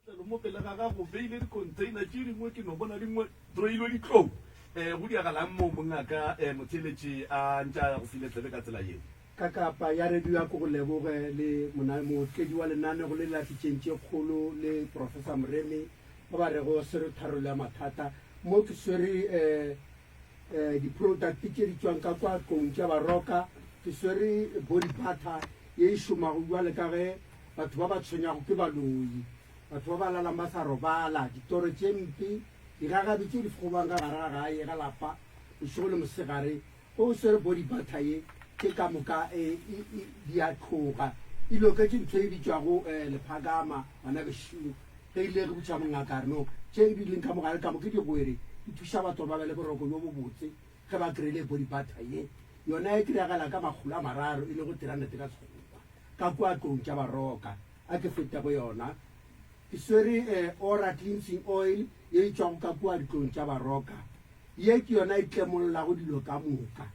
Tlelo mo pele ga gago beile dikhontheina tše dingwe ke no bona dingwe droilwe ditlou. Um go diagalang moo mongaka um motheeletši a ntše a ya go file tsebe ka tsela yeo? Ka kapa ya radio ya ko go leboge le mona mootledi wa lenanego le lahlitšeng tše kgolo le Professor Moremi ba ba rego swere tharollo ya mathata. Mo ke swere um um di-product tše di tšwang ka kwa tlong tša baroka, ke swere body butter ye e šomago bjale ka ge batho ba ba tshwenyago ke baloi, batho ba ba lalang ba sa robala, ditoro tše mpe, digagabi tše di fogobang ka gare ga gae ga lapa bošego le mosegare. Ge o swere body butter ye, tše ka moka e, e, e, di a tloga. E loketše ntho e bitšwago um lephakama, bana bešo. Ge ile re botša mongaka a re no, tše di leng ka mogare ka mo ke digwere, di thuša batho gore ba be le boroko bjo bobotse ge ba kry-ile body butter ye. Yona e kry-agala ka 300, e lego 300 ka Sekgowa, ka kua tlong tša Baroka. A ke fete go yona. Ke swere Aura Cleansing Oil ye e tšwago ka kua ditlong tša Baroka. Ye ke yona e tlemollago dilo ka moka.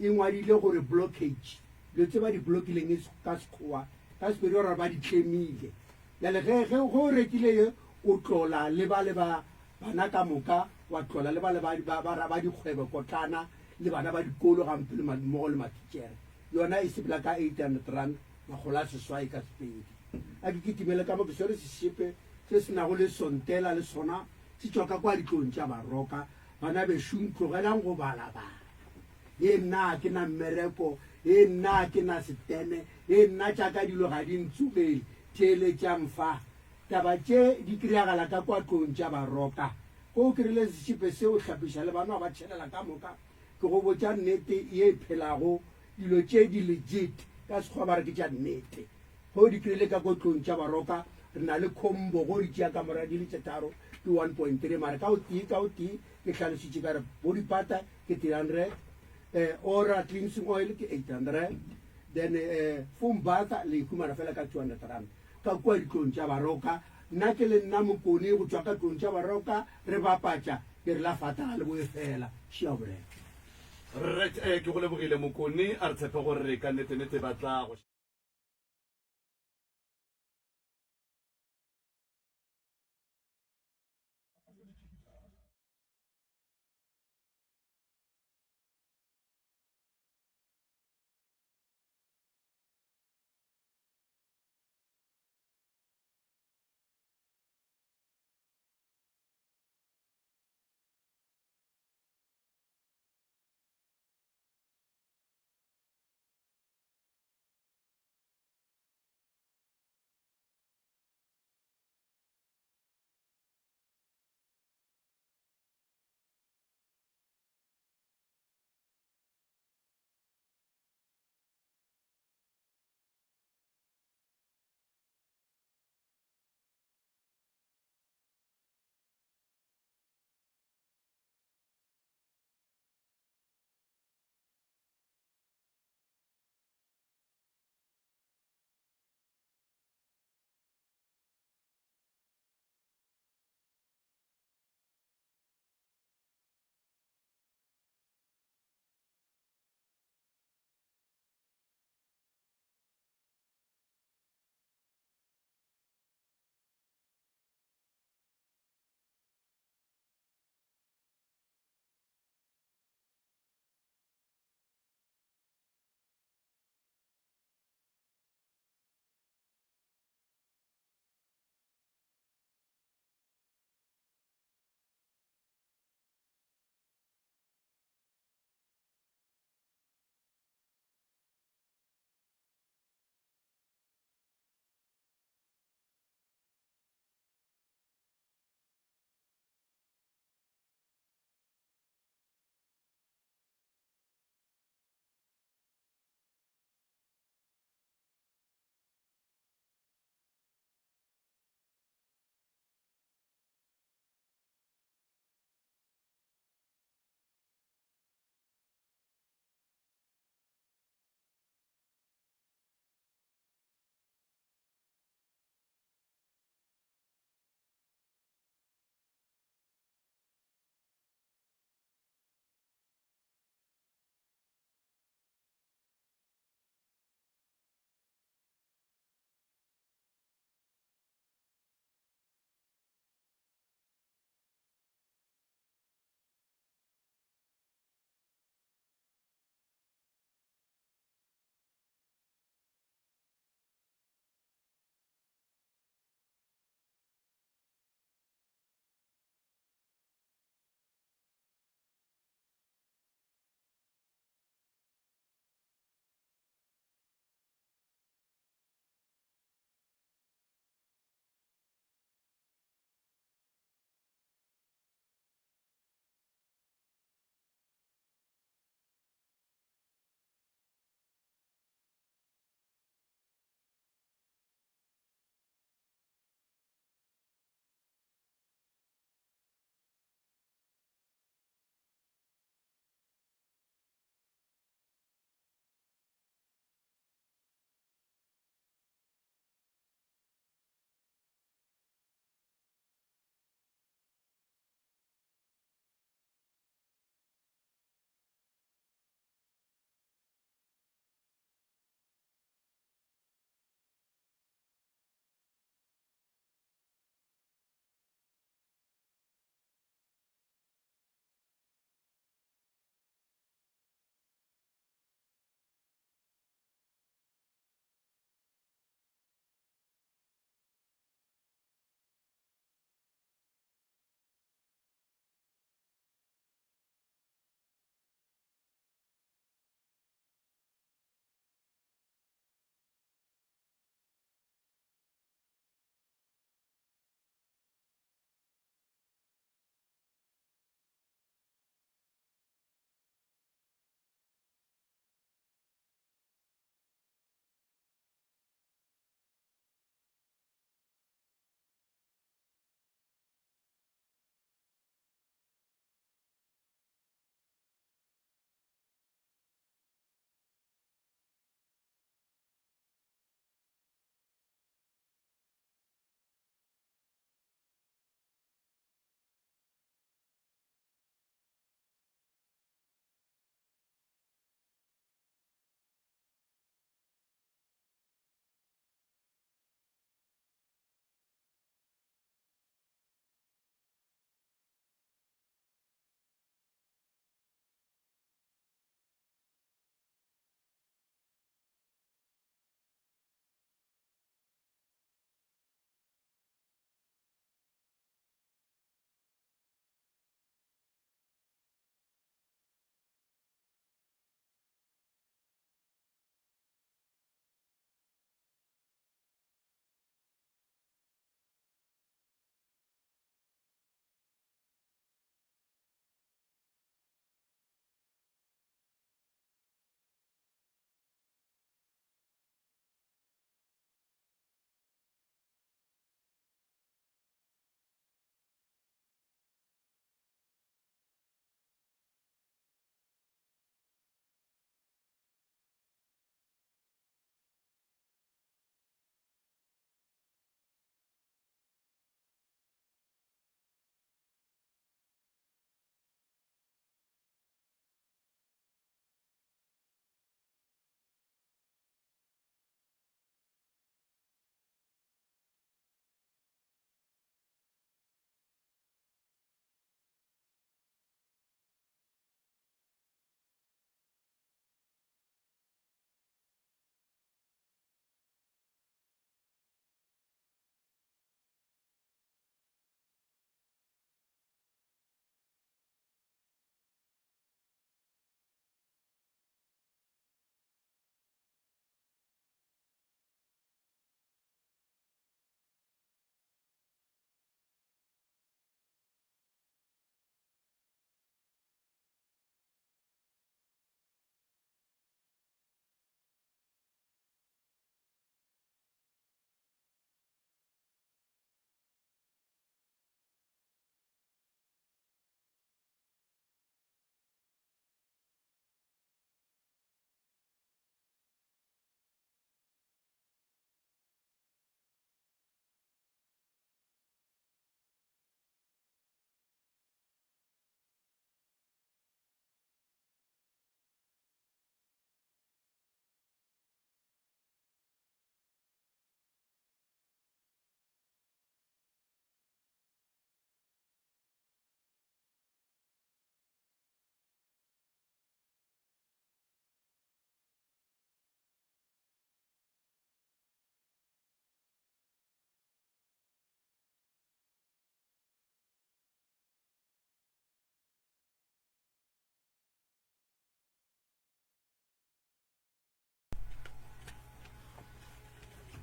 E ngwadile gore blockage, dilo tše ba di blokileng e ka Sekgowa, ka Sepedi ba ra ba di tlemile. Bjale ge, ge, ge o rekile ye, o tlola le ba le ba, bana ka moka, wa tlola le ba le ba, ba, ba, ba dikgwebo potlana, le bana ba dikolo gampe le mmogo le mathitšhere. Yona e sepela ka R800, 800 ka Sepedi. A ke kitimele ka mo, ke swere sešepe se se nago le sontela le sona se tšwa ka kwa ditlong tša Baroka. Bana bešung, tlogelang go balabala. Ye nna ga ke na mmereko, ye nna ga ke na setene, ye nna tša ka dilo ga di ntsogele. Theeletšang fa. Taba tše di kry-agala ka kwa tlong tša Baroka. Ko o kry-ile sešepe se o hlapiša le bana wa ba tšhelela ka moka. Ke go botša nnete ye e phelago, dilo tše di legit, ka Sekgowa ba re ke tša nnete. Ge o di kry-ile ka ko tlong tša Baroka, re na le combo, ge o di tšea ka mora di le tše tharo ke 1.3, mara ka o tee ka o tee ke hlalositše ka re body butter ke 300, eh, ora cleansing oil ke 800, then eh, foam butter le e humana fela ka 200 rand ka kua ditlong tša Baroka. Nna ke le nna Mokone go tšwa ka tlong tša Baroka, re bapatša ke re la fata ga le boe fela. Šia bolela. Right, eh, ke go lebogile Mokone, a re tshepe gore ka nnete-nnete ba tla go.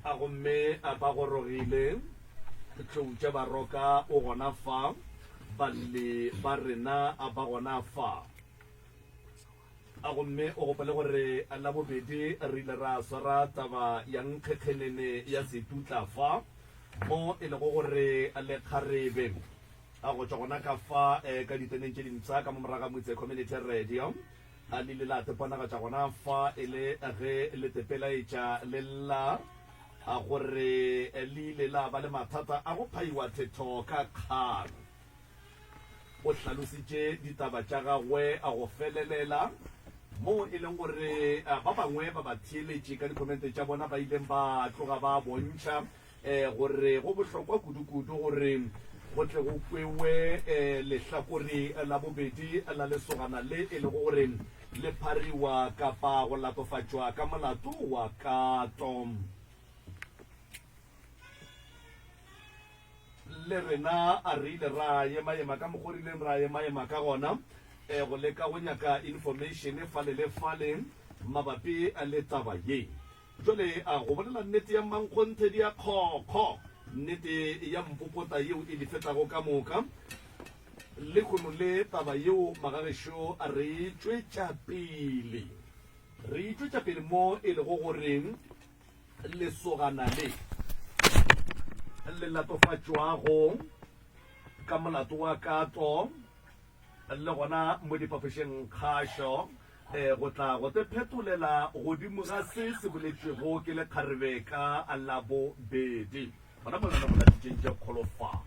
A gomme a ba gorogile, tlou tša Baroka o gona fa, balli ba rena a ba gona fa. A gomme o gopole gore Labobedi re ile ra swara taba ya nkgekgenene ya Setutla fa, mo e lego gore lekgarebe a go tšwa gona ka fa ka diteneng tše dimpsha ka mo morago ga Motse Community Radio a le ile la teponagatša gona fa e le ge le tepelaetša le lla a gore le ile la ba le mathata a go phaiwa thetho ka kgang. O hlalositše ditaba tša gagwe go felelela moo e leng gore ba bangwe ba batheeletši ka dikhomente tša bona ba ileng ba tloga ba bontšha gore go bohlokwa kudu-kudu gore go tle go kwewe lehlakore la bobedi la lesogana le e lego gore le phariwa kapa go latofatšwa ka molato wa kato. Le rena a re ile ra ema-ema ka mokgo re ileng ra ema-ema ka gona go leka go nyaka information fale le fale mabapi le taba ye. Jwale a go bolela nnete ya mmankgonthe di a kgokgo, nnete ya mpopota yeo e di fetago ka moka. Lehono le taba yeo magagešo re e tšwetša pele, re e tšwetša pele mo e lego gore lesogana le le latofatšwago ka molato wa kato le gona mo diphapošeng kgašo go tla go te phetolela godimo ga se se boletšwego ke lekgarebe ka Labobedi. Gona mo lena go latšitšeng tše kgolo fa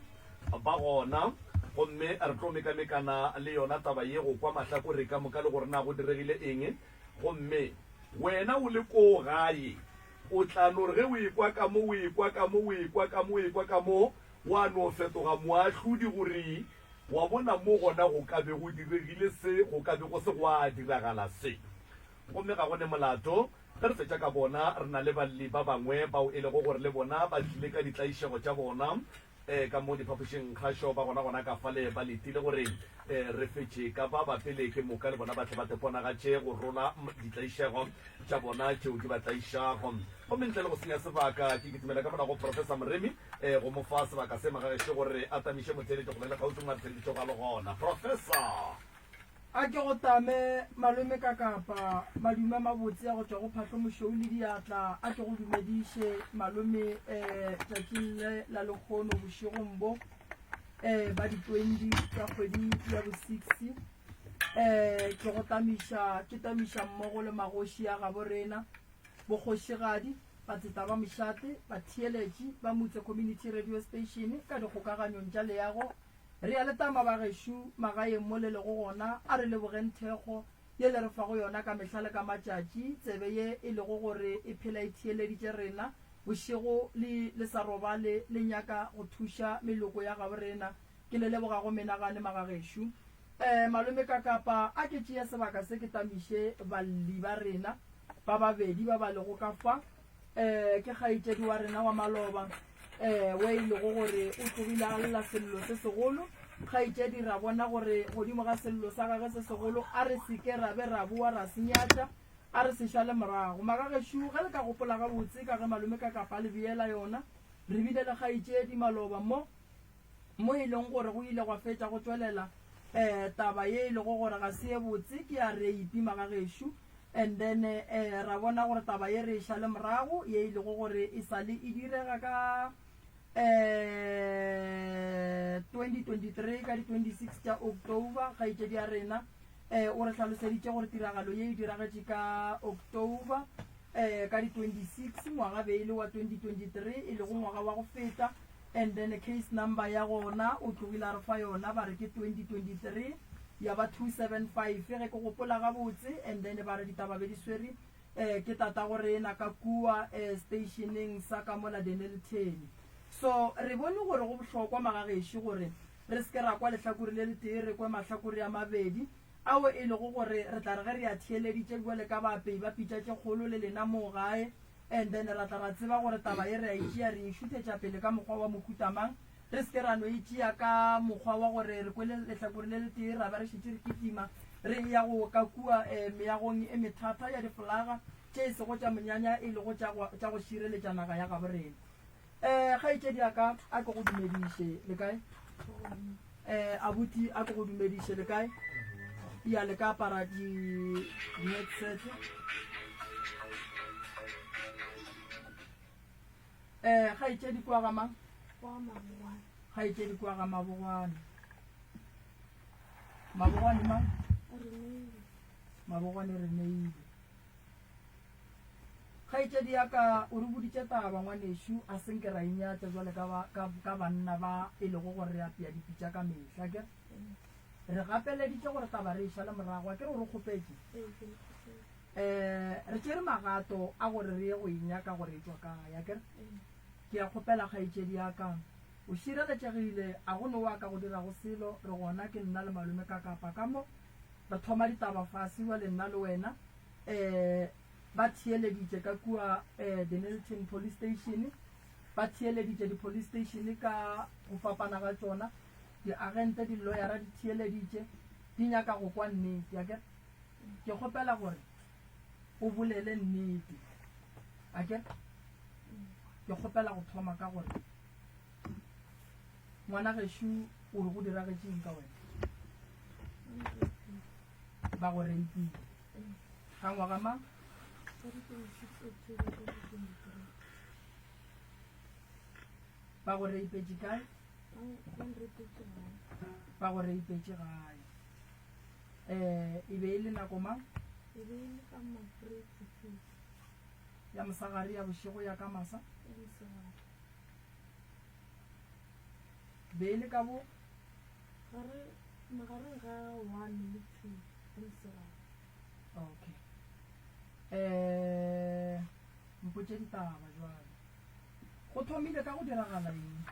ba gona, gomme re tlo mekamekana le yona taba ye go kwa mahlakore ka moka le gore na go diregile eng. Gomme wena o le koo gae, o tla no re ge o ekwa ka mo, o ekwa ka mo, o ekwa ka mo, o ekwa ka mo, wa no fetoga moahlodi gore Wa bona, mo gona go ka be go diregile se, go ka be go se gwa diragala se. Gomme ga go ne molato. Ge re fetša ka bona, re na le balli ba bangwe bao e lego gore le bona ba tlile ka ditlaišego tša bona ka mo diphapošing kgašo, ba gona gona ka fale ba letile gore re fetše ka ba ba pele, ke moka le bona ba tle ba teponagatše go rola ditlaišego tša bona tšeo di ba tlaišago. Gomme ntle le go senya sebaka, ke kitimela ka mola go Professor Moremi go mo fa sebaka se magagešo gore a tamiše motheeletši kgole le kgauswi mo a re theeleditšego a le gona. Professor! A ke go tame, malome ka kapa, madume a mabotse a go tšwa go Phahlomošweu le diatla, a ke go dumediše, malome, eh, tšatšing le la lekgono bošegong bo, eh, ba di 20 tša kgwedi ya bo six, eh, ke go tamiša, ke tamiša mmogo le magoši a gabo rena, bokgošigadi, batseta ba mošate, batheeletši ba Mutse Community Radio Station ka dikgokaganyong tša leago. Re a le tama bagešo magaeng mo le lego gona, a re lebogeng thekgo ye le re fago yona ka mehla le ka matšatši, tsebe ye e lego gore e phela e theeleditše rena bošego le le sa robale le nyaka go thuša meloko ya gabo rena. Ke le leboga go menagane magagešo. Eh, malome Kakapa, a ke tšeye sebaka se ke tamiše balli ba rena ba babedi ba ba lego ka fa. Eh, ke kgaetšedi wa rena wa maloba, eh, we e lego gore o tlogile a lla sello se segolo. Kgaetšedi, ra bona gore godimo ga sello sa gage se segolo, a re se ke ra be ra boa ra se nyatša, a re se šale morago. Magagešo, ge le ka gopola gabotse, ka ge malome Kakapa a le beela yona, re bile le kgaetšedi maloba mo, mo e leng gore go ile gwa fetša go tšwelela um taba ye e lego gore ga se ye botse, ke ya rape magagešo, and then um ra bona gore taba ye re e šale morago, ye e lego gore e sa le e direga ka um 2023 ka di 26 tša October. Kgaetšedi ya rena um o re hlaloseditše gore tiragalo ye e diragetše ka October um ka di 26 ngwaga be e le wa 2023, e lego ngwaga wa go feta. And then case number ya gona o tlogile a re fa yona ba re ke 2023 ya ba 275 ge ke gopola gabotse. And then ba re ditaba be di swere eh, ke tatago rena ka kua eh, stationeng sa ka mola Dennilton. So re bone gore go bohlokwa magagešo gore re se ke ra kwa lehlakore le letee, re kwe mahlakore a mabedi ao e lego gore re tla re ge re a theeleditše bjale ka baapei ba pitša tše kgolo le lena moo gae, And then ra tla ra tseba gore taba ye re a e tšea re e šuthetša pele ka mokgwa wa mohuta mang, re se ke ra no e tšea ka mokgwa wa gore re kwele lehlakore le letee ra ba re šetše re kitima re eya go ka kua meagong e methata ya difolaga. tše e sego tša monyanya e lego tša go, tša go šireletša naga ya gabo rena. Um kgaetšedi ya ka, a ke go dumediše, le kae? Um abuti, a ke go dumediše, le kae? Ya, le ka apara di, di-headset. Um kgaetšedi kua ga mang? Kgaetšedi kua ga Mabogwane. Mabogwane mang? Mabogwane re neile. Kgaetšedi ya ka o re boditše taba ngwanešu a se nke ra inyatša jwale ka, ba, ka, ka banna ba e lego gore re apea dipitša ka mehla ke re gapeleditše gore taba re e šale morago a ke re o re kgopetše um re tšere magato a gore re ye go e nyaka gore e tšwa kae a kere ke a kgopela kgaetšedi ya ka o šireletšegile a go no wa ka go dirago selo re gona ke nna le malome ka kapa ka mo Re thoma ditaba fase bjale nna le wena. Um ba theeleditše ka kua um Dennilton Police Station, ba theeleditše di-police station ka go fapana ga tšona, diagente, diloyara di theeleditše, di nyaka go kwa nnete, akere? Ke kgopela gore o bolele nnete, akere? Ke kgopela go thoma ka gore Ngwana gešo o re go diragetše eng ka wena? Ba go reipile. Ka ngwaga mang? Ba go reipetše kae? Ba go reipetše gae. Eh, e be e le nako mang? E be e le ka ma 3 to 6. Ya mosegare ya bošego ya ka masa? Ya mosegare. Be e le ka bo? Gare, magareng ga one le two ga mosegare. Okay. Eh, mpotše ditaba jwale. Go thomile ka go diragala eng?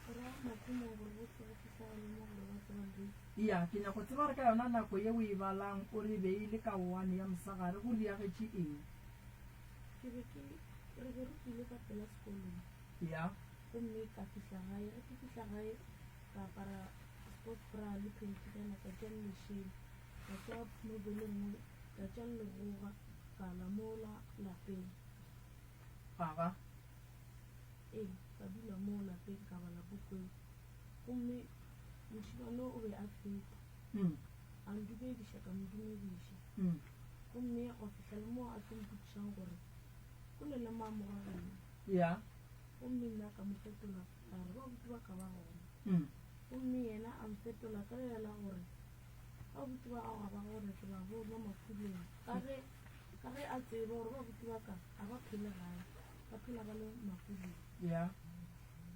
O ra mathomong gore go tle go fihlagale mo gore ba tseba rape? Ya, ke nyako tseba gore ka yona nako ye o e balang o re be e le ka one ya mosegare go diagetše eng? Ke be ke Re be re tšwile ka pela sekolong. Ya. Gomme ka fihla gae. Ge ke fihla gae, ka apara sports bra le phenthinyana, ka tšea le lešela, ka tšea nobele nngwe, ka tšea le legoga, ka la mola lapeng. Aga. Ee, ka dula moo lapeng ka bala puku eo. Gomme mošemane o be a feta. Mm. A ndumediša, ka mo dumediša. Mm. Gomme gwa fihla le moo a tlo mpotšišang gore O ne le mang mo ga geno? Ya. Gomme nna ka mo fetola ka re, Babuti ba ka ba gona. Mm. Gomme yena a mfetola ka lela la gore, Babuti ba gago ga ba gona, ke ba bona mafulong. Ka ge, ka ge a tseba gore babuti ba ka ga ba phele gae, ba phela ba le mafulong. Ya.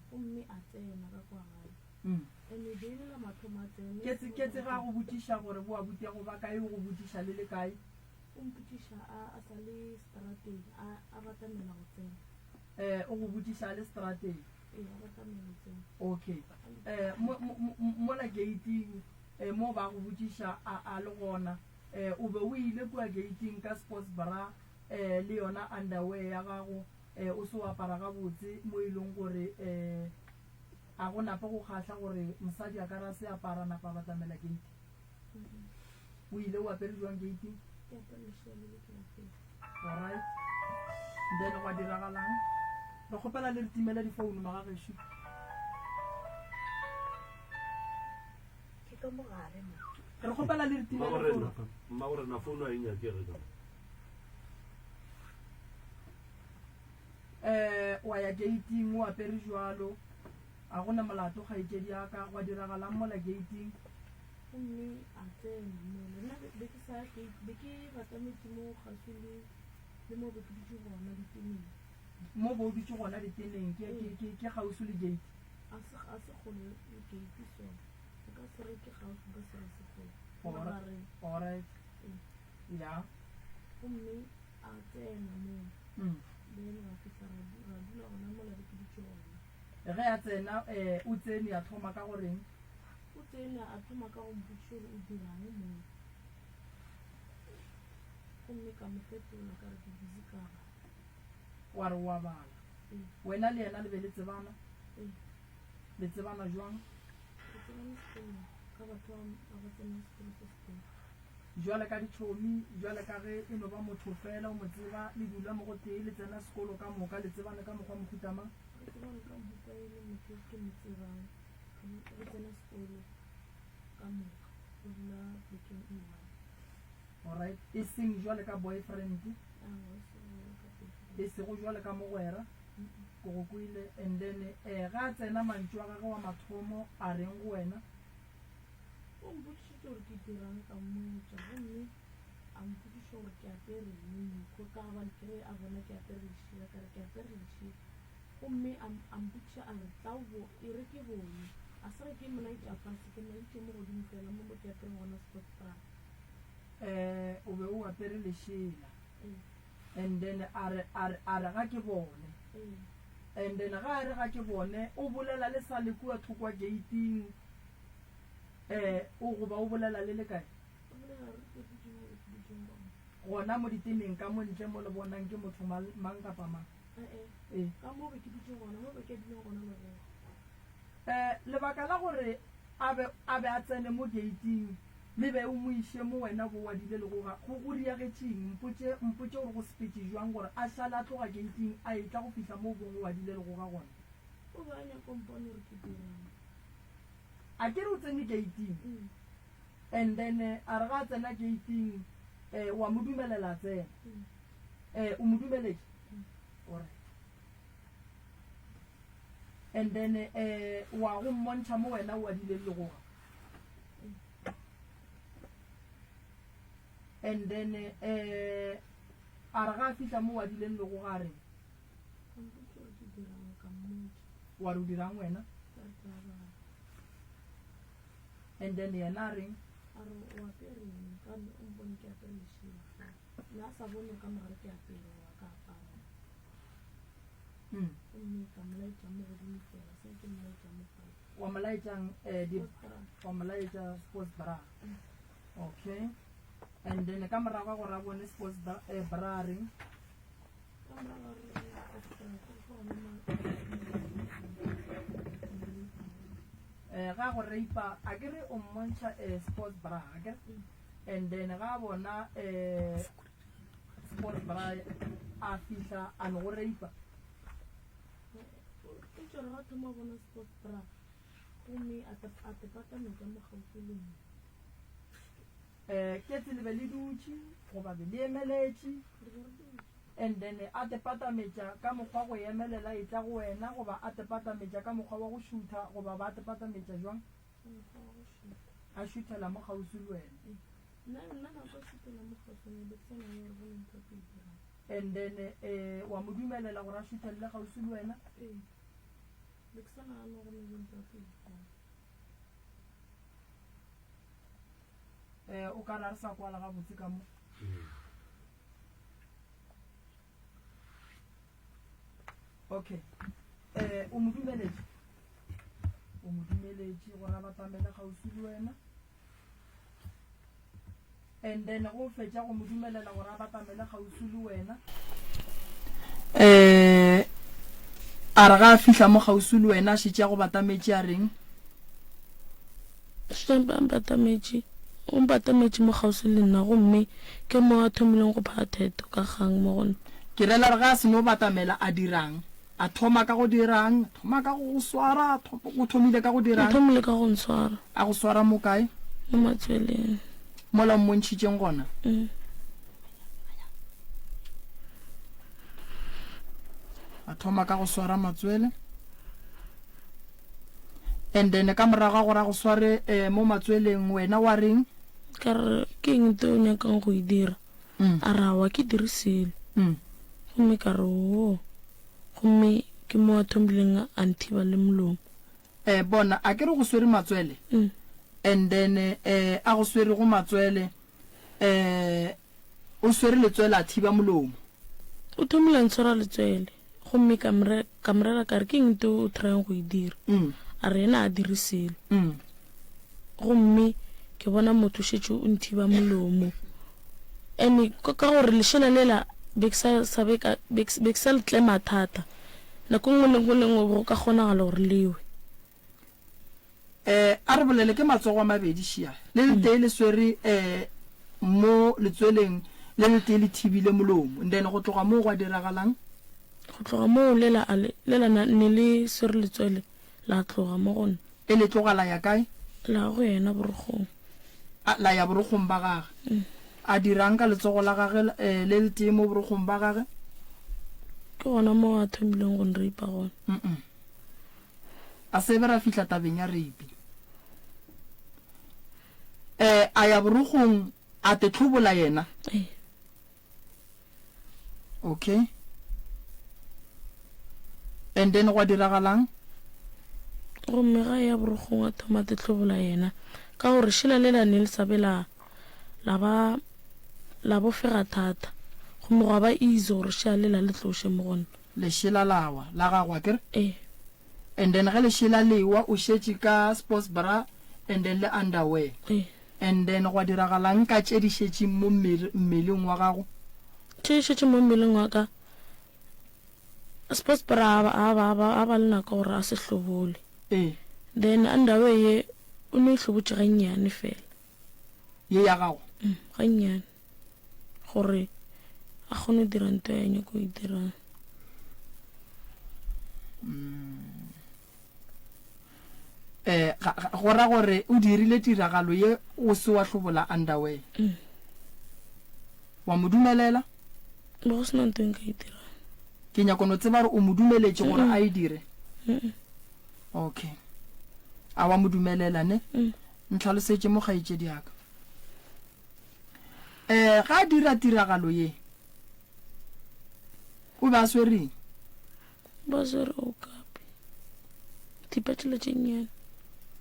Gomme a tsena ka kwa gae. Mm. Ene e be e le la mathomo a tsene. Ke, ke tseba go botšiša gore boabutiago ba kae, o go botšiša le le kae? O mpotšiša a a sa le seterateng, a a batamela go tsena. Eh, o go botšiša a le seterateng? Ee, a batamela go tsena. Okay. Eh, mo, mo, mo, mola geiting, eh, mo ba go botšiša a, a le gona, eh, o be o ile kua geiting ka sports bra, eh, le yona underwear ya gago, eh, o se o apara gabotse, mo e leng gore, eh, a go nape go kgahla gore mosadi a ka re a se apara napa a batamela gate? O ile o apere jwang gate? Ke apere lešela le le ke apere. Alright. Then gwa diragalang? Re kgopela le re timele difounu magagešo. Ke ka mogare mo. Re kgopela le re timele Mmagorena, founu. mmagorena founu a e nyakege ka mo. Eh, wa ya geiting o apere jwalo. A go na molato kgaetšedi ya ka, gwa diragalang mola geiting? Gomme a tsena mola. Nna be, be ke sa ya gate, be ke batametše mo kgauswi le, le mo be ke dutše gona diteneng. Mo bo o dutše gona diteneng, ke, ke, ke, ke kgauswi le gate? A se, a se kgole le gate so. Nka se re ke kgauswi, nka se re se kgole. Ke Alright, magareng. alright. Ee. Ya. Gomme a tsena mola. Mm. Then ra fihla ra, ra dula gona mola be ke dutše gona. Ge a tsena, eh, o tsene a thoma ka go reng? O tsene a thoma ka go mpotšiša gore o dirang mo. Gomme ka mo fetola ka re ke busy ka bala. Wa re o a bala. Ee. Wena le yena le be le tsebana? Ee. Le tsebana jwang? Re tsebane sekolong ka batho ba ba tsenang sekolo se setee. Bjale ka ditšhomi, bjale ka ge e no ba motho fela o mo tseba, le dula mo gotee, le tsena sekolo ka moka, le tsebane ka mokgwa mohuta mang? Re tsebane ka mohuta e le motho ke mo tsebang, re tsena sekolo ka moka, re dula plekeng e one. Alright, e seng jwale ka boyfriend? Aowa, e sego jwale ka boyfriend. E sego jwale ka mogwera? Ke go kwele. And then eh, ge a tsena mantšu a gagwe wa mathomo a reng go wena? O mpotšišitše gore ke dirang, ka mmotša, gomme a mpotšiša gore ke apere eng, ka gobane ke ge a bona ke apere lešela, ka re ke apere lešela. Gomme a, a mpotšiša a re, Tla o bo, e re ke bone. A se re ke mo laetša fase, ke mo laeditše mo godimo fela, mo mo ke apereng gona sports bra. Eh, o be o apere lešela. Ee. And then a re, a re, a re ga ke bone. Ee. And then ga a re ga ke bone, o bolela le sa le kua thoko gate-ing. Eh, o goba o bolela le le kae? O bolela re ke dutše mo ke dutšeng gona. Gona mo diteneng ka mo ntle mo le bonang ke motho mang, mang kapa mang. Eh-eh. Ee. Ka mo be ke dutšeng gona, mo be ke adileng gona legogo. Eh, lebaka la gore a be, a be a tsene mo gate-ing le be o mo iše mo wena bo wadile legoga, go, go riagetšeng? Mpotše, mpotše gore go sepetše jwang gore a šale a tloga gate-ing a etla go fihla mo o bong o wadile legoga gona. O be a nyaka go mpona gore ke dirang. A ke re o tsene gate-ing and then a re ga a tsena gate-ing um wa mo dumelela a tsena. Um o mo dumeletše? Alright. And then um wa go mmontšha mo wena o adileng legoga. And then um a re ga a fihla mo o adileng legoga a reng? A mpotša gore ke dirang, ka mmotša. Wa re o dirang wena? Ka re ke a bala. And then yena a reng? A re o apere eng? Ka re o mpone ke apere lešela fela. Ne a sa bone ka mogare ke apere goba ka apara. Mm. Gomme ka mo laetša mo godimo fela, se ke mo laetša mo fase. Wa mo laetšang eh, di, Sports bra. wa mo laetša sports bra. Okay. And then ka morago ga gore a bone sports bra, eh, bra a reng? Eh, ga go rape a ke re o mmontšha eh, sports bra a ke and then ga bona eh, sports bra a fihla a no go rape e tšore ga thoma bona sports bra gomme a te patametša mo gaufi le nna um ketse le be le dutše goba be le emeletše And then a te patametša ka mokgwa go emelela etla go wena goba a te patametša ka mokgwa wa go šutha goba ba te patametša jwang? Ka mokgwa wa go šutha. A šuthela mo kgauswi le wena. Ee. Nna nna nako a šuthela mo kgauswi le be ke sa nagane gore go ne ntho e tlo e dirang. And then eh, wa mo dumelela gore a šuthelele kgauswi le wena? Ee. Be ke sa nagane gore ne ntho e tlo e dirang. Eh, o ka re a re sa kwala gabotse ka mo. Okay. Eh, o mo dumeletše? O mo dumeletše gore a batamele kgauswi le wena? And then go fetša go mo dumelela gore a batamele kgauswi le wena. Eh, a re ga a fihla mo kgauswi le wena a šetše a go batametše a reng? Šetše a mpatametše, o mpatametše mo kgauswi le nna, gomme ke mo a thomileng go phara theto ka kgang mo go nna. Ke rela re ge a seno batamela a dirang? A thoma ka go dirang? A thoma ka go go swara? O thomile ka go dirang? O thomile ka go ntshwara. A go swara mo kae? Mo matsweleng. Mola o mmontšhitšeng gona? Mm. A thoma ka go swara matswele. And then ka morago ga gore a go sware eh, mo matsweleng wena wa reng? Ka re, ke eng teo o nyakang go e dira? Mm. A re, aowa ke dire selo. Mm. Gomme ka re, oo. Gomme ke mo a thomileng a nthiba le molomo. Eh, bona, a ke re go swere matswele? Mm. And then eh, a go swerego matswele eh, o swere letswele a thiba molomo. O thomile a ntshwara letswele. Gomme ka mo re, ka mo rera ka re, Ke eng teo o tryang go e dira? A re, Yena a dire selo. Gomme ke bona motho o šetše o nthiba molomo. Ene ka gore lešela lela be ke sa, sa be ka, be ke sa le tlema thata. Nako nngwe le nngwe le nngwe go ka kgonagala gore le we. Eh, a re bolele ke matsogo a mabedi šia. Le letee le swere eh. mo letsweleng le letee le thibile molomo. And then go tloga moo gwa diragalang? Go tloga moo lela a le, lela na, ne le swere letswele la tloga mo go nna. E le tloga la ya kae? La ya go yena borokgong. A, la ya borokgong ba gage. A dirang ka letsogo la gage eh, le letee mo borokgong ba gage? Ke gona moo a thomileng go nreipa gona. Mm-mm. A se be ra fihla tabeng ya reipi. Eh, a ya borokgong a te hlobola yena. Ee. Okay. And then gwa diragalang? Gomme ga ya borokgong a thoma te hlobola yena ka gore šela lela ne le sa be la la ba la bofega thata gomme gwa ba easy gore šela lela le tloše mo go nna. Lešela la wa la gago akere? Ee. And then ge lešela le wa o šetše ka sports bra and then le underwear. Ee. And then gwa diragalang ka tše di šetšeng mo mmeleng wa gago? Tše di šetšeng mo mmeleng wa ka, sports bra a ba, a ba, a ba, a ba le nako gore a se hlobole. Ee. Then underwear ye o no e hlobotše gannyane fela. Ye ya gago? Mm, gannyane. Gore a kgone go dira nto ya nyako e dirang. Mm. Eh, ga, ga, go ra gore o dirile tiragalo ye o se wa hlobola underwear. Mm. Wa mo dumelela? Be go sena nto e nka e dirang. Ke nyako no tseba gore o mo dumeletše gore a e dire. Mm. Okay. A wa mo dumelela ne? Mm. Ntlhalosetše mo kgaetšedi ya ka. Eh, ga a dira tiragalo ye, o be a swere eng? Ba swere okapi. Thipa tšela tše nnyane.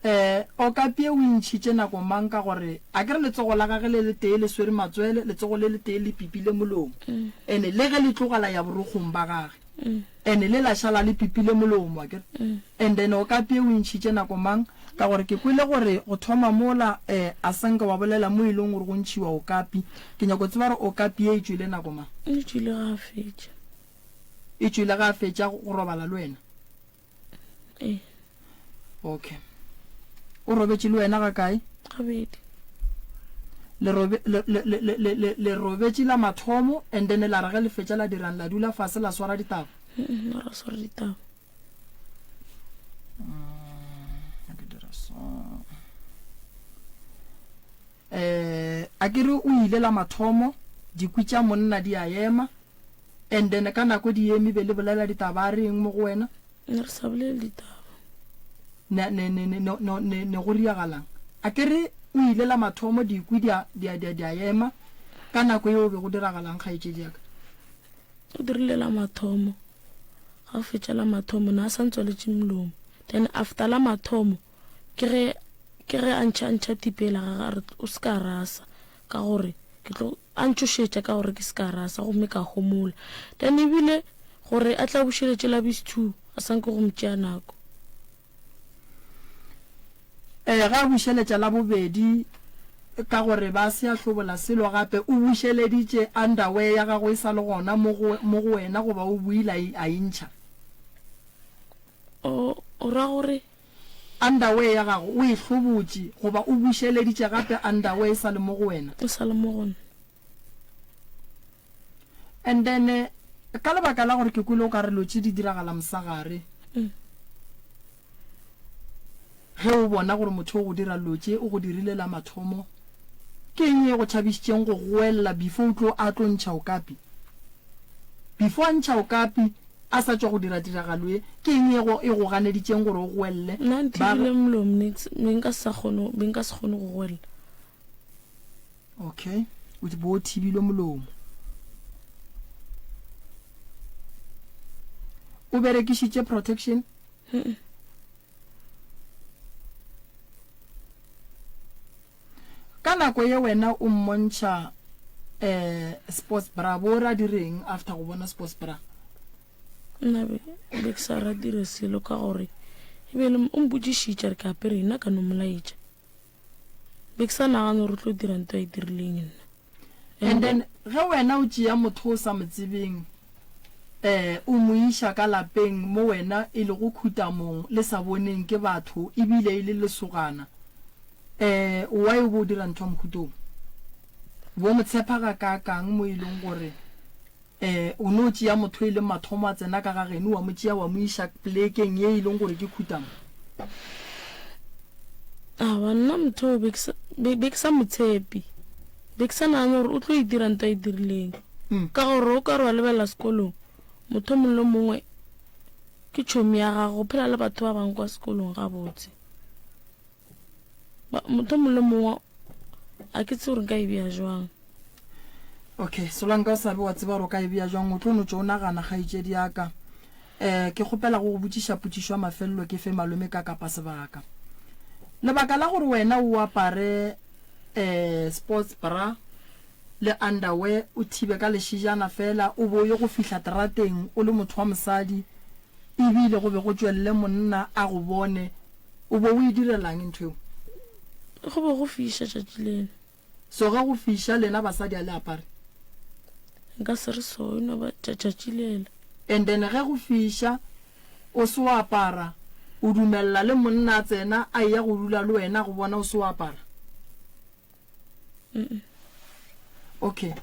Eh, okapi e o e ntšhitše nako mang ka gore a ke re letsogo la gage le letee le swere matswele, letsogo le letee le pipile molomo. Mm. Ene le ge le tloga la ya borokgong ba gage. Mm. Ene le la šala le pipile molomo a ke re. Mm. And then okapi e o e ntšhitše nako mang ka gore ke kwele gore go thoma mola eh a sanka wa bolela mo e leng gore go ntšhiwa okapi. Ke nyako tseba gore okapi e e tšwile nako mang. E tšwile ga a fetša. E tšwile ga a fetša go robala le wena? Ee. Okay. O robetše le wena ga kae? Gabedi. Le robe, le, le, le, le, le, le robetše la mathomo and then la re ge le fetša la dirang la dula fase la swara ditaba? Mm, ra swara ditaba. Mm, ke dira so. Eh, a ke re o ile la mathomo, dikwi tša monna di a ema. And then ka nako di eme be le bolela ditaba a re eng mo go wena? Ne re sa bolele ditaba. Ne, ne, ne, ne, ne, ne, ne, ne go riagalang? A ke re o ile la mathomo dikwi di a, di a, di a, di a ema, ka nako yeo be go diragalang kgaetšedi ya ka? O dirile la mathomo, ga o fetša la mathomo ne a sa ntswaletše molomo. Then after la mathomo ke ge, ke ge a ntšha, a ntšha thipa yela gage a re o se ka rasa ka gore ke tlo, A ntšhošetša ka gore ke se ka rasa gomme ka homola. Then ebile gore a tla bušeletše la bisthu a sa nke go mo tšea nako. Ee, ge a bušeletša la bobedi ka gore ba se a hlobola selo gape, o bušeleditše underwear ya gagwe e sa le gona mo go, mo go wena goba o boile a e, a e ntšha? O, o ra gore? Underwear ya gago o e hlobotše goba o bušeleditše gape underwear e sa le mo go wena? E sa le mo go nna. And then ka lebaka la gore ke kwele o ka re lo tše di diragala mosagare, ge o bona gore motho o go dira lo tše o go dirile la mathomo, ke eng e go tšhabišitšeng go goelela before o tlo a tlo ntšha okapi? Before a ntšha okapi, A sa tšwa go dira tiragalo ye, ke eng e go, e go ganeditšeng gore o goelele? Nna Ba nthibile molomo, nix, be nka se sa kgone, be nka se kgone go goelela. Okay, o bo o thibilwe molomo. O berekišitše protection? Mm-mm. Ka nako ye wena o mmontšha eh sports bra, bo ra direng after go bona sports bra? Nna be be ke sa ra dire selo ka gore e be le o mpotšišitše re ke apere nna ka no molaetša. Be ke sa nagane gore o tlo dira nto a e dirileng nna. And then ge wena o tšea motho o sa mo tsebeng eh o mo iša ka lapeng mo wena e lego khutamong le sa boneng ke batho ebile e le lesogana eh why o bo o dira ntho ya mohuta wo? Bo mo tshepa gakaakang mo e leng gore um o no tšea motho e leng mathomo a tsena ka ga geno wa mo tšea wa mo iša plekeng ye e leng gore ke khutamo? Aowa, nna motho oo be ke sa, be, be ke sa mo tshepe. Be ke sa nagane gore o tlo e dira nto a e dirileng. Ka gore o ka re wa lebelela sekolong, motho o mongwe le mongwe ke tšhomi ya gago, o phela le batho ba bangwe kwa sekolong gabotse. Ba, motho o mongwe le mongwe a ke tsebe gore nka e bea jwang. Okay, Solanka o sa be wa tseba gore o ka e bea jwang, o tlo no tšo o nagana kgaetšedi ya ka. Um ke kgopela go go botšiša potšišo ya mafelelo ke fe malome ka kapa sebaka. Lebaka la gore wena o apare um sports bra le underwear o thibe ka lešejana fela o bo o ye go fihla terateng o le motho wa mosadi ebile go be go tšwelele monna a go bone o bo o e direlang ntho eo? Go be go fiša tšatši lena. So ge go fiša lena basadi a le apare? Nka se re so, e no ba tšatši lela. And then ge go fiša o se wa apara o dumella le monna a tsena a eya go dula le wena go bona o se wa apara? Mm. Okay.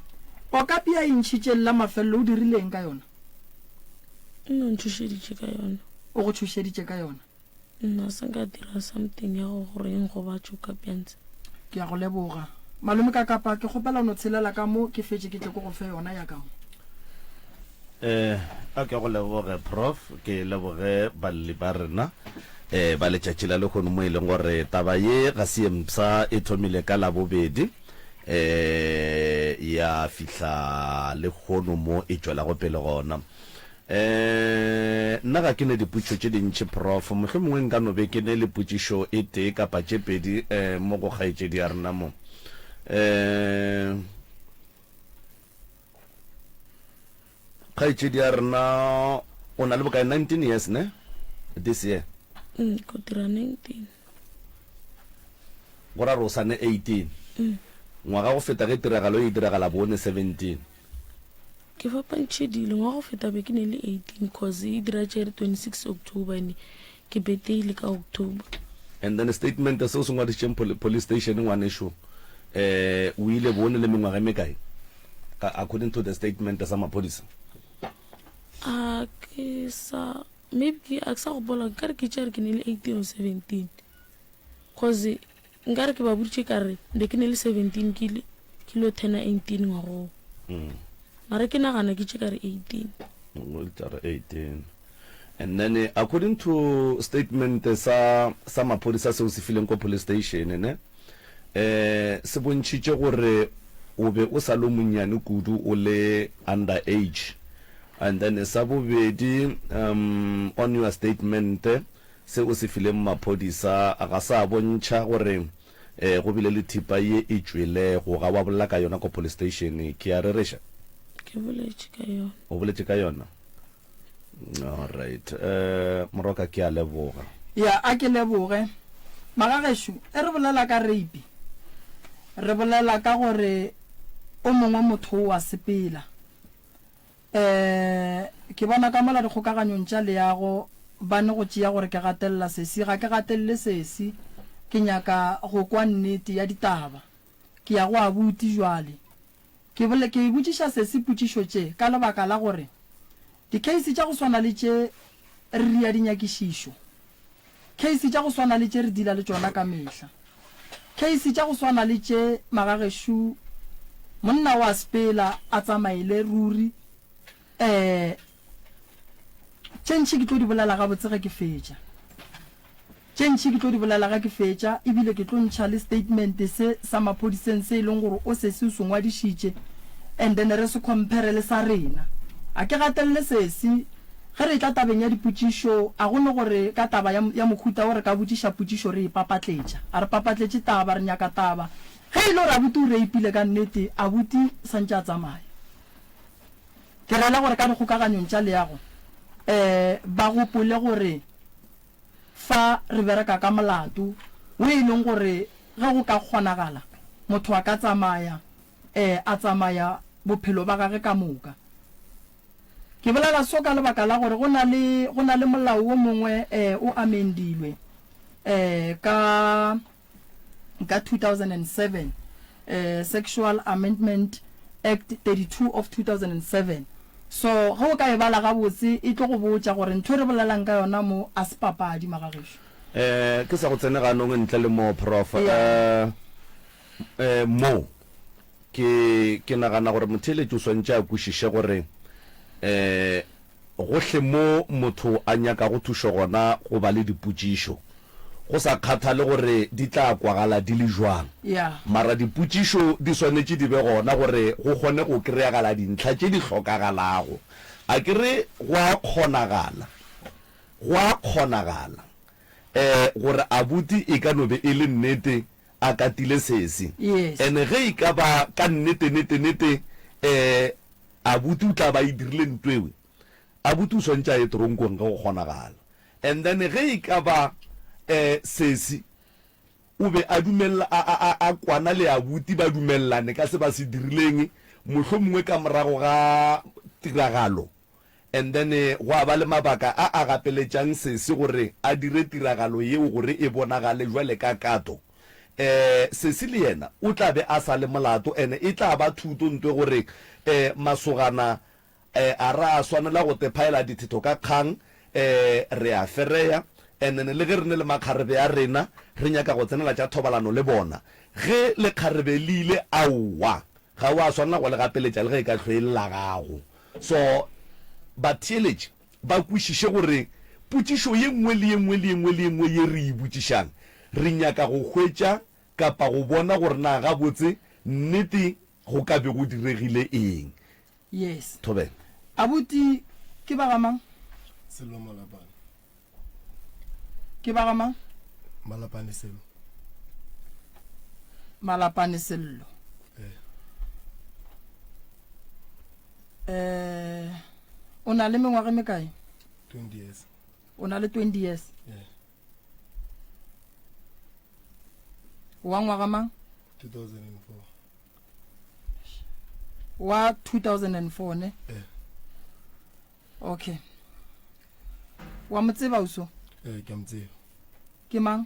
Okapi a e ntšhitšeng la mafelelo o dirile eng ka yona? O no ntšhošeditše ka yona. O go tšhošeditše ka yona? Nna se nka dira something ya go gore e nkgobatše okapi ya ntse. Ke a go leboga. Malome ka kapa ke kgopela o no tshelela ka mo ke fetše ke tle ko go fe yona ya ka mo. Eh, a ke go leboge Prof, ke leboge balli ba rena eh ba letšatši la lehono mo e leng gore taba ye ga se ye mpsha e thomile ka Labobedi eh ya fihla lehono mo e tšwelago pele gona. Eh nna ga ke ne dipotšišo tše dintši Prof, mohlomongwe nka no be ke ne le potšišo e tee kapa tše pedi eh mo go kgaetšedi ya rena mo. Eh. Kgaetšedi ya rena o na le bokae 19 years ne this year? Mm, ko dira 19. Go ra re o sa ne 18. Mm. Ngwaga go feta ge tiragalo e diragala bo ne 17. Ke fapantšhe dilo, ngwaga go feta be ke ne le 18 cause e dira tšere 26 October ene ke birthday ka October. And then statement seo se ngwadišitšeng police station ngwanešo eh o ile bo ne le mengwaga e mekae? According to the statement sa maphodisa. A ke sa maybe ke a ke sa gopola nkare ke tšere ke ne le 18 or 17 cause nkare ke ba boditše ka re be ke ne le 17 ke ile ke lo turna 18 ngwagoo. Mm. Mara ke nagana ke tše ka re 18. O tla re 18. And then eh, according to statement sa sa maphodisa seo se fileng ko police station ne eh se bontšhitše gore o be o sa le monnyane kudu o le under age and then sa bobedi um on your statement se o se fileng maphodisa ga sa bontšha gore eh go bile le thipa ye e tšwelego ga wa bolela ka yona ko police station ke a rereša Ke boletše ka yona. o boletše ka yona Alright. Eh, Moroka ke a leboga. Ya, a ke leboge. Magagešo, e re bolela ka rape, re bolela ka gore o mongwe motho o a sepela. Eh, ke bona ka mola dikgokaganyong tša leago ba ne go tšea gore ke gatelela sesi. Ga ke gatelele sesi, ke nyaka go kwa nnete ya ditaba. Ke ya go abuti jwale. Ke bole, ke botšiša sesi potšišo tše ka lebaka la gore dikheisi tša go swana le tše re ria dinyakišišo. Kheisi tša go swana le tše re dila le tšona ka mehla. Kheisi tša go swana le tše magagešo monna o a sepela a tsamaele ruri eh Tše ntši ke tlo di bolela gabotse ge ke fetša. Tše ntši ke tlo di bolela ge ke fetša, ebile ke tlo ntšha le statement se sa maphodiseng se e leng gore o sesi o se ngwadišitše and then re se compare le sa rena. A ke gatelele sesi, ge re etla tabeng ya dipotšišo, a go no gore ka taba ya, ya mohuta wo re ka botšiša potšišo re e papatletša. A re papatletše taba, re nyaka taba. Ge e le gore abuti o reipile ka nnete, abuti santše a tsamaya. Ke rela gore ka dikgokaganyong tša leago um ba gopole gore fa re bereka ka molato wo e leng gore ge go ka kgonagala motho a ka tsamaya um a tsamaya bophelo ba gage ka moka. Ke bolela so ka lebaka la gore go na le go na le molao wo mongwe um o amendilwe um ka ka 2007. eh, Sexual Amendment Act 32 of 2007. So ge o ka e bala gabotse e tlo go botša gore ntho e re bolelang ka yona mo a se papadi magagešo. Eh, ke sa go tsene ganong ntle le mo, Prof. Yeah. Eh, eh, mo, ke, ke nagana gore motheeletši o swantše a kwešiše gore, eh, Gohle mo motho a nyakago thušo gona go ba le dipotšišo, go sa kgathale gore di tla kwagala di le bjang. Mara dipotšišo di swanetše di be gona gore go kgone go kreyagala dintlha tše di hlokagalago. A ke re go a kgonagala, go a kgonagala, eh, gore abuti e ka no be e le nnete a katile sesi. Ene ge e ka ba ka nnete, nete, nete, eh, Abuti o tla ba e dirile ntwewe. Abuti o swantše a ye toronkong ge go kgonagala. And then ge e ka ba eh sesi o be a dumella a a a a kwana le abuti ba dumellane ka se ba se dirileng mohlomongwe ka morago ga tiragalo and then gwa ba le mabaka a a gapeletšang sesi gore a dire tiragalo yeo gore e bonagale jwale ka kato. Um sesi le yena o tla be a sa le molato and e tla ba thuto ntwe gore um masogana um a ra swanela go tephaela dithetho ka kgang um re a fereya and then le ge re ne le makgarebe a rena re nyaka go tsenela tša thobalano le bona ge lekgarebe le ile aowa ga wa swanela go le gapeletša le ge e ka hlwe e le la gago so batheeletši ba kwešiše gore potšišo ye nngwe le ye nngwe le ye nngwe le ye nngwe ye re e botšišang, re nyaka go hwetša kapa go bona gore na gabotse nnete go ka be go diregile eng. Yes. Thobela. Abuti ke ba ga mang? Sello Malapane. Ke ba ga mang? Malapane Sello. Malapane Sello. Eh. Eh, o na le mengwaga e mekae? 20 years. O na le 20 years? Yeah. Wa ngwaga mang? 2004. Wa 2004 ne? Eh. Okay. Wa mo tseba uso? Eh, ke a mo tseba. Ke mang?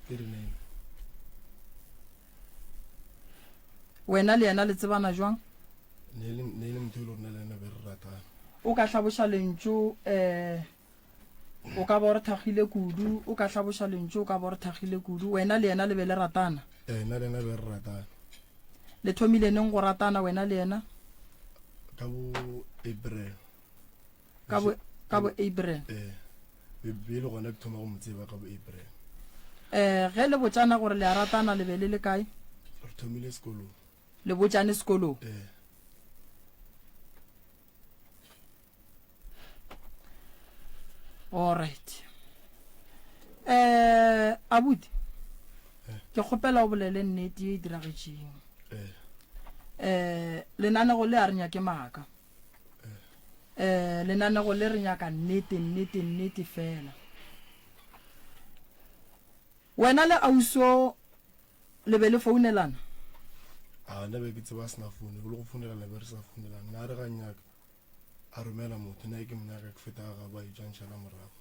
39. Wena le yena le tsebana jwang? Ne e le ne e le motho e le gore nna le yena be re ratana. O ka hlaboša lentšu eh o ka ba o re thakgile kudu, o ka hlaboša lentšu o ka ba o re thakgile kudu. Wena le yena le be le ratana? Eh, nna le yena be re ratana. Le thomile neng go ratana wena le yena? Ka bo April. Ka bo ka bo April. Eh. Be be le gona ke thoma go mo tseba ka bo April. Eh, ge le botšana gore le a ratana le be le le kae? Re thomile sekolong. Le botšane sekolong? Eh. All right. Eh, abuti. Eh. Ke kgopela o bolele nnete ye e diragetšeng. Eh. Eh, lenanego le a re nyake maaka. Eh, lenanego le re nyaka nnete, nnete, nnete fela. Wena le auso le be le founelana? A nna be ke tseba a sena foune, le go founelana be re sa founelana. Nna re ga nnyaka a romela motho, nna ke mo nyaka ke feta ga gabo a etšwa ntšhala morago.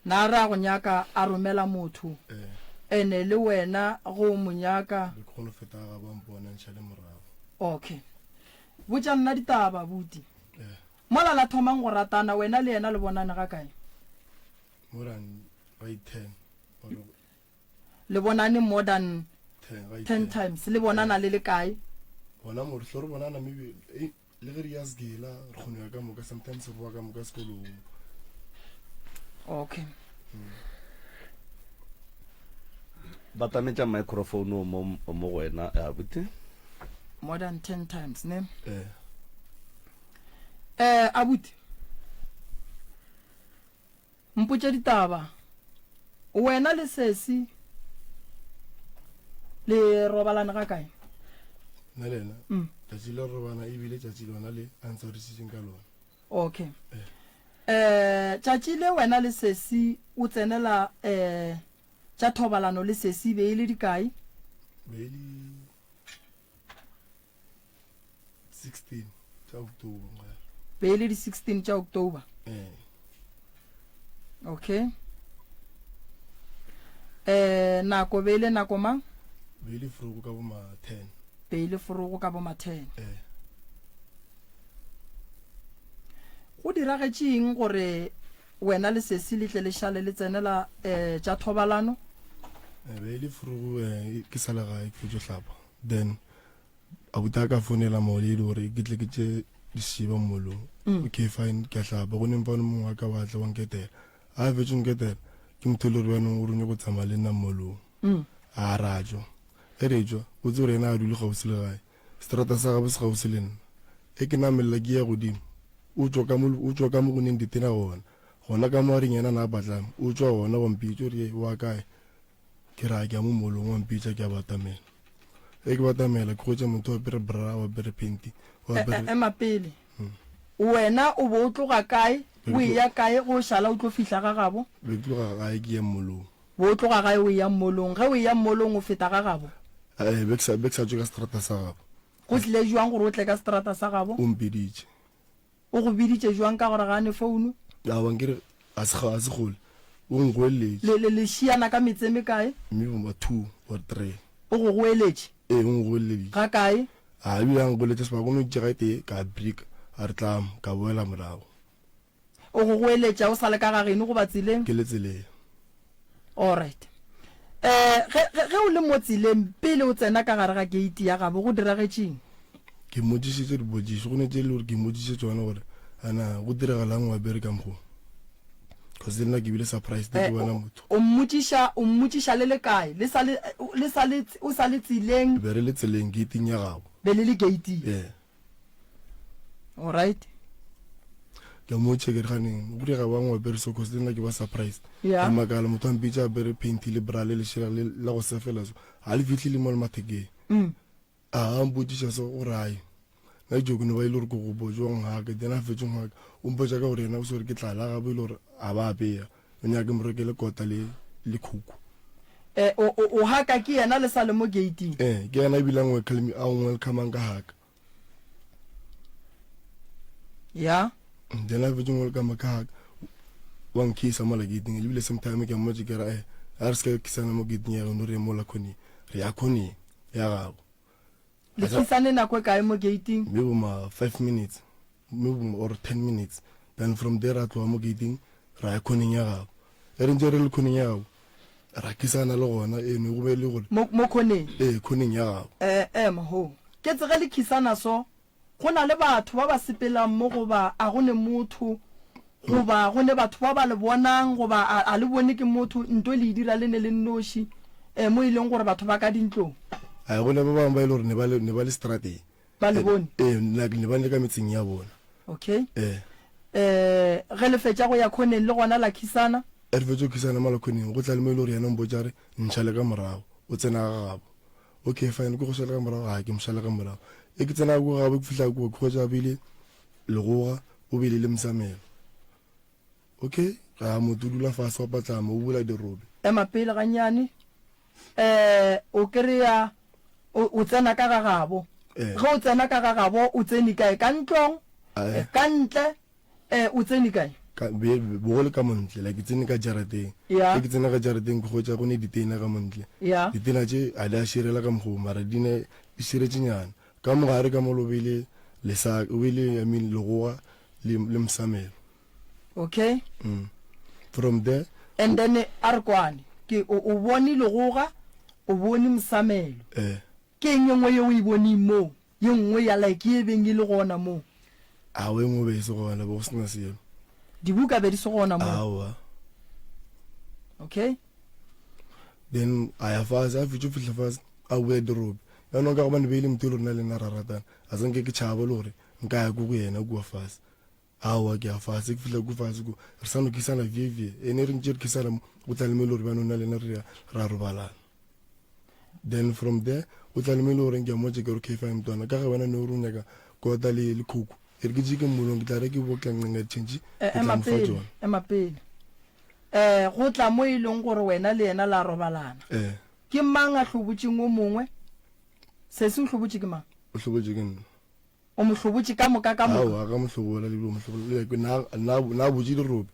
Na re a go nyaka a romela motho, Eh. ene le wena ge o mo nyaka. Be ke kgone go feta ga gabo a mpona ntšhale morago. Okay. Botša nna ditaba abuti. Eh. Mola la thomang go ratana wena le yena le bonane ga kae? More than ga 10 or Le bonane more than 10 ga 10 10 times. Le bonana le le kae? Gona mo re hlo re bonana maybe eh, le ge re ya segela re kgone ya ka moka sometimes re boa ka moka sekolong. Okay. Batametša microphone o mo mo go wena abuti. More than 10 times, ne? Eh. Eh, abuti. Mpotše ditaba. Wena le sesi le robalane ga kae? Nna le yena Mm. tšatši la robana ebile tšatši lona le a ntshwarisitseng ka lona. Okay. Eh. Eh, tšatši le wena le sesi o tsenela eh tša thobalano le sesi be e le dikae? Be e le 16 tša October nkare. Be e le di 16 tša October. Eh. Okay. Eh, nako be e le nako mang? Be e le vroeg ka bo ma 10. Be e le forogo ka bo ma-ten. Ee. Go diragetše eng gore wena le sesi le tle le šale le tsenela um tša thobalano? E be e le forogo um ke sa le gae ke fetšo hlapa then abuti a ka founela maoledi gore ke tle ke tše dišeba mmolong. Mm. Okay fine ke a hlapa go neng fane mongwe wa ka wa tla wa nketela. A fetšo nketela ke motho e le gore bjanong o re o nyako tsamaya le nna mmolong. Mm. A ra tšwa. Ge re tšwa, o tsebe gore yena a dule kgauswi le gae. Seterata sa gabo se kgauswi le nna. Ge ke namelela ke ya godimo, o tšwa ka mo, o tšwa ka mo go neng ditena gona. Gona ka mo a reng yena na patlame, o tšwa gona wa mpitša o re, Wa kae? Ke re, A ke ya mo molong, wa mpitša ke a batamela. Ge ke batamela, ke hwetša motho o apere bra, o apere phenti, o E, apere. e, ema pele. Wena o be o tloga kae, o eya kae ge o šala o tlo fihla ga gabo? Be ke tloga gae ke ya molong. Bo o tloga gae o eya mmolong. Ge o eya mmolong o feta ga gabo. Ee, be ke sa, be ke sa tšwe ka seterata sa gabo. Go tlile bjang gore o tle ka seterata sa gabo? O mpiditše. O go biditše bjang ka gore ga a ne founu? Aowa, nkere ga se, ga se kgole. O ngoeletše. Le, le, le šiana ka metse e mekae? Maybe ba two or three. O go goeletše? Ee, o ngoeleditše. Ga kae? A ebile a ngoeletša sebaka, o no itše ga e tee, ka brika, a re tlamo, ka boela morago. O go goeletša o sa le ka ga geno goba tseleng? Ke le tseleng. Alright. Eh, ge, ge, ge o le mo tseleng, pele o tsena ka gare ga keiti ya gabo, go diragetšeng? Ke mmotšišitše dipotšišo, go ne tše e le gore ke mmotšiše tšona gore a na go diragalang o apere ka mokgo. Cause le nna ke bile surprised ke Eh, bona o, motho. o mmotšiša, o mmotšiša le le kae? Le sa le, le sa le, o sa le tseleng? Be re le tseleng, geiting ya gabo. Be le le geiting? Yeah. Alright. Ke a mo check re ganeng go direga bang wa apere so cause le nna ke ba surprised. Yeah. Ke makala motho a mpitša apere panty le bra le lešela le la go sefela so. Ga le fihle le mo le mathekeng. Mm. A a mpotšiša so o rae. Nna ke joke no ba ile gore ke go botša wa nghaka then a fetše nghaka o mpotša ka gore yena o se gore ke tlala gabo ile gore a ba apeya o nyaka ke mo rekele kota le le khuku. Eh o o o haka ke yena le sa le mo gate-ing. Eh ke yena ebile a welcome a welcome ka haka. Ya. Then a fetše welcome ka haka wa nkhisa mola gate-ing ebile same time ke a mmotša ke re eh a re se ka khisana mo gate-ing ya geno re ye mola khoneng re ya khoneng ya gabo. Le khisane nako e kae mo gate-ing? Maybe ma 5 minutes maybe or 10 minutes then from there ra tloga mo gate-ing ra ya khoneng ya gabo ge re ntse re le khoneng ya gabo ra khisana le gona e no go be le gore Mo, mo khoneng? ee khoneng ya gabo Eh, ema ho. Ke tse ge le khisana so, go na le batho ba ba sepelang mo goba a go ne motho goba go ne batho ba ba le bonang goba a, a le bone ke motho, nto le e dira le ne le nnoši, eh, mo e leng gore batho ba ka dintlong. Ai go ne ba bangwe ba e le gore ne ba le ne ba le strateng Ba le bone? Ee, like ne ba le ka metseng ya bona. Okay. Ee. Eh, ge le fetša go ya khoneng le gona la khisana? Ge re fetša go khisana mola khoneng, go tla le mo e le gore yena o mpotša a re, Ntšhale ka morago, o tsena ga gabo. Okay, fine, ke go šale ka morago, ga ke mo šale ka morago. Ge ke tsena ko gabo, ke fihla kua, ke hwetša a beile legoga, o beile le mosamelo. Okay, ga motho o dula fase wa patlama, o bula dirobe. Ema pele gannyane. Eh, o kry-a, o, o tsena ka ga gabo. Eh. Ge o tsena ka ga gabo, o tsene kae? Ka ntlong? Eh. Ka ntle? Eh, o tsene kae? Ka, be, bogolo ka montle, like ke tsene ka jarateng. Ya. Ge ke tsena ka jarateng, ke hwetša go ne ditena ka montle. Ya. Ditena tše ga di a širela ka mokgwa wo, mara di ne di širetšenyana. Ka mo gare ka mola o beile lesaka, o beile, I mean, legoga le, le mosamelo. Okay. Mm. From there. And then a re kwane, ke o, o bone legoga, o bone mosamelo. Eh. Ke eng e nngwe ye o e boneng moo? Ye nngwe ya like ye e beng e le gona moo? Aowa, e nngwe be e se gona, be go se na selo. Dibuka be di se gona moo? Aowa. Okay. Then a ya fase, a fetša go fihla fase, a boya dirope. Jaanong ka gobane be e le motho e le gore nna le nna ra ratana, a sa nke ke tšhaba le gore nka ya ko go yena kua fase. Aowa, ke ya fase, ke fihla ko fase ko, re sa no khisana vie vie. Ene re ntše re khisana mo, go tla le mo e le gore bjanong nna le yena re ya ra robalana. Then from there, go tla le mo e le goreng ke a mmotša ke re okay fine mntwana, ka ge wena ne o re o nyaka kota le le khuku, e re ke tšee ke mmolong ke tla re ke bo tla ncenga ditšhentšhi, Eh, ke tla ema mo fa pele, tšona. ema pele. Eh, go tla mo e leng gore wena le yena la robalana. Eh. Ke mang a hlobotšeng o mongwe? Sesi o hlobotše ke mang? O hlobotše ke nna. O mo hlobotše ka moka ka moka? Aowa, ga mo hlobola le mo hlobola. Le na na na botše dirope.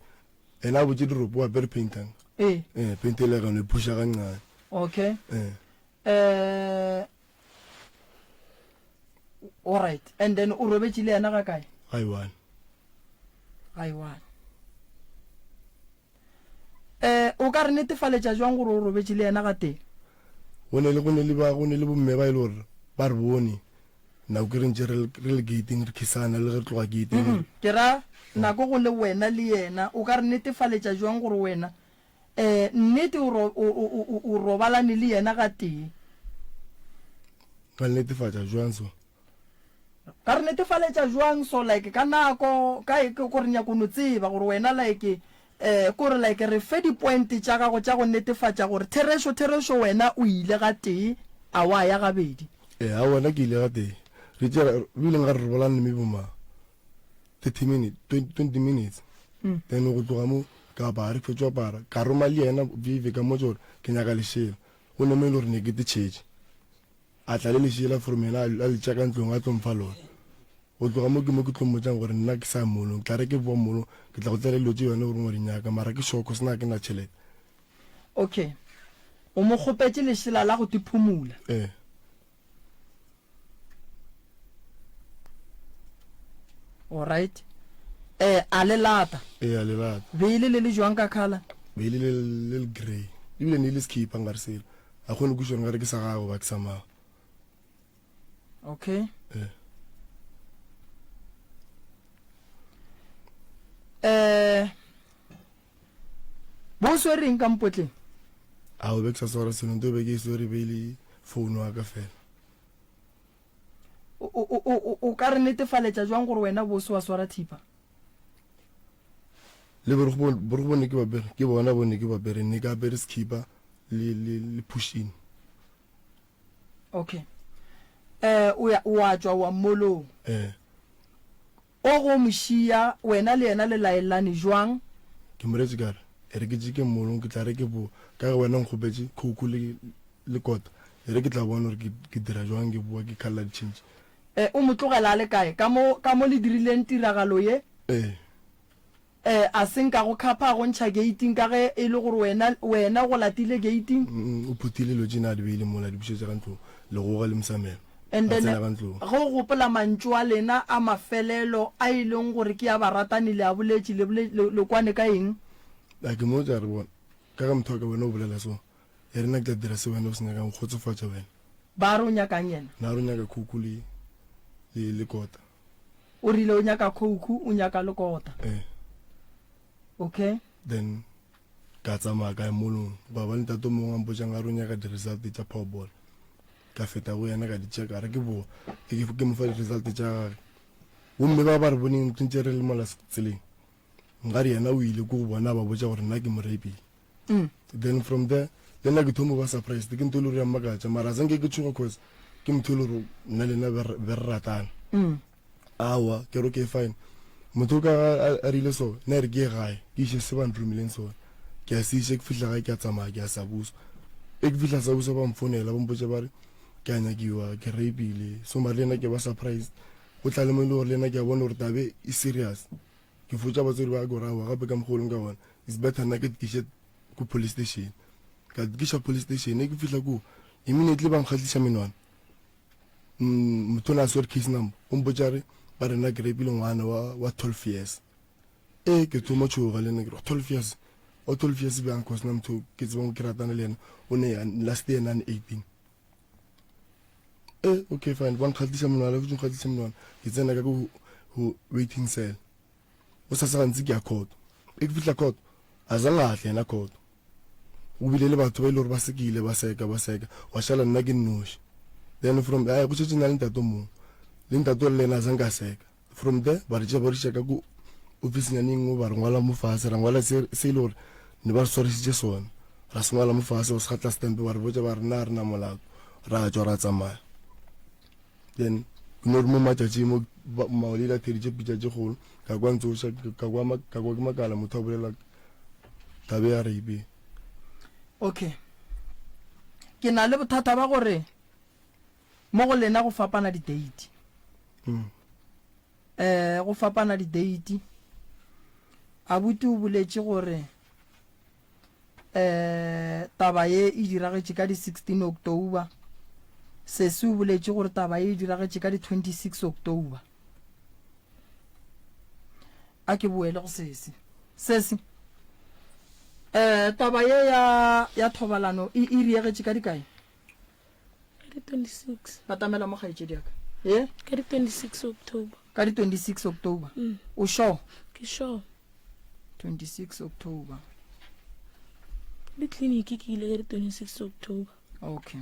Ena a botše dirope o apere paintang. Ee. Eh, paint ele ga no e phusha ga ncane. Okay. Eh. Eh. Alright, and then o robetše le yena ga kae? Ga e one. Ga e one. Eh, o ka re netefaletša jwang gore o robetše le yena gatee? Go ne le go ne le ba go ne le bomme ba e le gore ba re bone nako ke re ntše re re le gating re khisana le ge re tloga gating. Mm, ke ra nako go le wena le yena, o ka re netefaletša jwang gore wena eh nnete o ro, o, o, o, o robalane le yena gatee? Nka le netefatša jwang so? Ka re netefaletša jwang so like ka nako ka e ko re nyako no tseba gore wena like eh ko re like re fe di point tša gago tša go netefatša gore therešo therešo wena o ile ga tee a wa ya gabedi. Eh aowa nna ke ile ga tee re tšera ebile nka re re bolane maybe ma 30 minutes 20 minutes then go tloga mo ka apara re fetša go apara ka roma le yena vivi ka mmotša gore ke nyaka lešela go ne mo e le gore ne ke te tšhetše. A tla le lešela from yena a le tšea ka ntlong a tlo mfa lona. Go tloga mo ke mo ke tlo mmotšang gore nna ke sa ya molong, ke tla re ke boa molong ke tla go tlela dilo tše yone gore wa di nyaka mara ke sure cause nna ga ke na tšhelete. Okay. O mo kgopetše lešela la go te phumula. Ee. Alright. Eh, a le lata. Ee, a le lata. Be e le le le jwang ka colour? Be e le le le le grey. Ebile ne e le skhipa nkare selo. A kgone kwešiša gore nkare ke sa gagwe goba ke sa mang. Okay. Ee. Eh, bo swere eng ka mpotleng? A o be ke sa swara selo, nto be ke e swere be e le phone wa ka fela. O, o, o, o, o ka re netefaletša jwang gore wena bo se wa swara thipa? Le borokgo bo ne ke ba apere, ke bona bo ne ke ba apere, ne ke apere skhipa le, le, le push-in. Okay. Eh, o ya, wa tšwa wa mmolong. Eh. O go mo šia, wena le yena le laelane jwang? Ke mo reetše ka re, E re ke tšeke mmolong, ke tla re ke boa. Ka ge wena o nkgopetše khouku le, le kota, e re ke tla bona gore ke, ke dira jwang ke boa ke khalela ditšhentšhe. E, o mo tlogela a le kae? Ka mo, ka mo le dirileng tiragalo ye? Ee. E, a se nka go khapha a go ntšha geiting ka ge e le gore wena, wena go latile geiting? Mm, o phuthile dilo tše ne a di beile mola, a di bušetša ka ntlong, legoga le mosamelo. And A then tsena ka ntlong. ge o gopola mantšu a lena a mafelelo a e leng gore ke a baratani le a boletše, le bole, le, le kwane ka eng? A ke mmotša a re, Bona, ka ge motho wa ka wena o bolela so, e re nna ke tla dira se wena o se nyakang go kgotsofatša wena. Ba re o nyakang yena? Na re o nyaka khouku le, le, le kota. O rile o nyaka khouku, o nyaka le kota. Ee. Okay. Then ka tsamaya ka ya molong, gwa ba le ntate o mongwe a mpotšang a re o nyaka di-result tša powerball. Ka feta go yena ka di check, a re ke boa, ke, ke mo fa di-result tša gage. Gomme ba ba re boneng re ntše re le mola tseleng, nkare yena o ile ko go bona a ba botša gore nna ke mo rapile. Mm. Then from there le nna ke thomo ba surprised ke ntho e le gore ya mmakatša mara a sanke ke tšhoga cause ke motho e le gore nna le nna be re ratana. Mm. Aowa ke re okay fine motho o ka a rile so nna re ke ye gae ke iše se ba nromileng sona ke a se iše ke fihla gae ke a tsamaya ke a sabusa e ke fihla sabusa ba mfonela ba mpotša ba re ke a nyakiwa ke rapile so mara le nna ke ba surprised go tla le mo e le gore le nna ke a bona gore tabe e serious Ke fotša batswadi ba ka gore aowa gape ka mokgwa o leng ka gona it's better nna ke tkiše ko police station. Ka tkiša police station e ke fihla koo immediately ba nkgatliša menwana. Mm, motho o ne a swere case number o mpotša re ba re nna ke rapile ngwana wa, wa 12 years. E ke thoma tšhoga le nna ke re 12 years wa 12 years bjang cause nna motho ke tsebang ke ratana le yena o ne last year nane 18. Eh, okay fine ba nkgatisa monwana ke nkgatisa monwana ke tsena ka go go waiting cell o sa sa gantsi ke ya court e ke fihla court a za ngatle yena court o bile le batho ba ile gore ba sekile ba seka ba seka wa šala nna ke nnoši then from ai go šetše na le ntate mongwe le ntate o le ena a zanka seka From there ba re tšea ba re iša ka ko office-nyane e nngwe ba re ngwala mo fase ra ngwala se se e le gore ne ba re swarisitše sona ra se ngwala mo fase go se gatla stamp ba re botša ba re na re na molato ra tšwa ra tsamaya then ke no re mo matšatšing mo maoledi a theditše pitša tše kgolo ka kwa ntsoša ka kwa ka kwa ke makala motho a bolela tabe ya rape. Okay ke na le bothata ba gore Mo go lena go fapana di-date. Mm. Eh, go fapana di-date. Abuti o boletše gore eh taba ye e diragetše ka di 16 October. Sesi o boletše gore taba ye e diragetše ka di 26 October. A ke boele go sesi. Sesi, eh, taba ye ya, ya thobalano e, e riegetše ka dikae? Ka di 26. Batamela mo kgaetšedi ya ka. Ye? Ka di 26 October. Ka di 26 October. Mm. O sure? Ke sure. 26 October. Le tleliniki ke ile ka di 26 October. Okay.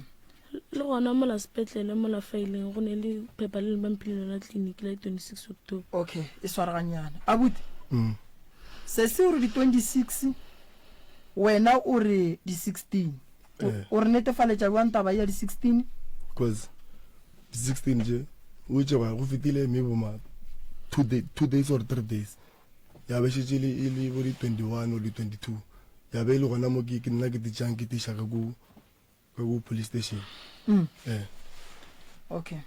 Le gona mola sepetlele mola faileng go ne le phepha le le ba mphile lona tleliniki la di 26 October. Okay, e swaraganyana. Abuti. Mm. Sesi o re di 26 wena o re di 16. O, Eh. o re netefaletša bjang taba ye ya di 16? Cause di 16 tše o itše go fetile maybe ma two, day, two days or three days ya be šetše e le e le bo di 21 or di 22 ya be e le gona mo ke ke nna ke titšang ke tiša ka ko ka ko police station Mm. eh Okay.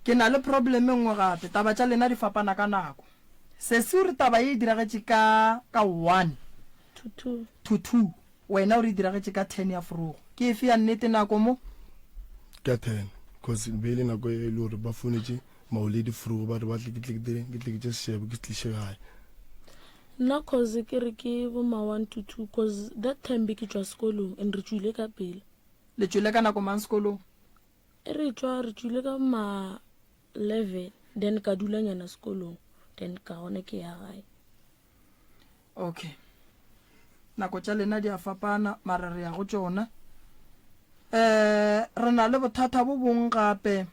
Ke na le problem e nngwe gape. Taba tša lena di fapana ka nako. Sesi o re taba ye e diragetše ka ka 1 To 2. to 2. Wena o re e diragetše ka 10 ya forogo. Ke efe ya nnete nako mo? Ka 10 cause be e le nako e le gore ba founetše maoledi forogo ba re ba tle ke tle ke dire ke tle ke tše sešebo ke se tliše gae. Nna cause ke re ke bo ma 1 to 2 cause that time be ke tšwa sekolong and re tšwile ka pela. Le tšwile ka nako mang sekolong? E re tšwa re tšwile ka ma 11 then ka dula nyana sekolong then ka gona ke ya gae. Okay. Nako tša lena di a fapana, mara re ya go tšona. Eh, re na le bothata bo bong gape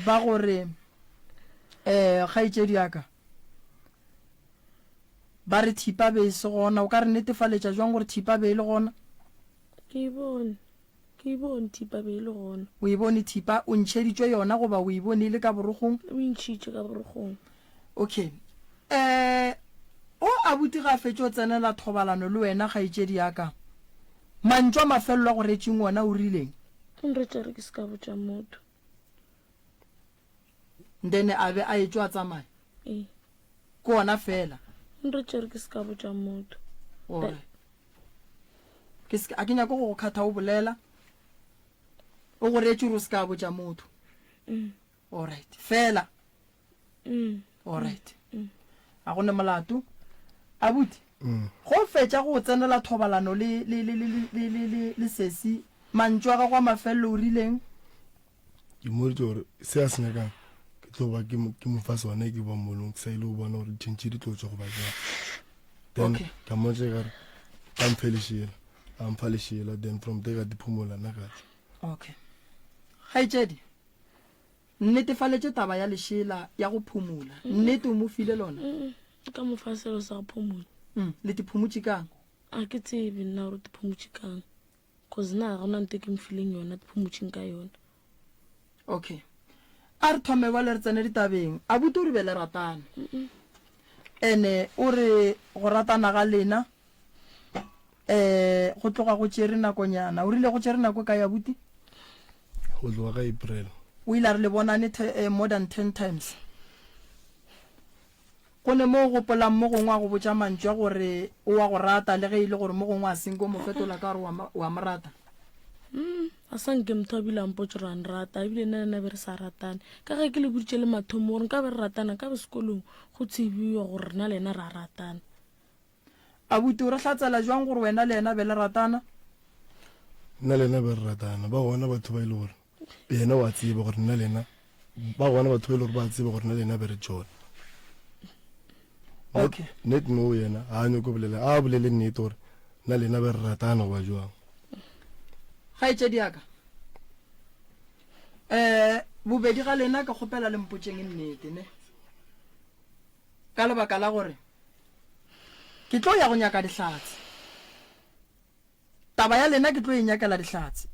ba gore eh kgaetšedi ya ka ba re thipa be e se gona. O ka re netefaletša jwang gore thipa be e le gona? Ke e bone. Ke e bone thipa be e le gona. O e bone thipa? O ntšheditšwe yona goba o e bone e le ka borokgong? O e ntšhitše ka borokgong. Okay. Eh, o abuti ga a fetše o tsenela thobalano le wena kgaetšedi ya ka. Mantšu a mafelelo a go retšeng ona o rileng? O nretše a re ke se ka botša motho. Then a be a etšwa a tsamaya? Ee. Ke ona fela? O nretše a re ke se ka botša motho. Alright. Ke se, a ke nyake go go khatha o bolela. O go reetše gore o se ka botša motho. Mm. Alright. Fela. Mm. Alright. Mm. A go ne molato. Abuti. Mm. Go fetša go tsenela thobalano le le le le le le le le sesi, mantšu a gago a mafelelo o rileng? Ke mmoditše gore se a se nyakang ke tlo ba ke mo fa sone ke ba molong ke sa ile go bona gore ditšhentšhe di tlo tswa goba jang. Then Okay. ka mmotša ka re a mphe lešela, a mpha lešela then from there ka di phumola nna ka tšwa. Okay. Kgaetšedi, nnetefaletše taba ya lešela ya go phumola. Nnete o mo file lona? Mm, ka mo fa selo sa go phumola. Mm, le te phumotše kang? A ke tsebe nna gore te phumotše kang. Cause nna ga gona nto e ke mo fileng yona te phumotšeng ka yona. Okay. A re thome bjale re tsene ditabeng. Abuti o re be le ratana. Ene o re go ratana ga lena eh go tloga go tšere nakonyana. O rile go tšere nako e kae abuti? Go tloga ka April. O ile a re le bonane eh, more than 10 times. Go ne mo o gopolang mo gongwe a go botša mantšu a gore o a go rata le ge e le gore mo gongwe a senke o mo fetola ka gore o a mo rata? Mm, a sa nke motho a bile a mpotša gore a nrata ebile nna le nna be re sa ratane. Ka ge ke le boditše le mathomo gore nka be re ratana nka be sekolong go tsebiwa gore rena le yena re a ratana. Abuti, o re hlatsela jwang gore wena le yena be le ratana? Nna le yena be re ratana. Ba gona batho ba e le gore yena wa tseba gore nna le yena ba gona batho ba e le gore ba tseba gore nna le yena be re tsona. Okay. Net no yena ga a nyoko bolela a bolele nnete gore nna le yena be re ratana goba jwang. Kgaetšedi ya ka, um bobedi ga lena ke kgopela le mpotšeng nnete ne, ka lebaka la gore ke tlo ya go nyaka dihlatse. Taba ya lena ke tlo e nyakela dihlatse.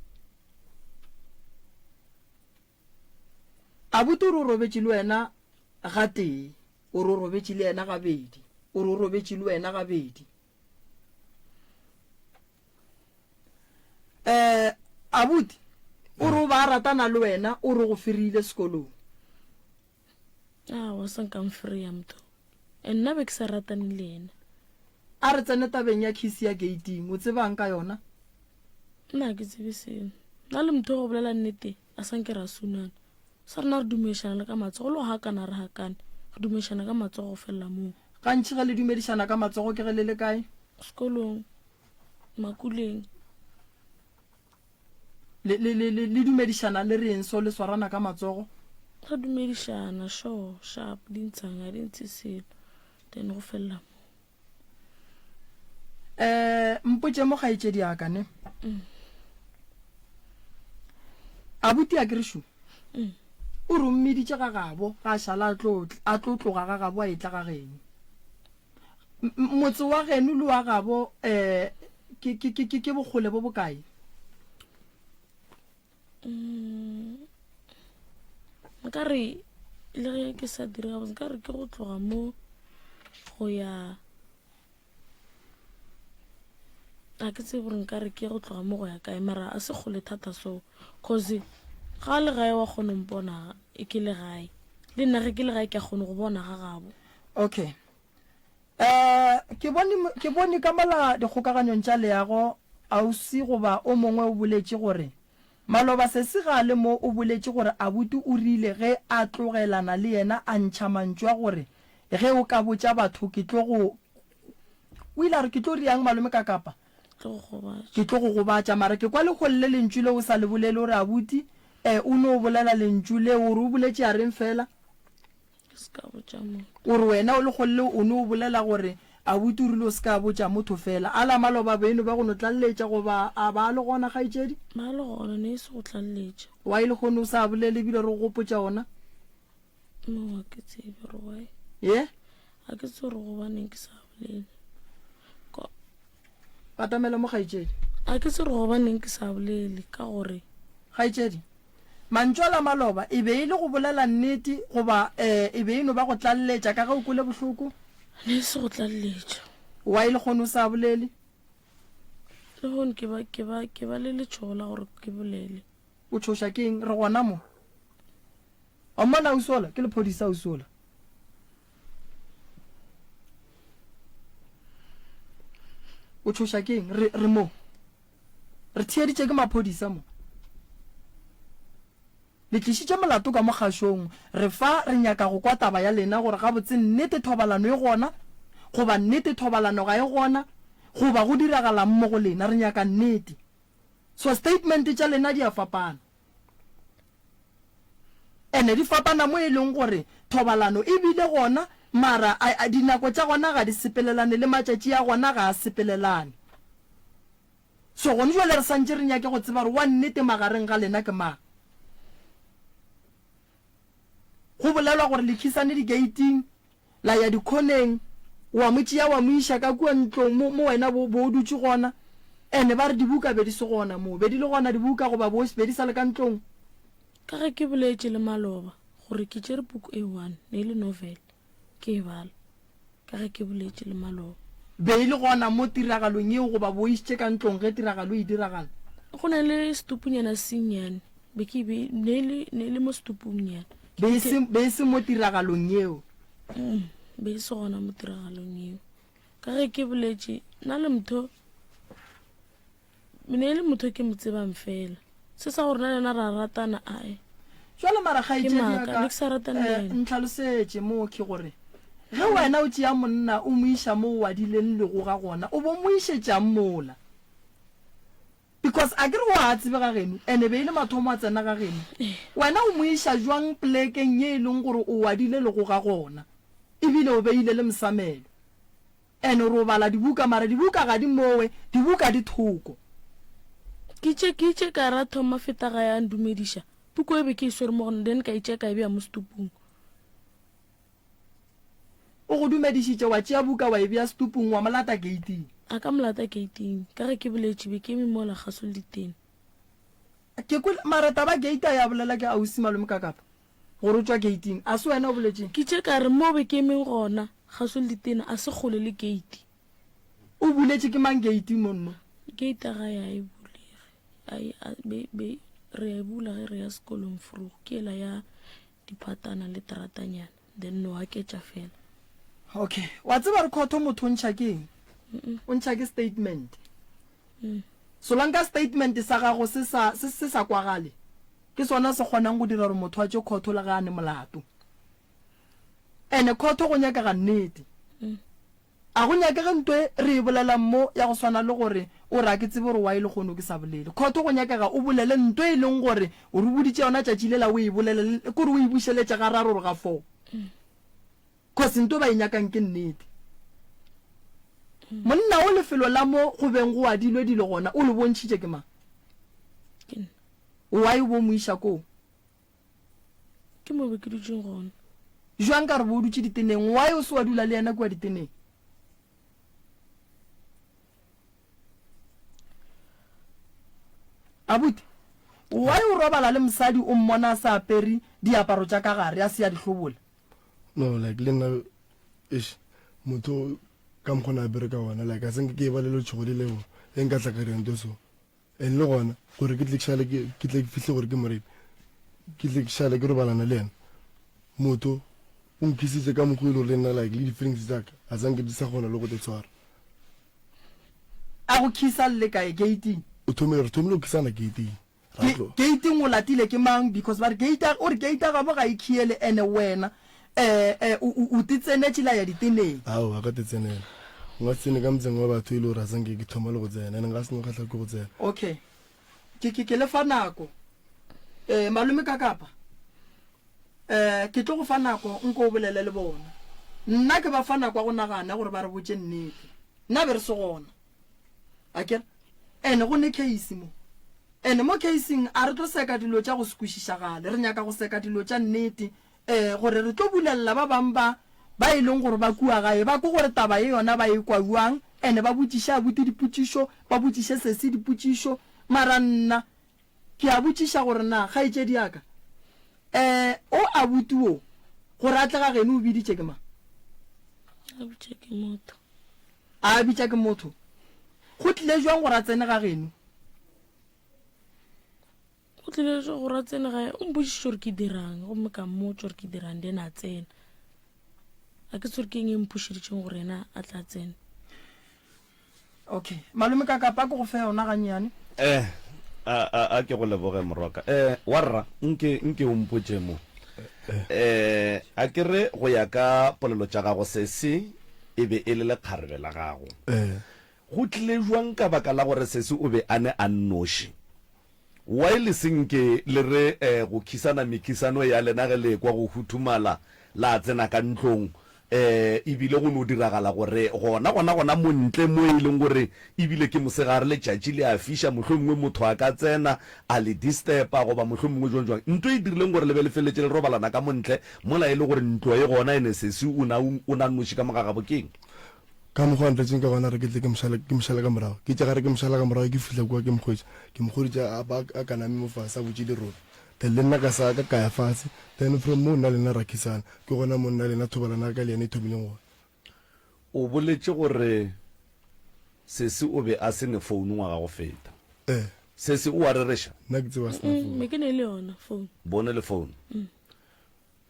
Abuti o re o robetše le wena gatee, o re o robetše le yena gabedi, o re o robetše le wena gabedi. Eh, abuti o re o ba ratana le wena, o re go ferile sekolong. Aowa, sa nka mfreya motho. And nna be ke sa ratane le yena. A re tsene tabeng ya khisi ya geiting. O tsebang ka yona? Nna ga ke tsebe selo. Nna le motho wa go bolela nnete. A sa nke ra sunana. Sa rena re dumedišana le ka matsogo, le go hakana re hakane. Re dumedišana ka matsogo go felela moo. Gantši ge le dumedišana ka matsogo ke ge le le kae? Sekolong, Makuleng. Le, le, le, le, le dumedišana le reng so le swarana ka matsogo? Re dumedišana, sure, sharp, di ntshang, ga di ntshe selo. Then go felela moo. Eh, mpotše mo kgaetšedi ya ka ne. Mm. Abuti a ke re šu. Mm. O re o mmiditše ga gabo ga a šala a tlo a tlo tloga ga gabo a etla ga geno. Motse wa geno le wa gabo eh ke ke ke ke bokgole bo bokae? Mm. Nka re le ge ke sa dire gabotse nka re ke go tloga mo go ya ga ke tsebe gore nka re ke go tloga mo go ya kae mara a se kgole thata so cause ga le gae wa kgona mpona e ke le gae le nna ge ke le gae ke a kgone go bona ga gabo okay um ke bone ke bone ka mola dikgokaganyong tša leago ausi goba o mongwe o boletše gore maloba sesi ga a le mo o boletše gore abuti o rile ge a tlogelana le yena a ntšha mantšu a gore ge o ka botša batho ke tlo go o ile a re ke tlo riang malome ka kapa ke tlo go gobatša mara ke kwa leholle le lentšu leo o sa le bolele o re abuti um o no bolela lentšu leo o re o boletše a reng fela O re wena o leholle o no bolela gore abuti o rile o se ka botša motho fela. A la maloba beno ba go no tlaleletša goba a ba le gona kgaetšedi? Ba le gona, ne e se go tlaleletša. Why lehono o sa bolele ebile re go gopotša ona? No, ga ke tsebe gore why. Ye? Ga ke tsebe gore gobaneng ke sa bolele. Ko. Batamela mo kgaetšedi. Ga ke tsebe gore gobaneng ke sa bolele ka gore. Kgaetšedi. Mantšu a la maloba e be e le go bolela nnete goba eh, e be e no ba go tlaleletša ka ge o kwele bohloko? Ne e se go tlaleletša. Why lehono o sa bolele? Lehono ke ba, ke ba, ke ba le letšhogo la gore ke bolele. O tšhoša ke eng? Re gona mo. Wa mmona ausi ola? Ke lephodisa ausi ola. O tšhoša ke eng? Re, re mo. Re theeditše ke maphodisa mo. Le tlišitše molato ka mo kgašong. Re fa re nyaka go kwa taba ya lena gore gabotse nnete thobalano e gona goba nnete thobalano ga e gona goba go diragalang mo go lena. Re nyaka nnete. So statement tša lena di a fapana. Ene di fapana mo e leng gore thobalano e bile gona mara a, a, dinako tša gona ga di sepelelane le matšatši a gona ga a sepelelane. So gone jwale re santše re nyake go tseba gore wa nnete magareng ga lena ke mang. Go bolelwa gore le khisane digeiting, la ya dikhoneng, wa mo tšea wa mo iša ka kua ntlong mo, mo wena bo, bo o dutše gona. Ene ba re dibuka be di se gona moo. Be di le gona dibuka goba bo, be di sa le ka ntlong? Ka ge ke boletše le maloba gore ke tšere puku e one, ne e le novel, ke e bala. Ka ge ke boletše le maloba. Be e le gona mo tiragalong yeo goba bo išitše ka ntlong ge tiragalo e diragala? Go na le setupunyana se sennyane, be ke be, ne e le, ne e le mo setupungnyana. Be e se, be e se mo tiragalong yeo? Mm, be e se gona mo tiragalong yeo. Ka ge ke boletše, nna le motho Ne e le motho ke mo tsebang fela. Se sa gore na le yena ra ratana ae. Jwale mara kgaetšedi ya ka, eh, ntlhalosetše Mooki gore ge wena o tšea monna o mo iša mo o adileng legoga gona, o bo mo išetšang mola? Because a ke re o a tsebe ga geno, ene be e le mathomo a tsena ga geno. Wena o mo iša jwang plekeng ye e leng gore o adile legoga gona, ebile o beile le mosamelo? Ene o re o bala dibuka mara dibuka ga di mowe, dibuka di thoko. Ke itše, ke itše ka ra thoma feta gae a ndumediša. Puku e be ke e swere mo go nna, then ka e tšea ka e bea mo setupung. O go dumedišitše, wa tšea buka wa e bea setupung, wa mo lata geiting. A ka mo lata geiting, ka ge ke boletše, be ke eme mola kgaso le ditene. Ke kwele, mara taba geite a ya bolela ke ausi malome Kakapa. Gore o tšwa geiting, a se wena o boletšeng? Ke tše ka re, Mo be ke emeng gona, kgauswi le ditena, a se kgole le keiti. O buletše ke mang keiti monno? Keiti ya gae ga e bulege. A e, a, be, be, re a e bula ge re ya sekolong vroeg. Ke yela ya diphatana le teratanyana. Then no aketša fela. Okay. Wa tseba re khotho motho o ntšha ke eng? O ntšha ke statement. Mm. Solanka statement sa gago se sa, se, se sa kwagale. Ke sona se kgonang go dira gore motho a tšwe khotho le ge a ne molato. Ene khotho go nyakega nnete. A go nyakege nto e re e bolelang mo ya go swana le gore o re a ke tsebe gore why lehono ke sa bolele. Khotho go nyakega o bolele nto e leng gore o re boditše yona tšatši lela o e bolele ke gore o e bušeletše gararo gore ga foo. Cause nto ba e nyakang ke nnete. Monna o lefelo la mo go beng go adilwe dilo gona o le bontšhitše ke mang? Ke nna. Why o bo mo iša koo? Ke mo be ke dutšeng gona. Jwang ka re bo o dutše diteneng? Why o se wa dula le yena kua diteneng? Abuti, why o robala le mosadi o mmona a sa apere diaparo tša ka gare a se a di hlobola? No, like le nna eish motho ka mokgwa na apere ka gona like a senke ke e ba le letšhogo le leo e nka tla ka dira nto so. And le gona gore ke tle ke šale ke ke tle ke fihle gore ke mo rape, ke tle ke šale ke robalana le yena, motho o nkhisitše ka mokgwa e le gore le nna like le di-feelings tša ka a sanke di sa kgona le go te tshwara. A go khisa le le kae? Gate-ing? O thomile, re thomile go khisana gate-ing. Ra Ke, tlo. gate-ing o latile ke mang? Because ba re gate ya, o re gate ya gabo ga e khiele ene wena eh, eh, o, o, o te tsenetše la ya diteneng. Aowa, ka te tsenela. Nka se tsene ka motseng wa batho e le gore a sanke ke thoma le go tsena, and nka se no kgahla ke go tsena. Okay. Ke, ke, ke le fa nako. Eh, malome ka kapa. Eh, ke tlo go fa nako nko o bolele le bona. Nna ke ba fa nako ya go nagana gore ba re botše nnete. Nna be re se gona. Akere? Ene go ne case mo. Ene mo caseng a re tlo seka dilo tša go se kwešišagale. Re nyaka go seka dilo tša nnete. Ee, gore re tlo bulelela ba bang ba ba e leng gore ba kua gae, ba kwe gore taba ye yona ba e kwa bjang, ene ba botšiše abuti dipotšišo, ba botšiše sesi dipotšišo. Mara nna ke a botšiša gore na kgaetšedi ya ka, ee, o abuti wo, gore a tle ga geno o biditše ke mang? A bitša ke motho. A bitša ke motho. Go tlile bjang gore a tsene ga geno? O tlile jo gore a tsene gae o mpotšiše gore ke dirang gomme ka mmotša gore ke dirang then a tsena a ke tsore ke eng e mpušeditšeng gore yena a tla tsena okay malome ka kapa ke go fe yona gannyane eh a a a ke go leboge morwaka eh warra nke nke o mpotše mo eh a ke re go ya ka polelo tša gago sesi e be e le lekgarebe la gago eh go tlile jwang ka baka la gore sesi o be a ne a nnoši Why le se nke le re eh go khisana mekhisano ya lena ge le ekwa go huthumala la tsena ka ntlong eh ebile go no diragala gore gona gona gona mo ntle mo e leng gore ebile ke mosegare letšatši le a fiša mohlomongwe motho a ka tsena a le disturba goba mohlomongwe jwang jwang nto e dirileng gore le be le feleletše le robalana ka mo ntle mola e le gore ntlo e gona ene sesi o na o na noši ka mo ga gabo keng? Ka mokgwa a ntletšeng ka gona, re ke tle ke mo šale, ke mo šale ka morago. Ke itše gare ke mo šala ka morago, ke fihla kua ke mo hwetša. Ke mo hweditše a ba a kaname mo fase, a butše dirope. Then le nna ka sa ka ka ya fase. Then from moo nna le yena ra khisana. Ke gona mo nna le yena thobalano ya ka le yena e thomileng gona. O boletše gore sesi o be a se ne founu ngwaga go feta. Ee. Sesi o a rereša? Nna ke tseba a se na founu. Me ke ne le yona phone. Bone le phone.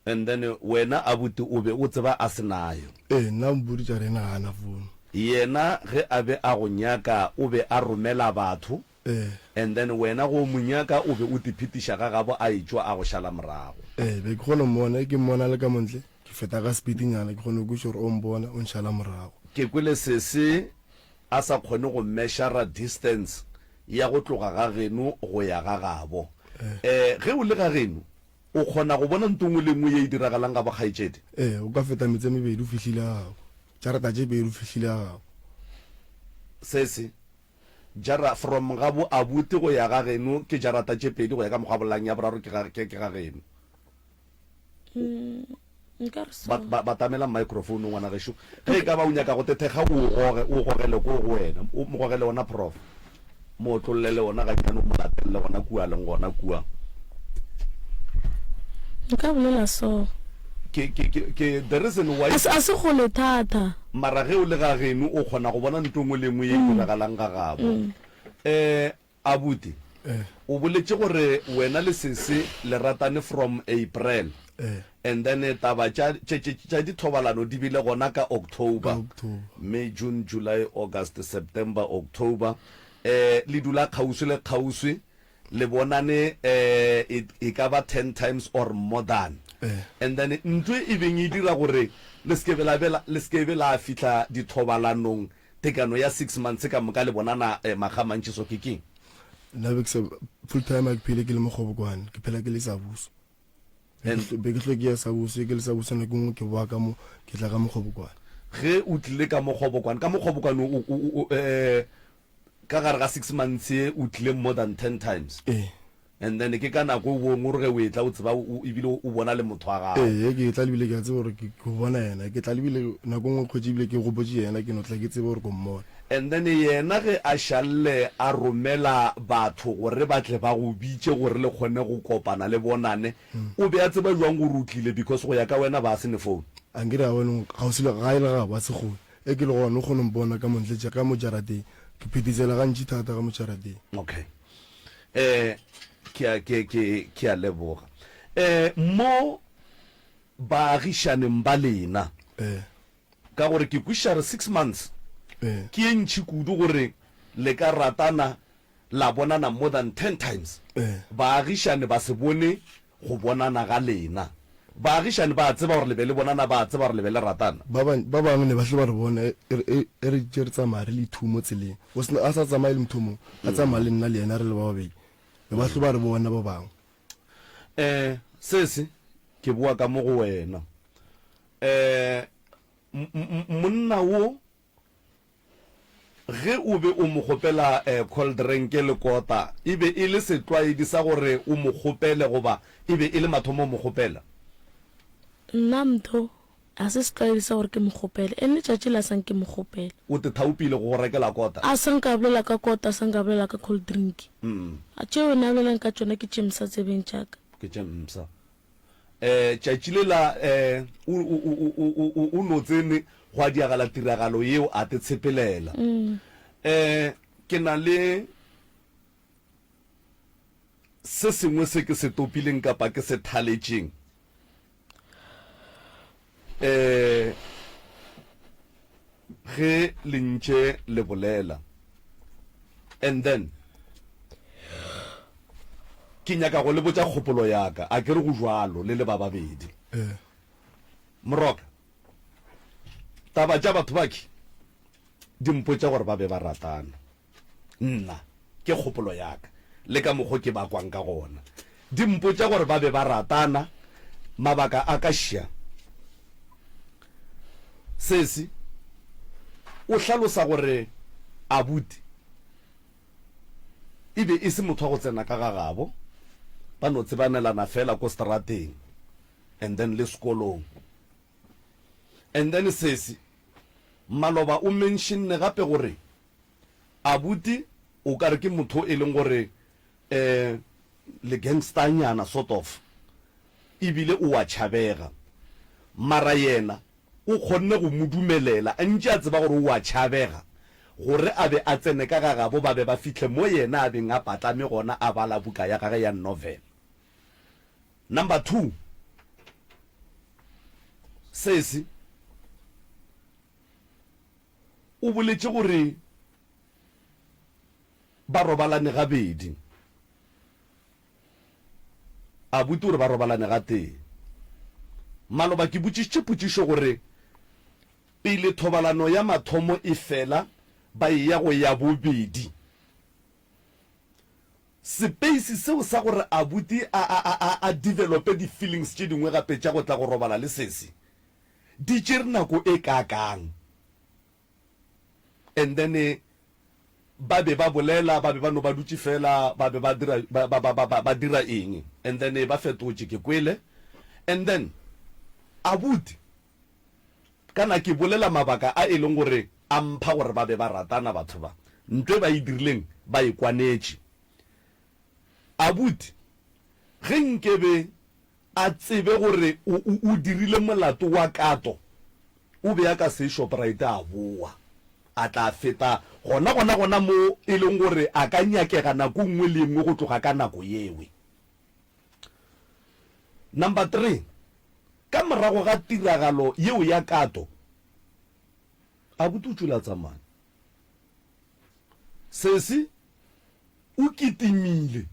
And then wena abuti o be o tseba a se nayo? Ee, nna o mpoditše a re yena ga a na phone. Yena ge a be a go nyaka o be a romela batho? Ee. And then wena go mo nyaka o be o te phetiša ga gabo a etšwa a go šala morago? Ee, be ke kgona go mmona, ge ke mmona a le ka mo ntle, ke feta ka speed nyana, ke kgona go kwešiša gore o mbona, o nšala morago. Ke kwele sesi a sa kgone go measure distance ya go tloga ga geno go ya ga gabo. Ee, ge o le ga geno O kgona go bona nto nngwe le nngwe ye e diragalang ga bokgaetšedi? Ee, o ka feta metse e mebedi o fihlile ga gabo. Jarata tše pedi o fihlile ga gabo. Sesi, jara, from ga bo abuti go ya ga geno ke jarata tše pedi go ya ka mokgwa bolang ya boraro ke ga, ke, ke ga geno. Mm, nka re so. Ba, ba, batamela microphone ngwana gešo. Ge e ka ba o nyaka go te thekga o o goge, o o gogele ko go wena. O mo gogele ona prof. Mo otlollele ona gannyane o mo latelele gona kua a leng gona kua. Nka bolela so. Ke, ke, ke, ke the reason why. A se, a se kgole thata. Mara ge o le ga geno o kgona go bona nto nngwe le nngwe ye e diragalang ga gabo. Eh, Abuti, o boletše gore wena le sesi le ratane from April and then taba tša, tše, tše, tša dithobalano di bile gona ka October. May, June, July, August, September, October. Eh, le dula kgauswi le kgauswi. Le bonane eh e, e ka ba ten times or more than. Eh. And then ntho e beng e dira gore le se ke be la be la, le se ke be la fihla dithobalanong tekano ya six months ka moka le bonana eh, makga a mantši so ke keng? Nna be ke sa full time a ke phele ke le mokgobokwane, ke phela ke le Sabuso. Be ke be ke hlwe ke ya Sabuso, ke le Sabuso nako nngwe ke boa ka mo, ke tla ka mokgobokwane. Ge o tlile ka mokgobokwane, ka mokgobokwane o, o, o, eh, Ka gare ga six months ye o tlile more than ten times. Ee. And then ke ka nako o bong o re ge o etla o tseba o ebile o bona le motho wa gago. Ee, ge ke etla lebile ke a tseba gore ke ke bona yena. Ke tla lebile nako nngwe kgwetše ebile ke gopotše yena ke no tla ke tsebe gore ko mmona. And then yena ge a šalle a romela batho gore ba tle ba go bitše gore le kgone go kopana le bonane, o be a tseba jwang gore o tlile because go ya ka wena ba se ne phone? Ankere ga bone kgauswi le gae le gabo a se kgole. E ke le gona o kgona mpona ka montle tša ka mo jarateng. Ke phitizela gantši thata ka mo jarateng. Okay. Eh ke a ke ke ke a leboga. Eh mo baagišaneng ba lena. Eh. Ka gore ke kwešiša re 6 months. Eh. Ke ye ntši kudu gore le ka ratana la bonana more than 10 times. Eh. Baagišane ba se bone Go bonana ga lena. Baagišani ba a tseba gore le be le bonana, ba a tseba gore le be le ratana. Ba ba, ba bangwe ne ba hle ba re bona e, e, e, e re tše re tsamaya re le two mo tseleng. O se, a sa tsamaye le motho o mongwe, a tsamaya le nna le yena re le ba babedi. Ne ba hle ba re bona ba bangwe. Eh, sesi, ke boa ka mo go wena. Eh, m, m, monna wo Ge o be o mo kgopela cold drink le kota, e be e le setlwaedi sa gore o mo kgopele goba e be e le mathomo o mo kgopela? Nna Mtho, ga se setlwaedi sa gore ke mo kgopele. And letšatši le a sa nke mo kgopela. O te thaopile go go rekela kota? A sa nka a bolela ka kota, a sa nka a bolela ka cold drink. A tšeo yena a bolelang ka tšona ke tše mpsha tsebeng tša ka. Ke tše mpsha. Eh, tšatši lela eh, o, o, o, o, o, o no tsene gwa diagala tiragalo yeo a te tshepelela. Eh, ke na le se sengwe se ke se topileng kapa ke se thaletšeng. Eh, ge le ntše le bolela. And then ke nyaka go le botša kgopolo ya ka, a ke re go jwalo le le ba babedi. Ee. Moroka, taba tša batho bakhi di mpotša gore ba be ba ratana. Nna, ke kgopolo ya ka, le ka mokgo ke ba kwang ka gona. Di mpotša gore ba be ba ratana, mabaka a ka šia. Sesi o hlalosa gore abuti e be e se motho wa go tsena ka ga gabo, ba no tsebanelana feela ko strateng and then le sekolong. And then sesi maloba o mentionne gape gore abuti o ka re ke motho e leng gore um le gangster nyana sort of ebile o a tšhabega mara yena o kgonne go mo dumelela a ntše a tseba gore o a tšhabega gore a be a tsene ka ga gabo ba be ba fihle mo yena a beng a patlame gona a bala buka ya gage ya novel. Number 2 sesi o boletše gore ba robalane gabedi. Abuti o re ba robalane gatee. Maloba ke botšišitše potšišo gore pele thobalano ya mathomo e fela ba eya go ya bobedi. Sepeisi seo sa gore abuti a a a a a develope di feelings tše dingwe gape tša go tla go robala le sesi di tšere nako e kaakang? And then ba be ba bolela, ba be ba no ba dutše fela, ba be ba dira, ba, ba, ba, ba, ba dira eng? And then ba fetotše, ke kwele. And then abuti, kana ke bolela mabaka a e leng gore a mpha gore ba be ba ratana batho ba. Ntho e ba e dirileng ba e kwanetše. Abuti, ge nkebe a tsebe gore o, o, o dirile molato wa kato, o be a ka se Shoprite a boa. A tla feta gona, gona, gona mo e leng gore a ka nyakega nako e nngwe le e nngwe go tloga ka nako yewe. Number three, ka morago ga tiragalo yeo ya kato, abuti o tšwele a tsamaya. Sesi o kitimile.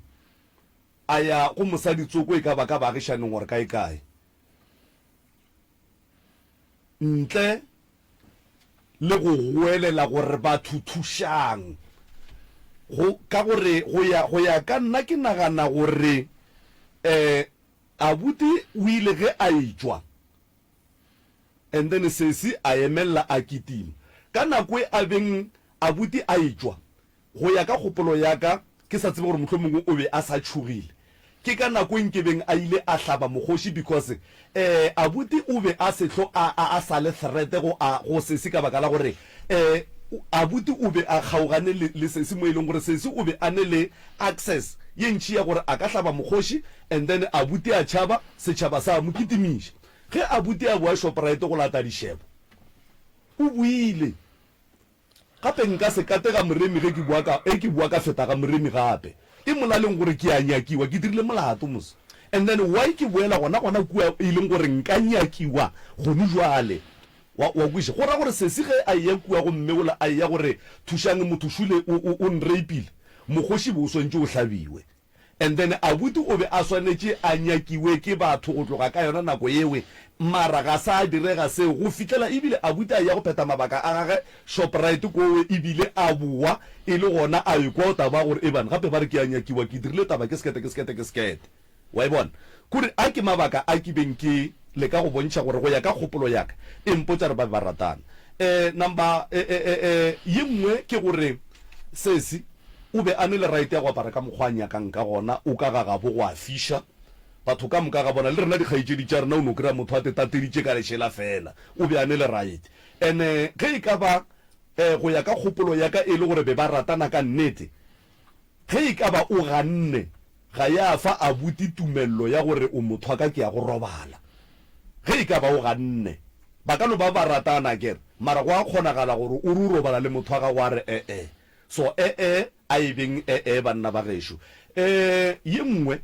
A ya go mosadi tsoko e ka ba ka baagišaneng or kae-kae. Ntle le go goelela gore batho thušang. Go, ka gore go ya, go ya ka nna ke nagana gore eh, abuti o ile ge a etšwa and then sesi a emella a kitima. Ka nako e a beng abuti a etšwa, Go ya ka kgopolo ya ka, ke sa tsebe gore mohlomongwe o be a sa tšhogile. Ke ka nako e nkebeng a ile a hlaba mokgoši because eh abuti o be a se hlo a a a sa le threat go a go sesi ka baka la gore eh abuti o be a kgaogane le le sesi mo e leng gore sesi o be a ne le access ye ntši ya gore a ka hlaba mokgoši and then abuti a tšhaba, setšhaba sa mo kitimiša. Ge abuti a boa Shoprite go lata dišebo, o boile. Gape nka se kate ga Moremi ge ke bua ka, ge ke bua ka feta ga Moremi gape. E molaleng gore ke a nyakiwa, ke dirile molato mos. And then why ke boela gona gona kua e leng gore nka nyakiwa gone jwale. Wa, wa kwešiša? Go ra gore sesi ge a eya kua go mme ola a eya gore thušang motho šole o, o, o nrapeile, mokgoši be o swantše o hlabiwe. And then abuti o be a swanetše a nyakiwe ke batho go tloga ka yona nako yewe, mara ga sa direga seo go fihlela ebile abuti a eya go phetha mabaka a gage Shoprite kowe ebile a bowa e le gona a ekwa taba ya gore eban gape ba re ke a nyakiwa ke dirile taba ke sekete ke sekete ke sekete. Wa e bona? Kore a ke mabaka a ke beng ke leka go bontšha gore go ya ka kgopolo ya ka e mpotša re ba be ba ratana. Eh number eh eh eh ye nngwe ke gore sesi O be a ne le right ya go apara ka mokgwa a nyakang ka gona, o ka ga gabo go a fiša. Batho ka moka ga bona, le rena dikgaetšedi tša rena, o no kry-a motho a te tateditše ka lešela feela. O be a ne le right. And-e ge e ka ba, go ya ka kgopolo ya ka e le gore be ba ratana ka nnete, ge e ka ba o ganne, ga ya fa abuti tumello ya gore o motho wa ka ke ya go robala. Ge e ka ba o ganne, ba ka no ba ba ratana akere, mara go a kgonagala gore o re o robala le motho wa gago a re e-e. So e-e, a e beng e-e, banna ba gešo. E, ye nngwe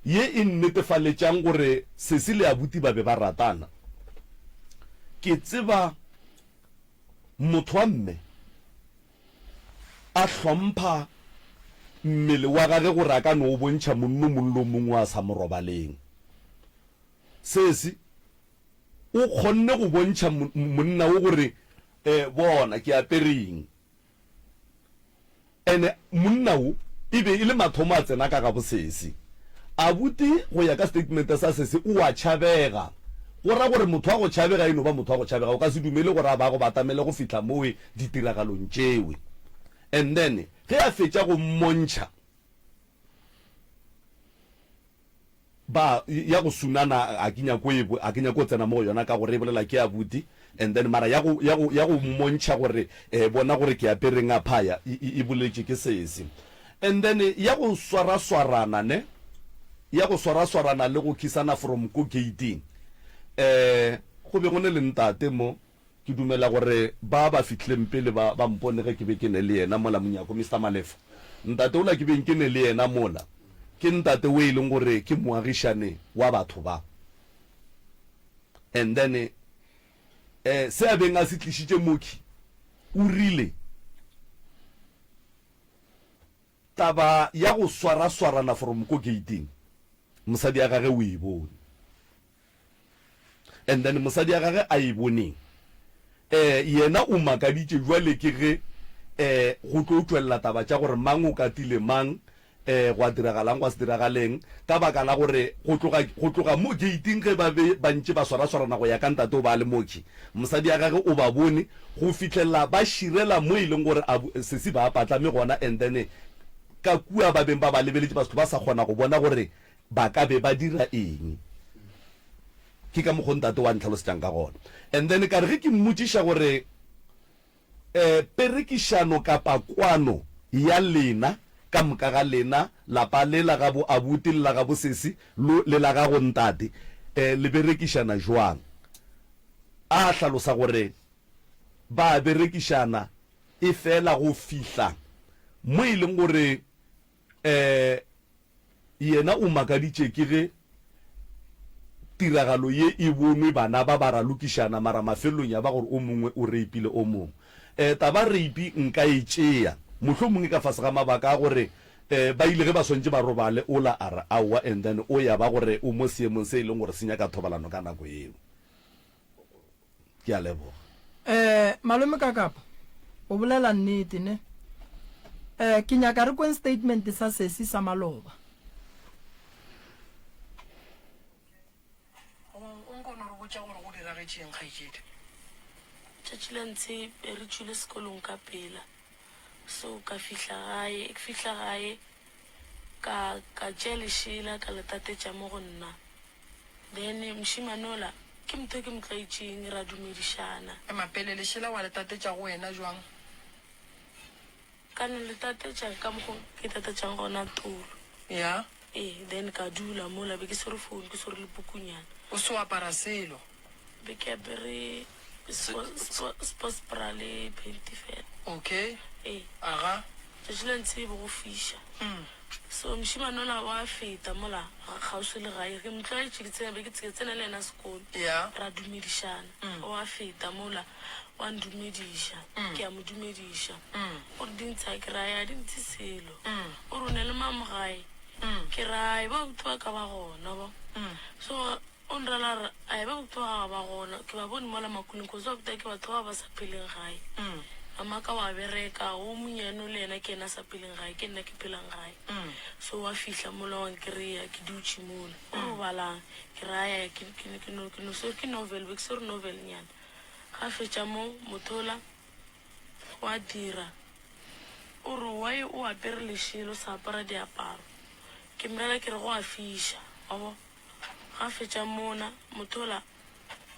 ye e nnetefaletšang gore sesi le abuti ba be ba ratana, ke tseba motho wa mme a hlompha mmele wa gage gore a ka no o bontšha monno mong le o mongwe a sa mo robaleng. Sesi o kgonne go bontšha monna wo gore, E, bona ke apere eng. Ene monna wo e be e le mathomo a tsena ka ga bosesi. Abuti go ya ka statement sa sesi o a tšhabega. Go ra gore motho wa go tšhabega e no ba motho wa go tšhabega, o ka se dumele gore a ba go batamele go fihla mowe ditiragalong tšewe. And then ge a fetša go mmontšha Ba, ya go sunana ga ke nyako e, ga ke nyako go tsena mo go yona ka gore e bolela ke abuti, and then mara ya go, ya go, ya go mmontšha gore eh, bona gore ke apereng aphaya, e, e, e boletše ke sesi. And then ya go swaraswarana ne, ya go swaraswarana le go kissana from ko gate-ing, eh, go be go ne le ntate mo, Ke dumela gore ba ba fihlileng pele ba, ba mpone ge ke be ke ne le yena mola monyako, Mister Malefo. Ntate wola ke beng ke ne le yena mola, ke ntate wo e leng gore ke moagišane wa batho ba. And then, eh, se a beng a se tlišitše mokhwi, o rile, Taba ya go swaraswarana from ko gate-ing, mosadi ya gage o e bone. And then mosadi ya gage a e boneng, eh, yena o makaditše jwale ke ge, eh, go tlo tšwelela taba tša gore mang o katile mang, eh, gwa diragalang gwa se diragaleng, ka baka la gore go tloga, go tloga mo gate-ing ge ba be ba ntše ba swaraswarana go ya ka ntate o ba a le mokhi, mosadi ya gage o ba bone go fihlelela ba širela mo e leng gore a, sesi ba patlame gona and then ka kua ba beng ba ba lebeletše ba se ba sa kgona go bona gore ba ka be ba dira eng. Ke ka mokgo ntate wa ntlhalosetšang ka gona. And then ka re ge ke mmotšiša gore um perekišano kapa kwano ya lena ka moka ga lena, lapa le la ga bo abuti le la ga bo sesi lo le la gago ntate, um le berekišana jwang? A hlalosa gore ba berekišana efela go fihla mo e leng gore um Yena o makaditše ke ge tiragalo ye e bonwe bana ba ba ralokišana mara mafelelong ya ba gore o mongwe o reipile o mongwe. Taba reipi nka e tšea mohlomongwe ka fase ga mabaka a gore. Eh, ba ile ge ba swantše ba robale, ola a re aowa and then o ya ba gore o mo seemong se e leng gore se nyaka thobalano ka nako yeo. Ke a leboga. Eh, malome Kakapa, o bolela nnete ne? Eh, ke nyaka re kweng statement sa sesi sa maloba. Goba o nko no re botša gore go diragetše eng, kgaetšedi? Tšatši la ntshe be re tšwile sekolong ka pela. So ka fihla gae, ke fihla gae ka ka tšea lešela ka le tatetša mo go nna. Then mošemane ola ke motho e ke mo tlwaetšeng, ra dumedišana. Ema pele, lešela wa le tatetša go wena jwang? Ka no le tatetša ka mokgo ke tatetšang gona tolo. Ya. Ee, then ka dula mola, be ke swere phone, ke swere le pukunyana. O se wa apara selo? Be ke apere sports bra le panty fela. Okay. Ee. Aga. Tšatši la ntshe be go fiša. So mošemane ola wa feta mola kgauswi le gae, ke mo tlwaetše, ke tsena, be ke tsena le yena sekolo. Ya. Ra dumedišana. Wa feta mola, wa ndumediša, ke a mo dumediša. O re di ntsha, ke ra ya di ntshe selo. O re o ne le mang mo gae? Ke ra ai ba buti ba ka ba gona bo. So o nrela a re ai ba buti ba gago ba gona, ke ba bone mola makuleng cause ba buti ke batho ba ba sa pheleng gae. Mama ka wa bereka, o monyane o le yena ke yena a sa pheleng gae, ke nna ke phelang gae. So wa fihla mola wa nkry-a ke dutše mola. O re o balang? Ke ra ya ke no ke no swere ke novel, be ke swere novel nyana. Ga fetša mo mothola wa dira o re why o apere lešela o sa apara diaparo ke mrela ke re go a fiša wa bo ga fetša mona mothola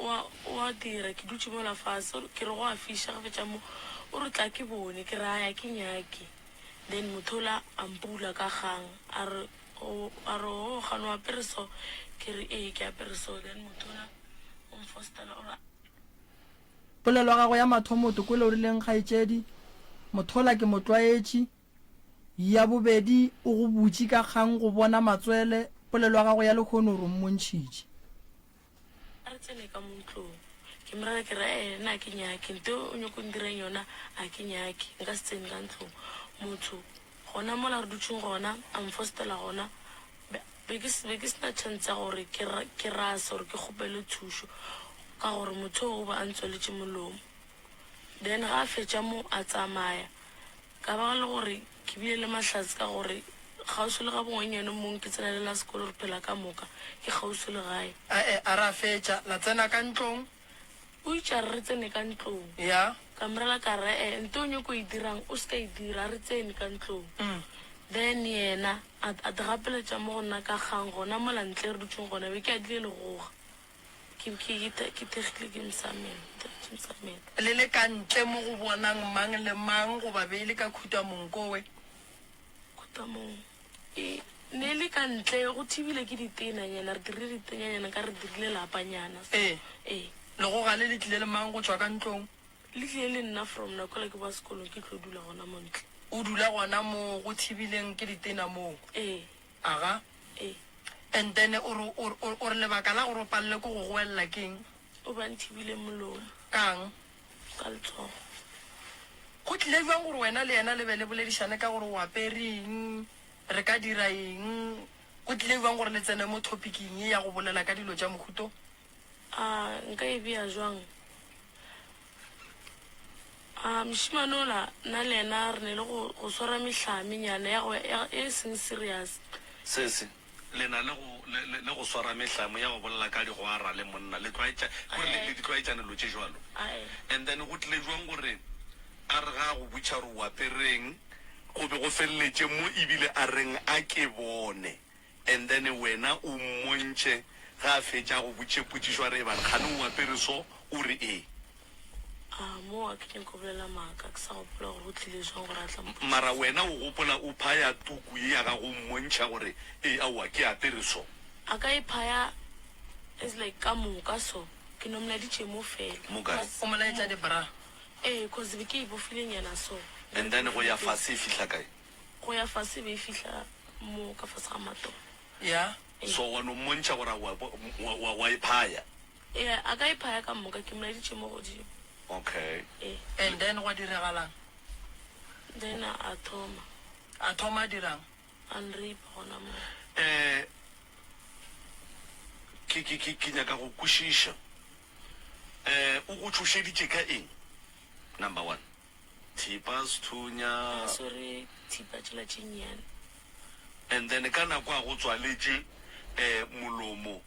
wa wa dira ke dutše mola fase ke re go a fiša ga fetša mo o re tla ke bone ke re aya ke nyake then mothola a mpula ka kgang a re a re o gane o apere so ke re ee ke apere so then mothola o mfostela o re Polelo ya gagwe ya mathomo o kwele o rileng kgaetšedi? Mothola ke mo tlwaetše. Ya bobedi o go butše ka kgang go bona matswele. Polelo ya gago ya lehono o re o mmontšhitše. A re tsene ka mo ntlong. Ke mo rera ke re, Ee, nna a ke nyake. Nto o nyoko ndirang yona a ke nyake. Nka se tsene ka ntlong. Motho gona mola re dutšeng gona, a mfostela gona. Be, be ke, be ke se na chance ya gore ke, ke rase or ke kgopele thušo ka gore motho o be a ntswaletše molomo. Then ga a fetša mo a tsamaya, ka ba le gore ke bile le mahlatse ka gore kgauswi le ga bongwannyane mong ke tsena le la sekolo re phela ka moka, ke kgauswi le gae. A-e, a re a fetša, la tsena ka ntlong. O itše a re re tsene ka ntlong. Ya. Ka mo rela ka re, E-e, nto o nyoko e dirang o se ka e dira, a re tsene ka ntlong. Then yena a, a di gapeletša mo go nna ka kgang gona mola ntle re dutšeng gona, be ke adile legoga. Ke, ke, ke, ke thekgile ke mosamelo, ke mosamelo. Le le ka ntle mo go bonang mang le mang goba be e le ka khutamong kowe? Khutamong. E ne e le ka ntle, go thibile ke ditenanyana, re dirile ditenyanyana ka re dirile lapanyana. Ee. Ee. Legoga le le tlile le mang go tšwa ka ntlong? Le tlile le nna from nako yela ke boa sekolong ke tlo dula gona mo ntle. O dula gona mo go thibileng ke ditena moo? Ee. Aga? Ee. And then o re, o, o, o re lebaka la gore o palelwe ke go goelela ke eng? O be a nthibile molomo. Ka'ng? Ka letsogo. Go tlile bjang gore wena le yena le be le boledišane ka gore o apere eng, re ka dira eng? Go tlile bjang gore le tsene mo topic-ing ye ya go bolela ka dilo tša mohuta o? A nka e bea jwang? A mošemane ola, nna le yena re ne le go, go swara mehlame nyana ya go, ya, e seng serious. Sesi, le na le go, le, le, le go swara mehlamo ya go bolela ka digwara le monna, le tlwaetša, kore le, le di tlwaetšane dilo tše jwalo. And then go tlile jwang gore a re ga a go botša gore o apereng, go be go feleletše mo ebile a reng a ke bone. And then wena o mmontšhe ge a fetša a go botše potšišo a re ebang kgane o apere so, o re ee. A mo a ke nyako bolela maaka, ke sa gopola gore go tlile jwang gore a tla mpotšiša. Mara wena o gopola o phaya tuku ye ya gago o mmontšha gore ee aowa ke apere so. A ka e phaya as like ka moka so, ke no molaeditše mo fela. Mo kae? O mo laetša di bra? Ee, cause be ke e bofile nyana so. And then go ya fase e fihla kae? Go ya fase e be e fihla mo ka fase ga matolo. Ya. Ee. So wa no mmontšha gore wa, wa, wa, wa e phaya? Ee, a ka e phaya ka moka, ke molaeditše mo godimo. Okay. Ee. And then gwa diragalang? Then a, a thoma. A thoma a dirang? A nrape gona moo. Eh, ke, ke, ke, ke nyaka go kwešiša. Eh, o go tšhošeditše ka eng? Number one. Thipa, sethunya. A swere thipa tšela tše nnyane. And then ka nako a go tswaletše eh, molomo,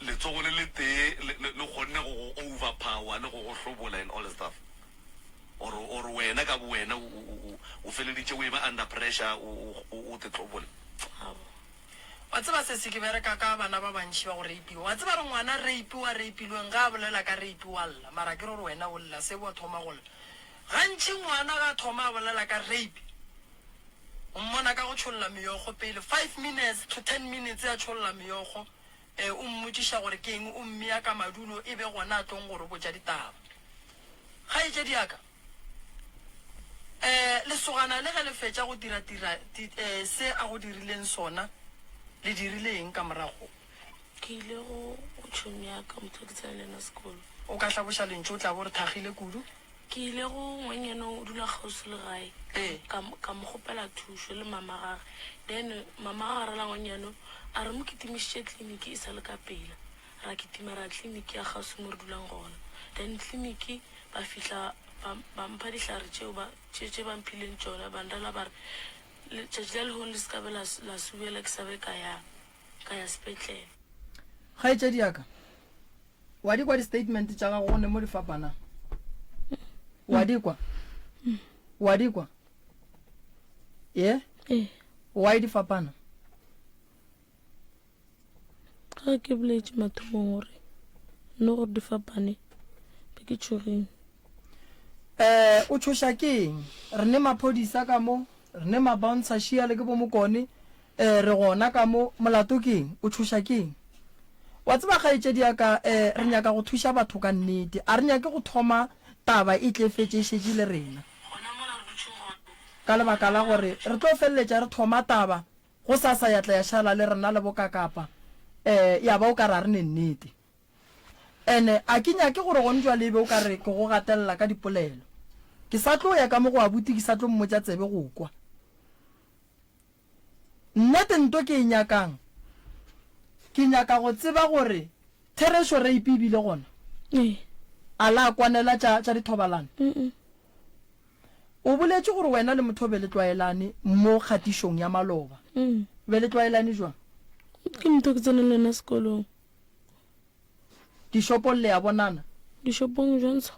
letsogo le letee le, le, le kgonne go go overpower le go go hlobola and all that stuff. Or, or wena ka bowena o, o, o, o feleditše o eba under pressure, o, o, o te hlobola. Aowa. Wa tseba sesi ke bereka ka bana ba bantši ba go rapiwa. Wa tseba re ngwana rape wa rapilweng ge a bolela ka rape wa lla mara ke re gore wena o lla sebo wa thoma go lla. Gantši ngwana ge a thoma a bolela ka rape o mmona ka go tšholla meokgo pele five minutes to ten minutes a tšholla meokgo e o mmotšiša gore ke eng o mmea ka madulo e be gona a tlong go re botša ditaba. Kgaetšedi ya ka. Eh, lesogana le ge le fetša go dira tira, ti, eh, se a go dirileng sona, le dirile eng ka morago? Ke ile go, go tšhomi ya ka, motho ke tsena le yena sekolo. O ka hlaboša lentšu, o tla bo o re thakgile kudu. Ke ile go ngwanyana o dula kgauswi le gae, Ee. ka, ka mo kgopela thušo le mama gage. Then mama gage a rela ngwanyana a re mo kitimišitše kliniki e sa le ka pela. Ra kitima ra kliniki ya kgauswi mo re dulang gona. Then kliniki ba fihla ba, ba mpha dihlare tšeo ba, tše, tše ba mphileng tšona, ba nrela ba re, Letšatši la lehono le se ka be la, la subela ke sa be ka ya, ka ya sepetlele. Kgaetšedi ya ka, wa di kwa di-statement tša gago go ne mo di fapanang? Wa di kwa? Wa di kwa? Ye? Ee. Why di fapana? Ga ke boletše mathomong gore nno gore di fapane be ke tšhogile. Eh, o tšhoša ke eng? Re ne maphodisa ka mo, re ne ma-bouncer šia le ke bo Mokone, eh, re gona ka mo, molato ke eng? O tšhoša ke eng? Wa tseba kgaetšedi ya ka, eh, re nyaka go thuša batho ka nnete, a re nyake go thoma taba e tle fetše e šetše le rena. Ka lebaka la gore re tlo feleletša re thoma taba Gosasa ya tla ya šala le rena le bokakapa, eh, ya ba o ka re a re ne nnete. Ene a ke nyake gore gone jwale e be o ka re ke go gatelela ka dipolelo. Ke sa tlo ya ka mo go abuti ke sa tlo mmotša tsebe go kwa. Nnete nto ke e nyakang, ke nyaka go tseba gore therešo rape e bile gona? Ee. A la kwanela tša, tša dithobalano? Mm-mm. O boletše gore wena le motho be le tlwaelane mo kgatišong ya maloba. Be le tlwaelane jwang? Ke motho ke tsene le yena sekolong. Dishopong le a bonana? Dishopong jwang so?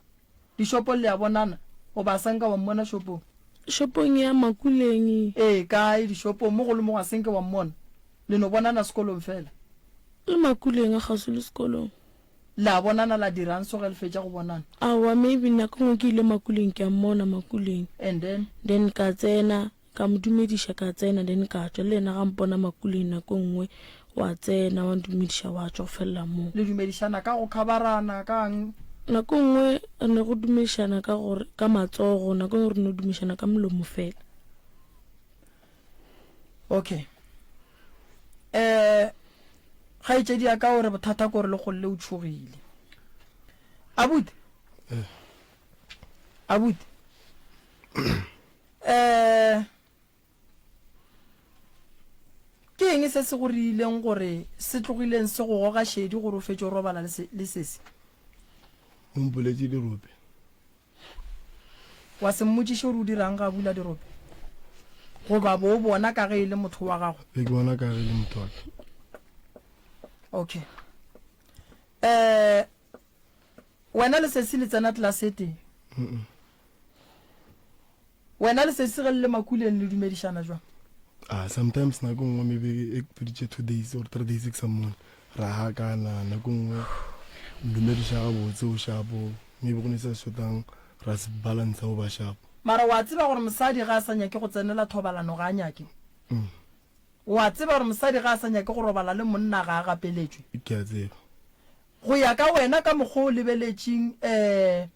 Dishopong le a bonana goba a sa nka wa mmona shopong? Shopong ya Makuleng. Ee, kae dishopong mo go le mo ga se nke wa mmona? Le no bonana sekolong fela? Le Makuleng a kgauswi le sekolong. Le a bonana la dirang so ge le fetša go bonana? Aowa maybe nako nngwe ke ile makuleng ke a mmona makuleng. And then? Then ka tsena ka mo dumediša ka tsena then ka tšwa le yena ga mpona makuleng nako nngwe wa tsena wa ndumediša wa tšwa go felela moo. Le dumedišana ka go khabarana ka'ng? Nako nngwe re ne go dumedišana ka gore ka matsogo nako nngwe re no dumedišana ka molomo fela. Okay. Eh kgaetšedi ya ka o re bothata ko re le golle o tšhogile. Abuti. Eh. Abuti. Eh ke eng se se go riileng gore se tlogileng se go goga šedi gore o fetše o robala le sesi? O mpoletše dirope. Wa se mmotšiše gore o dirang ge a bula dirope? Goba bo o bona ka ge e le motho wa gago? Be ke bona ka ge e le motho wa ka. Okay. Eh, wena le sesi le tsena tlelase e tee? Mm-mm. Wena le sesi ge le le makuleng le dumedišana jwang? Ah, sometimes nako nngwe maybe e ke feditše 2 days or 3 days ke sa mmone, ra hakana, nako nngwe ndumediša gabotse o shapo, maybe go ne se se shotang ra se balansa o ba shapo. Mara wa tseba gore mosadi ga a sa nyake go tsenela thobalano ga a nyake? Mm. Wa tseba gore mosadi ga a sa nyake go robala le monna ga a gapeletšwe? Ke a tseba. Go ya ka wena ka mokgwa o lebeletšeng um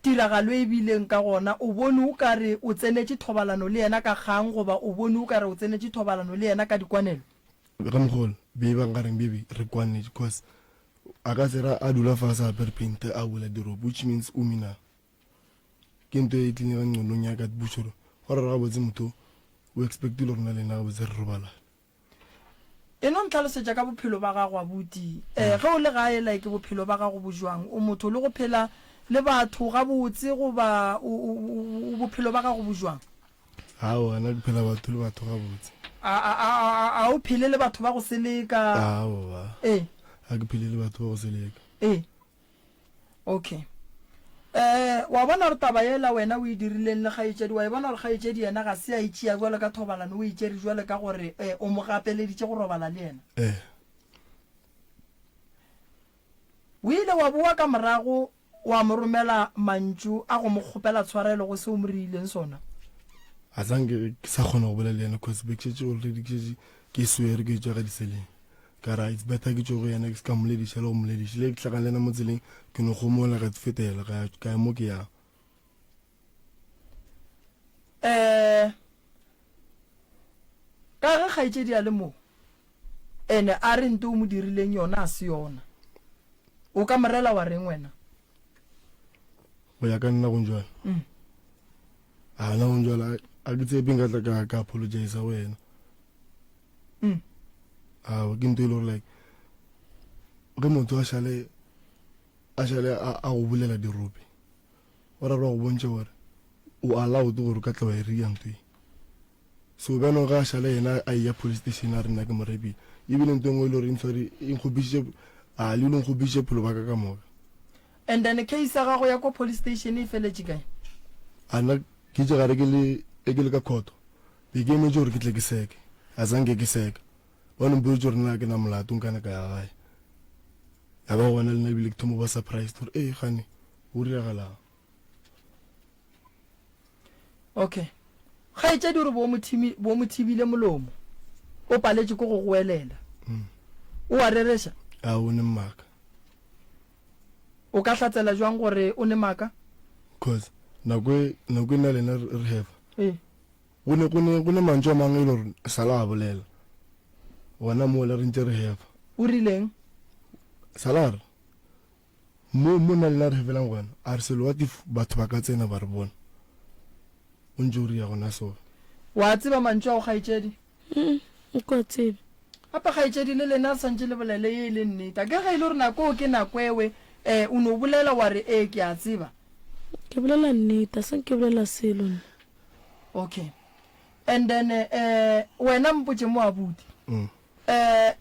tiragalo e bileng ka gona, o bone o ka re o tsenetše thobalano le yena ka kgang goba o bone o ka re o tsenetše thobalano le yena ka dikwanelo? Ramogolo, Be ba nkareng baby re kwanetše cause a ka se ra a dula fase a apere paint a bula dirope which means o mina. Ke nto e tlile ka nqondong ya ka butšho gore gore gabotse motho. O expectile gore nna le yena gabotse re robalane. E no ntlhalosetša ka bophelo ba gago abuti. Eh, ge o le gae like bophelo ba gago bo jwang? O motho le go phela le batho gabotse goba o, o, o, bophelo ba gago bo jwang? Aowa, nna ke phela batho le batho gabotse. A, a, a, a, a o phele le batho ba go seleka? Aowa. Ee. Ga ke phele le batho ba go seleka. Ee. Okay. Eh, wa bona gore taba yela wena o e dirileng le kgaetšedi, wa e bona gore kgaetšedi yena ga se a e tšea bjalo ka thobalano, o e tšere bjalo ka gore eh, o mo gapeleditše go robala le yena. Eh. O ile wa boa ka morago wa mo romela mantšu a go mo kgopela tshwarelo go se o mo reileng sona. A sa nke ke sa kgona go bolela le yena cause be ke šetše already ke šetše ke swere ke tšwa ka diseleng. Ka ra it's better ke tšwe go yena ke se ka mmolediša le go mmolediša. Le ke hlakane le yena mo tseleng ke no gomola ka fetela ka ya ka ya mo ke yang. Eh ka ge kgaetšedi a le mo ene a re nto o mo dirileng yona a se yona. O ka mo rela wa reng wena? Go ya ka nna go njwalo. Mm. A nna go njwalo a ke tshepe nka tla ka ka apologize go yena. Mm. Aowa ke nto e le gore like ge motho a šale a šale a go bulela dirope o ra go bontšha gore o allowed gore o ka tla wa e ria nto e. So bjanong ge a šale yena a eya police station a re nna ke mo rapile ebile nto e nngwe e le gore e ntshware e nkgopišitše a le ile nkgopišitše bophelo ba ka ka moka. And then case ya gago ya ko police station e feletše kae? A nna ke itše gare ke le e ke le ka court Be ke emetše gore ke tle ke seke. A sa nke ke seka. Ba no mpoditše gore nna ga ke na molato nkane ka ya gae. Ya ba gona le nna ebile ke thoma go ba surprised gore ee gane go diragalang. Okay. Kgaetšedi o re bo mo thimi, bo mo thibile molomo. O paletše ke go goelela. Mm. O a rereša? A o ne maaka. O ka hlatsela jwang gore o ne maaka? Cause nako e nako e nna le yena re hefa. Ee. Go ne, go ne, go ne mantšu a mangwe e le gore Sala a bolela. Gona mola re ntše re hefa. O rileng? Sala a re, Mo, mo nna le nna re hefelang gona, a re selo, what if batho ba ka tsena ba re bona? O ntše o ria gona so. Wa tseba mantšu ao, kgaetšedi? Mm, nko a tsebe. Gape kgaetšedi le lena le swantše le bolele ye e le nnete. A ke ge e le gore nako eo ke nako ewe, eh, o no bolela wa re, Ee, ke a tseba. Ke bolela nnete, a sa nke bolela selo nna. Okay. And then eh wena mpotše mo abuti. Mm. Eh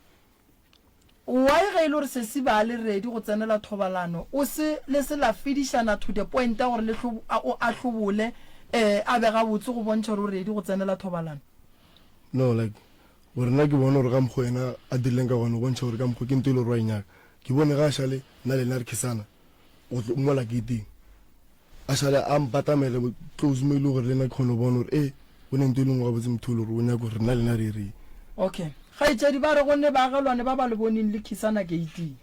why ge e le gore sesi ba le ready go tsenela thobalano o se le se la fedišana to the point ya gore le hlo o a hlobole eh a be gabotse go bontšha gore o ready go tsenela thobalano? No like gore nna ke bone gore ka mokgwa yena a dirileng ka gona o bontšha gore ka mokgwa ke nto e le gore wa e nyaka. Ke bone ga a šale nna le yena re kissana go tlo mola gating. A šale a mpatamele close mo e le gore le nna ke kgone go bona gore ee go ne nto e lengwe gabotse motho e le gore o nyaka gore nna le nna re reng. Okay. Kgaetšedi ba re go ne baagelwane ba ba le boneng le khisana geiting.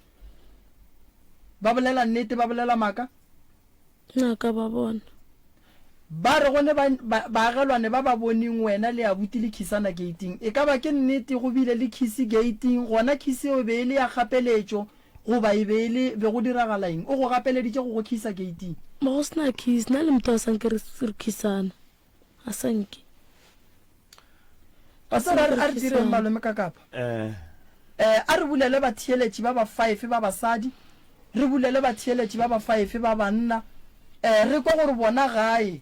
Ba bolela nnete ba bolela maaka? Nna ka ba bona. Ba re go ne ba, ba, baagelwane ba ba boneng wena le abuti le khisana geiting. E ka ba ke nnete go bile le khisi geiting, gona khisi eo e be e le ya kgapeletšo Goba e be e le, be go diragala eng? O go gapeleditše go go khisa keiting? Mo go se na khisi, nna le motho a sa nke re, re khisana. A sa nke. Wa tseba, a re direng malome ka kapa. Eh. Eh, a re bulele batheeletši ba ba five ba basadi, re bulele batheeletši ba ba five ba banna, eh, re kwe gore bona gae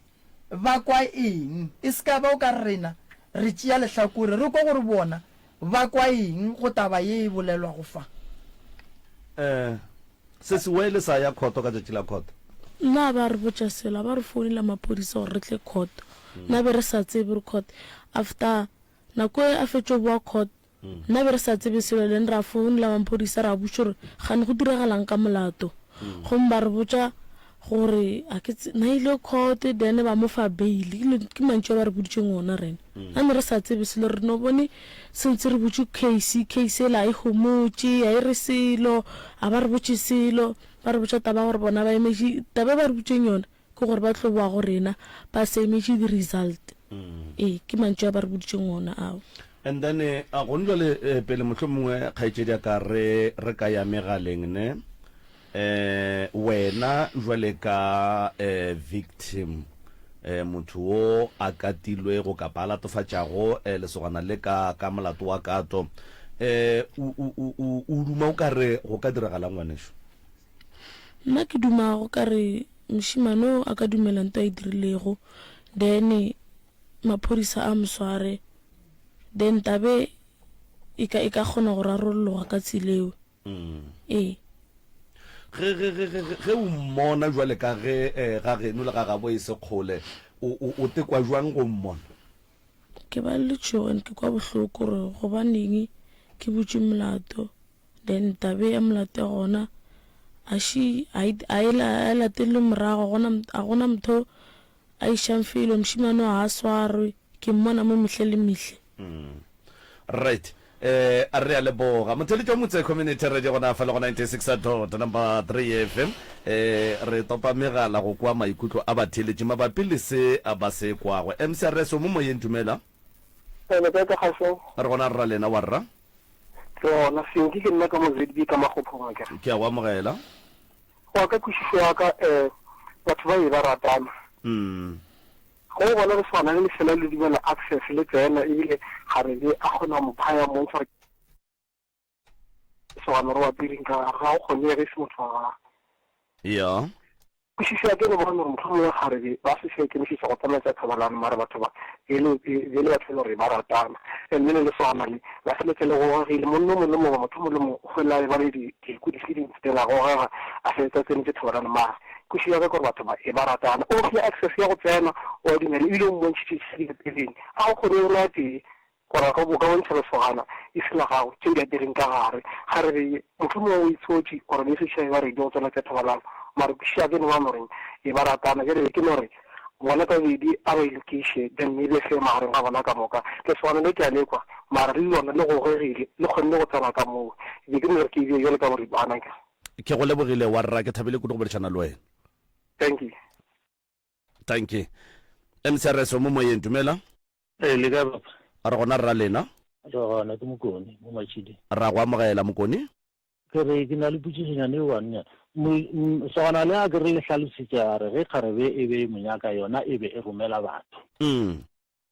ba kwa eng. E se ka ba o ka re rena re tšea lehlakore, re kwe gore bona Ba kwa eng go taba ye e bolelwago fa? Eh, se se wele sa ya khoto ka tšatši la khoto. Nna a ba re botša selo, a ba re founela maphodisa gore re tle court. Nna be re sa tsebe re court. After nako e a fetšo boa court, nna be re sa tsebe selo then ra founela maphodisa ra botša gore gane go diragalang ka molato. Gomme ba re botša gore a ke tse, na ile court then ba mo fa bail. Ke, ke mantšu a ba re boditšeng ona rena. Na ne re sa tsebe selo, re no bone se ntse re butše case, case ela a e homotše, a e re selo, a ba re botše selo, ba re botša taba ya gore bona ba emetše, taba e ba re botšeng yona ke gore ba tlo boa go rena ba sa emetše di-result. Ee, ke mantšu a ba re boditšeng ona ao. And then a gone jwale pele mohlomongwe kgaetšedi ya ka re re ka ya megaleng ne eh wena jwale ka eh victim. Motho wo a katilwego kapa a latofatšago lesogana le ka ka molato wa kato, o, o, o, o, o duma o ka re go ka diragalang ngwanešu? Nna ke duma go ka re mošemane o a ka dumela nto a e dirilego, then maphodisa a mo sware, then tabe e ka, e ka kgona go rarolloga ka tseleo. Ee. Ge, ge, ge, ge, ge o mmona jwale ka ge eh, ga geno le ga gabo e se kgole, o, o, o tekwa jwang go mmona? Ke ba le letšhogo and ke kwa bohloko gore gobaneng ke butše molato then tabe ya molato ya gona a še a e, a e, a e latelele morago, a gona, a gona motho a išang felo, mošemane ga a swarwe, ke mmona mo mehle le mehle. Right. Eh, a re a leboga. Motheletši wa Motse Community Radio gona fa le go 96 dot number 3 FM. Eh, re topa megala go kwa maikutlo a batheletši mabapi le se ba se kwago. MCRS o mo moyeng dumela. Eh, le kae ka kgašong? Re gona rra lena wa rra. Re gona, Senki ke nna ka mo ZB ka Makgophong akere. Ke a go amogela. Go ya ka kwešišo ya ka, um batho ba e ba ratana. Mm. Ge o bona lesogana le le fela le dumela access le tsena ebile kgarebe a kgona go mo phaya a mmontšha gore lesogana gore o apereng ka gare ga go kgonege e se motho wa gagwe. Ya. Kwešišo ya ka e no ba gore mohlomongwe kgarebe ba se sa ikemišetša go tsena tša thobalano mara batho ba e le e be le batho ba e le gore ba ratana and then lesogana le la feletša le gogegile monna o mongwe le mongwe motho o mongwe le mongwe o fela a eba le dikwi dife dintsi then a gogega a feletša a tsenetše thobalano mara Kwešišo ya ka ke gore batho ba e ba ratana. O mo file access ya go tsena, o a dumela, ebile o mmontšhitše tše di apereng. A go kgone le a tee gore a ka o ka bontšha lesogana e se la gago tše o di apereng ka gare. Kgarebe ye mohlomongwe o itshotše or be e se tšhabe ba ready go tsena tša thobalano. Mara kwešišo ya ka e no ba goreng e ba ratana. Bjale be ke no re bona ka bobedi a ba e lokiše then e be fair magareng ga bona ka moka. Lesogana le ke a le kwa mara le lona le gogegile le kgonne go tsena ka moo. Be ke no re ke e bee bjalo ka boripana. Ke go lebogile warra, ke thabile kudu go boledišana le wena. Thank you. Thank you. MCRS o mo moyeng, dumela. Ee, le kae papa? Re gona rra lena. Re gona, ke Mokone mo Matšhiding. Ra go amogela Mokone. Ke re ke na le potšišonyana e one nyana. Sogana le a ke re le hlalositše a re ge kgarebe e be e mo nyaka yona e be e romela batho. Mm.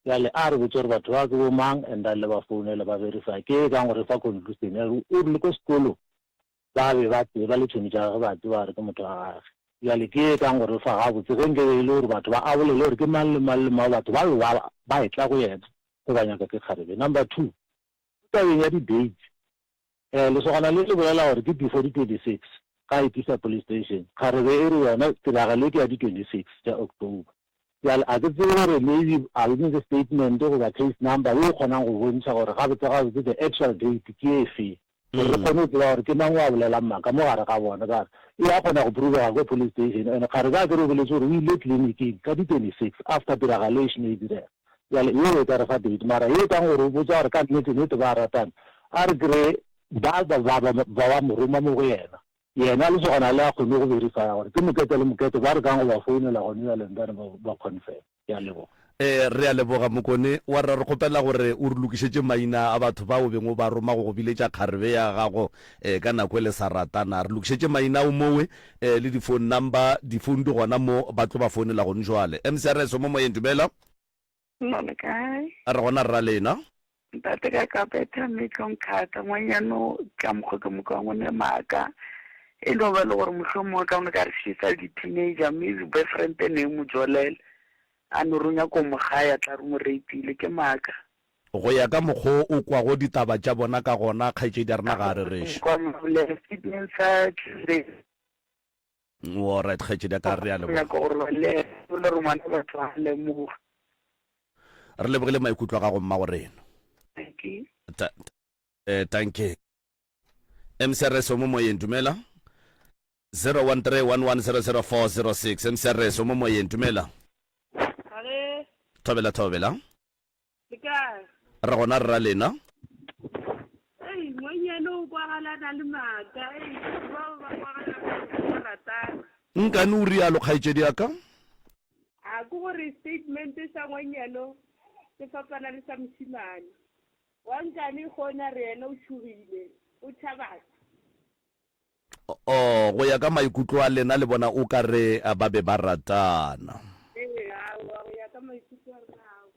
Bjale a re botše gore batho ba ke bo mang and then le ba founele ba verify. Ke e kang go re fa conclusion ya gore o re le ko sekolong Ba be ba tseba le tšhomi tša gagwe, ba tseba gore ke motho wa gage. Bjale ke ye kang go re fa gabotse ge nke be e le gore batho ba a bolele gore ke mang le mang le mang, batho ba be ba ba etla go yena ge ba nyaka ke kgarebe. Number two, tabeng ya di-dates, um lesogana le le bolela gore ke before di 26 ga a etiša police station, kgarebe e re yona tiragalo e ke ya di 26 tša October. Bjale a ke tsebe gore maybe a le nyake statement goba case number ye e kgonang go bontšha gore gabotse gabotse the actual date ke efe. Gore re kgone go tseba gore ke mang o a bolelang maaka mo gare ga bona. Ka gore e a kgona go provega ko police station and kgarebe akere o boletše gore o ile clinic-ing ka di 26 after tiragalo e šeno e direga. Bjale yeo e ka re fa date mara ye e kang gore o botša gore ka nnete nnete ba ratana a re kry-e ba ba ba ba ba mo roma mo go yena. Yena lesogana le a kgone go verifya gore ke mokete le mokete ba re kang go ba founela gone bjale and then ba ba confirm. Ke a leboga. Ee, re a leboga Mokone wa rra. Re kgopela gore o re lokišetše maina a batho ba o beng o ba roma go go biletša kgarebe ya gago eh, ka nako e le sa ratana. Re lokišetše maina ao mowe eh, le di-phone number. Di-phone di gona mo, ba tlo ba founela gone jwale. MCRS o mo moyeng, dumela. Nna le kae? Re gona rra lena. Ntate ka ka betha metlong thata ngwanyano ka mokgwa ke moka ngwe ne maaka e no ba le gore mohlomongwe ka one ka re she sa le di-teenager maybe boyfriend ne e mo jolela a no re o nyako mo gaya tla re mo rapile ke maaka. Go ya ka mokgo o kwago ditaba tša bona ka gona, kgaetšedi ya rena ga a rereše. Kwa mabole statement sa Tuesday. Alright, kgaetšedi ya ka, re a leboga. Nyaka gore ba le le gore ngwana batho a lemoga. Re lebogile maikutlo a gago mmago rena. Thank you. Ta, eh, tanke. MCRS o mo moyeng, dumela. 0131100406 MCRS o mo moyeng, dumela. Gare. Thobela thobela. Le kae? Re gona rra lena. Ei, ngwanyana o kwagala a na le maaka. Ei, batho bao ba kwagala ba ratana. Nkane o rialo kgaetšedi ya ka? A ke gore statement sa ngwanyano se fapana le sa mošemane. Wa nkane gona re yena o tšhogile, o tšhaba batho. Oh, go ya ka maikutlo a lena le bona o ka re ba be ba ratana. Ee, aowa, go maikutlo a rena ao.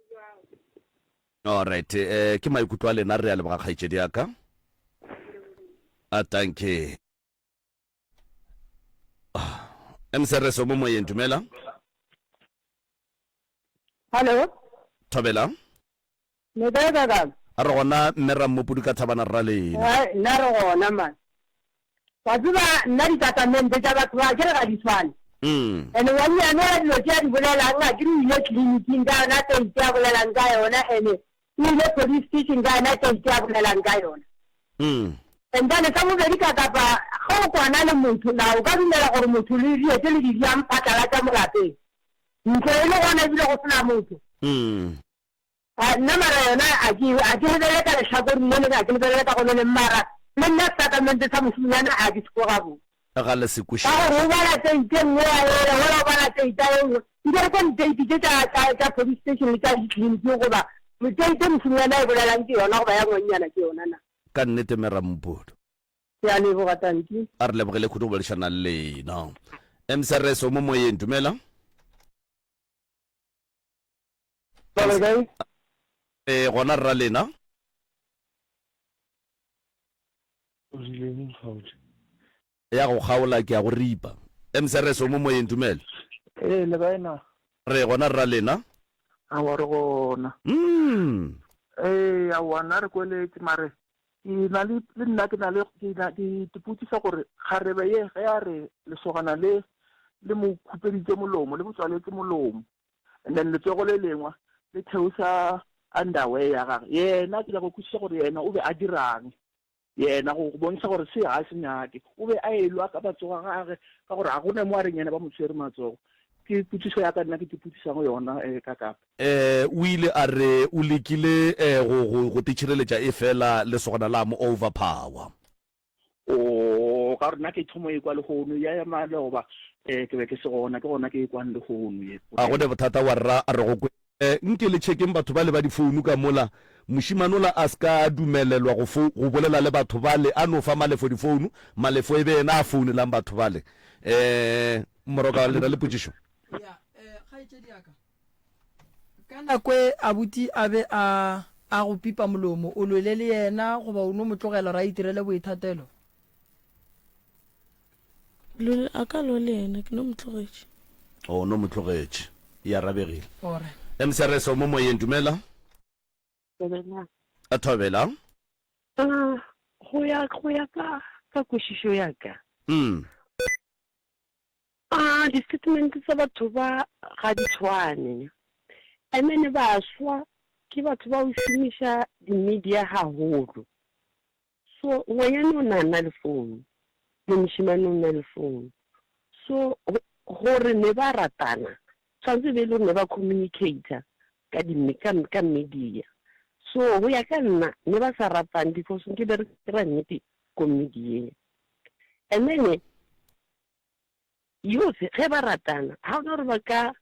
Jwang? Alright, eh, ke maikutlo a lena, re a leboga kgaetšedi ya ka. A tanke. MCRS o mo moyeng, dumela. Hello. Thobela. Le kae kakang? A re gona mme Rammopudu ka Thabana Rralena. Hai, nna re gona man. Wa tseba nna ditatamente tša batho ba ke re ga di tshwane. Mm. Ene ngwannyane wa dilo tše a di bolelang a ke re o ile tleliniking ka yona date a bolelang ka yona ene o ile police station ka yona date a bolelang ka yona. Mm. And then sa bobedi ka kapa ge o kwana le motho na o ka dumela gore motho le dilo tše le di diang phatlalatša mo lapeng ntlo e le gona ebile go sena motho. Mm. A, nna mara yona a ke, a ke lebelele ka lehlakoreng le leng, a ke lebelele ka go le leng, mara le nna setatamente sa mošomonyana a ke se kwe gabotse. Ga le se Ka gore o bala teite e nngwe ya ela, wola o bala teite e nngwe. Nke re kone teite tše tša, tša, tša police station le tša ditleliniki goba teite mošomonyana e bolelang ke yona goba ya ngwannyana ke yona na? Ka nnete Mme Rampodu. Ke a leboga, tanki. A re lebogele kudu go boledišana le lena. MCRS o mo moyeng, dumela. Ba le kae? Ee, gona rra lena. O rile go kgaotša. Ya go kgaola ke ya go ripa. MCRS o mo moyeng, dumela. Ee, le kae na? Re gona rra lena. Aowa re gona. Mm. Ee, aowa nna re kweletše mare ke na le le nna ke na le ke na ke ipotšiša gore kgarebe ye ge a re lesogana le le mo khupeditše molomo le mo tswaletše molomo and then letsogo le lengwe le theosa underwear ya gage yena ke nyaka go kwešiša gore yena o be a dirang yena go bontšha gore se ga se nyake o be a elwa ka matsogo a gage ka gore ga gona mo a reng yena ba mo tshwere matsogo ke potšišo ya ka nna ke tipotšišago yona um ka kapa Eh, o ile a re o lekile eh, go, go, go titšhireletša efela lesogana la mo overpower. Oo, ka gore nna ke thomo e kwa lehono, ya ya maloba, eh, ke be ke se gona, ke gona ke e kwang lehono ye. A go ne bothata warra, a re go kwe. Eh, nke le chekeng batho bale ba difounu ka mola, mošemane ola a se ka dumelelwa go fo, go bolela le batho bale, a no fa Malefo difounu, Malefo e be yena a founelang batho bale. Eh, Moroka, le na le potšišo? Ya, eh, kgaetšedi ya ka. Ka nako e abuti a be a a go pipa molomo, o lwele le yena goba o no mo tlogela gore a itirele boithatelo? Lwele, a ka lwa le yena, ke no mo tlogetše. O no mo tlogetše. E arabegile. Ore. MCRS o mo moyeng, dumela. Thobela. A thobela. Ah, go ya go ya ka ka kwešišo ya ka. Mm. A di-statement tsa batho ba ga di tshwane. And then baswa ke batho ba go šomiša di-media haholo. So ngwanyana o na na le phone, le mošemane o na le phone. So gore ne ba ratana, tshwanetse be e le gore ne ba communicator ka di ka ka media. So go ya ka nna ne ba sa ratane because nke be re kry-a nnete ko media-eng. And then Youth ge ba ratana ga gona gore ba ka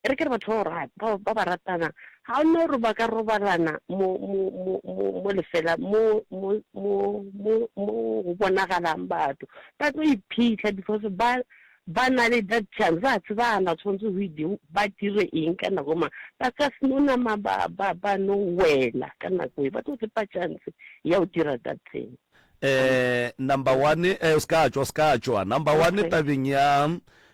e re ke re batho ba ba ba ba ratana ga gona gore ba ka robalana mo mo mo mo mo lefela mo mo mo mo mo go bonagalang batho ba tlo iphitlha because ba ba na le that chance ba tsebana tshwanetse go ide ba dire eng ka nako mang ba ka se no nama ba ba ba no wela ka nako e ba tlo tsepa chance ya go dira that thing Eh, number one, eh, o se ka tšwa, o se ka tšwa. Number one Okay. tabeng ya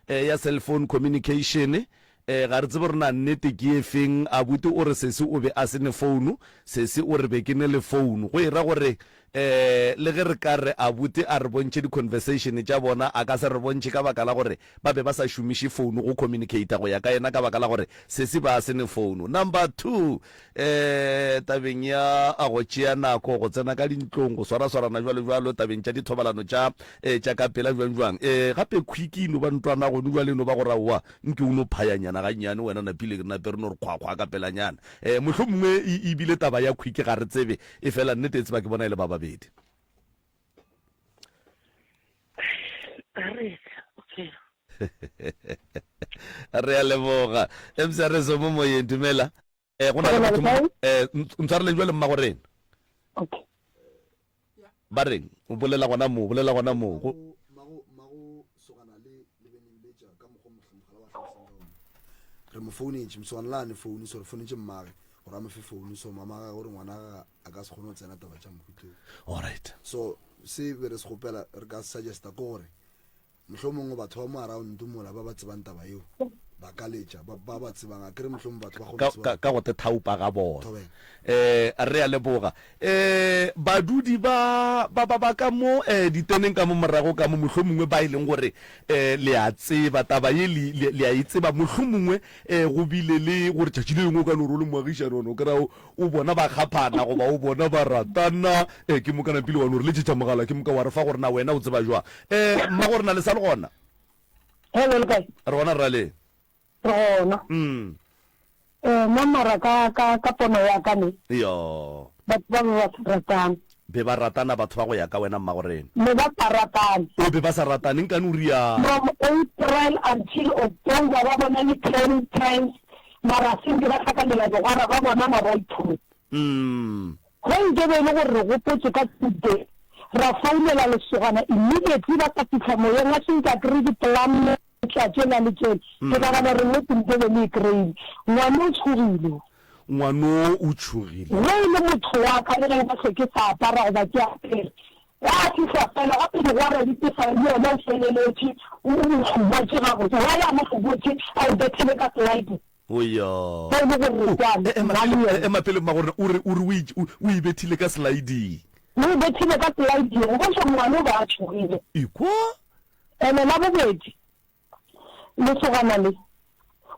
eh, ya cell phone communication, eh, ga re tsebe gore na nnete ke e feng. Abuti o re sesi o be a se ne founu, sesi o re be ke ne le founu. Go e ra gore eh, le ge re ka re abuti a re bontšhe di-conversation tša bona, a ka se re bontšhe ka baka la gore ba be ba sa šomiše founu go communicata go ya ka yena ka baka la gore sesi ba se ne founu. Number two, um tabeng ya go tšea nako go tsena ka dintlong, go swaraswarana jwalo jwalo, tabeng tša dithobalano tša um tša ka pela jwang jwang. Um gape khwiki e no ba ntwana gone jwale e no ba gore aowa nke o no phayanyana gannyane wena napile re nape re no re kgwakgwa ka pelanyana. Um mohlomongwe e e bile taba ya khwiki ga re tsebe, efela nnete e tseba ke bona e le ba babedi. Re a leboga. MCRS o mo moyeng, dumela. Eh, go na le batho mo eh ntshwareleng jwale mma go reng. Okay. Ba reng? O bolela gona mo, bolela gona mo. Go Re mo founetše, moswana la ne founu, so re founetše mmage gore a mo fe founu, so mama gagwe gore ngwana gagwe a ka se kgone go tsena taba tša mohuta o. Alright. So se be re se kgopela, re ka suggesta ke gore mohlomongwe batho ba mo around mola ba ba tsebang taba eo ba ka letša ba ba ba tsebang a kere mohlomongwe batho ba kgone Ka, go ka, tseba ka go te thaupa ga bona. Thobela. Eh, re a leboga. Eh, badudi ba, ba, ba, ba ka mo, eh, diteneng ka mo morago ka mo, mohlomongwe ba e leng gore, eh, le a tseba taba ye, le, le, le a e tseba, mohlomongwe, eh, go bile le gore tšatši le lengwe o ka no re o le moagišani wa no kry-a o, o bona ba kgaphana goba o bona ba ratana, eh, ke moka napile wa no re letšetša mogala, ke moka wa re fa gore na wena o tseba jwang. Eh, mmago rena le sa le gona? Hello, le kae? Re gona rraleng. Re gona. Mm. Eh, nna mara ka, ka, ka pono ya ka ne. Yo. Batho ba be ba sa ratane. Be ba ratana batho ba go ya ka wena mmago rena. Ne ba sa ratane. O be ba sa ratane, nkane o rialo. From April until October ba bonane ten times mara se nke ba hlakanela digwara ba bonana ba ithuta. Mm. Ge nke be e le gore re gopotše ka Tuesday ra founela lesogana immediately ba sa fihla moyeng a se nke a kry-e di-plan tša tšela le tšela, ke nagana gore nnete nke be le e kry-ile. Ngwano o tšhogile o. Ngwano o tšhogile. Ge e le motho wa ka le ge nka hlwe ke sa apara goba ke apere, ge a fihla fela gape digwara di tefa le yena o feleletše o o hlobotše gabotse. Why a mo hlobotše a o bethile ka slide? Oya. Ge e le gore re kwane, E, ema nna le pele, yena. ema pele mmagorena, o re, o re o e, o e bethile ka sliding. O e bethile ka sliding, go bontšha ngwana o be a tšhogile. Ekwa? Ene la bobedi, lesogana le,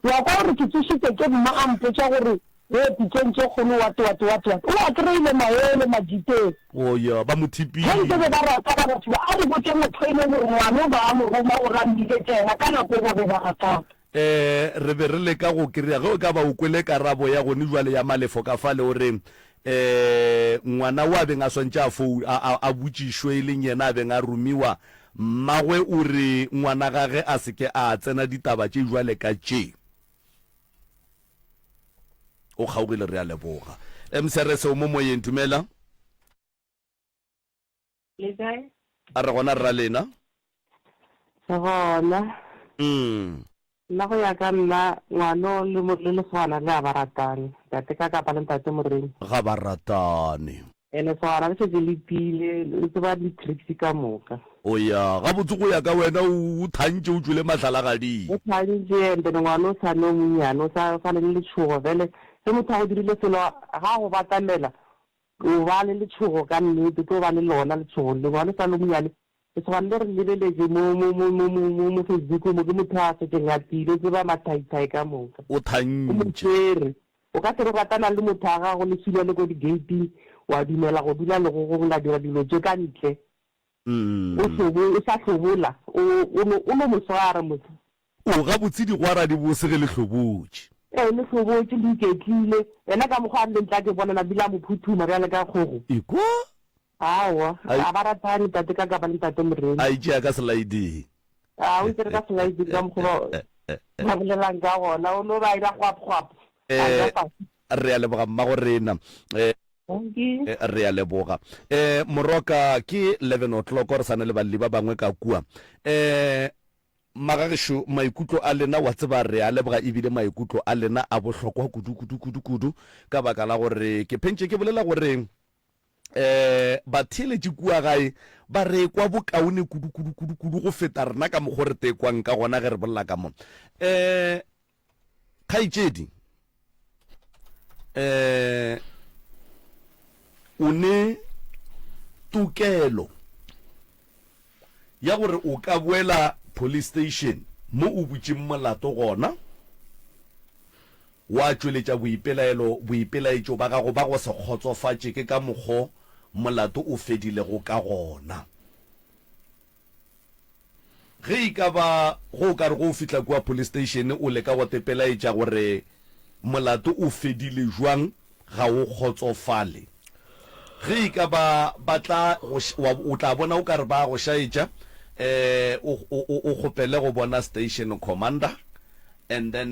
wa kwa gore ke tsošitše ke mma a mpotša gore wo pitšeng tše kgolo what what what what. O a kry-ile maele majiteng. O ya, ba mo Ge nke be thipile. ba ratana batho ba, a re botše motho e leng gore ngwana o ba a mo roma gore a mmiletše yena ka nako e ba be ba ratana. Eh, re be re leka go kry-a ge o ka ba o kwele karabo ya gone jwale ya Malefo ka fale o re eh ngwana o a beng a swantše a fou a, a, a botšišwe e leng yena a beng a romiwa mmagwe o re ngwana gage a se ke a tsena ditaba tše jwale ka tše. O kgaogile re a leboga. MCRS o mo moyeng dumela. Le kae? A re gona rra lena. Re gona. Mm. Nna go ya ka nna ngwano le le lesogana le a ba ratane. Ntate ka kapa le ntate Moremi. Ga ba ratane. And lesogana le šetše le tiile, le tseba di tricks ka moka. O ya gabotse go ya ka wena o thantše o tšwele mahlalagading. O thantše and then ngwana o sa le o monnyane o sa o sa le le letšhogo bjale ge motho a go dirile selo ga a go batamela O ba le letšhogo ka nnete, o tlo ba le lona letšhogo le. Gobane o sa le o monyane, lesogana le re le lebeletše mo, mo, mo, mo, mo, mo, mo Facebook mo, ke motho a šetšeng a tiile, o tseba mathaithai ka moka. O O mo thantše. tšere. O ka se re o ratana le motho wa gago, le sula le ko di-gate-ing, wa dumela go dula legogong la dira dilo tše ka ntle. O hlobo, o sa hlobola, o, o no, o no mo swara motho. O, gabotse digwara di bose ge le hlobotše. Ee, le hlobotše, le iketlile. Yena ka mokgwa a rileng tla ke bona nabile a mo phuthuma bjale ka kgogo. Ekwa? Aowa, ga ba ratane tate ka kapa le ntate Moremi. A itšea ka selaeding. A o itšere ka selaeding ka mokgwa ba ba bolelang ka gona. O no ba a ira gwap gwap. A ja fase. Re a leboga mmago rena. Re a leboga. Moroka, ke 11 o'clock, re sa na le balli ba bangwe ka kua. Magagešo, maikutlo a lena, wa tseba, re a leboga ebile maikutlo a lena a bohlokwa kudu, kudu, kudu, kudu, ka baka la gore ke phentše ke bolela gore um batheeletši kua gae ba re kwa bokaone kudu, kudu, kudu, kudu go feta rena ka mokgo re tekwang ka gona ge re bolela ka mo. Um Kgaetšedi, um o ne tokelo ya gore o ka boela police station mo o butšeng molato gona, wa tšweletša boipelaelo, boipelaetšo ba gago ba go se kgotsofatše ke ka mokgo molato o fedilego ka gona. Ge e ka ba go o ka re go o fihla kua police station o leka go tepelaetša gore molato o fedile jwang ga o kgotsofale. Ge e ka ba ba tla go wa o tla bona o ka re ba go šaetša eh o o o kgopele go bona station commander and then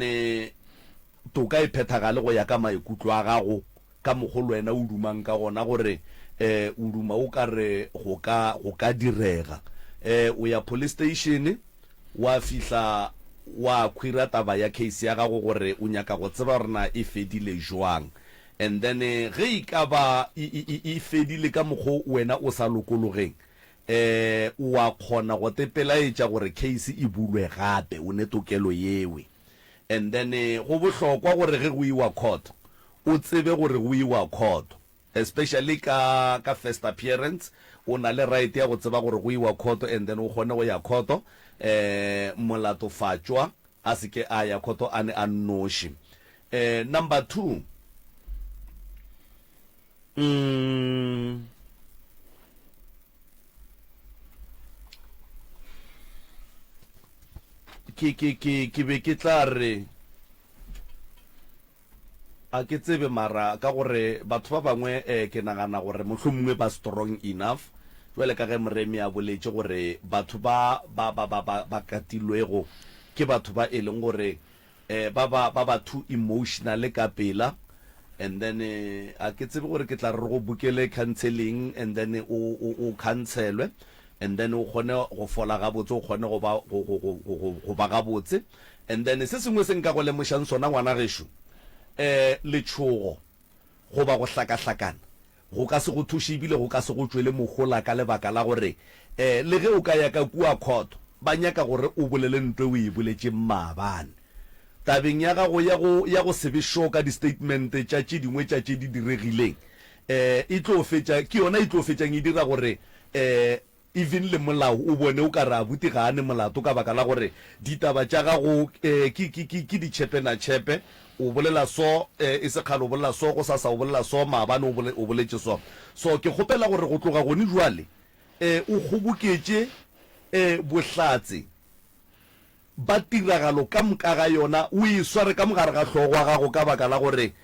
toka e phethagale go ya ka maikutlo a gago ka mokgo le wena o dumang ka gona gore um o duma o ka re go ka go ka direga. Um o ya police station wa fihla. wa khwira taba ya case ya gago gore o nyaka go tseba gore na e fedile jwang. And then ge e ka ba e, e, e, e fedile ka mokgo wena o sa lokologeng, eh, o a kgona go tepelaetša gore case e bulwe gape, o ne tokelo yewe. And then go bohlokwa gore ge go iwa court, o tsebe gore go iwa court. Especially ka ka first appearance, o na le right ya go tseba gore go iwa court and then o kgone go ya court, eh, molatofatšwa a se ke a ya court a ne a nnoši. Eh, number 2, mm, ke, ke, ke, ke be ke tla re, A ke tsebe mara ka gore batho ba bangwe ke nagana gore mohlomongwe ba strong enough jwale ka ge Moremi a boletše gore batho ba ba ba ba ba ba katilwego ke batho ba e leng gore ba ba ba ba too emotional ka pela and then a ke tsebe gore ke tla re re go bukele counseling and then o o o counselwe and then o kgone go fola gabotse o kgone go ba go go go go go ba gabotse. And then se sengwe se nka go lemošang sona ngwana gešo, eh, letšhogo goba go hlakahlakana go ka se go thuše ebile go ka se go tšwele mohola ka lebaka la gore eh, le ge o ka ya ka kua court ba nyaka gore o bolele ntwe o e boletšeng maabane. Tabeng ya gago ya go ya go se be sure ka di-statement tša tše dingwe tša tše di diregileng eh, e tlo fetša ke yona e tlo fetšang e dira gore eh, Even le molao o bone o ka re abuti ga a ne molato ka baka la gore ditaba tša gago ke, ke, ke, ke ditšhepenatšhepe. O bolela so, e se kgale o bolela so, gosasa o bolela so, maabane o bole, o boletše so. So ke kgopela gore go tloga gone bjale o kgoboketše bohlatse ba tiragalo ka moka ga yona, o e sware ka mo gare ga hlogo ya gago ka baka la gore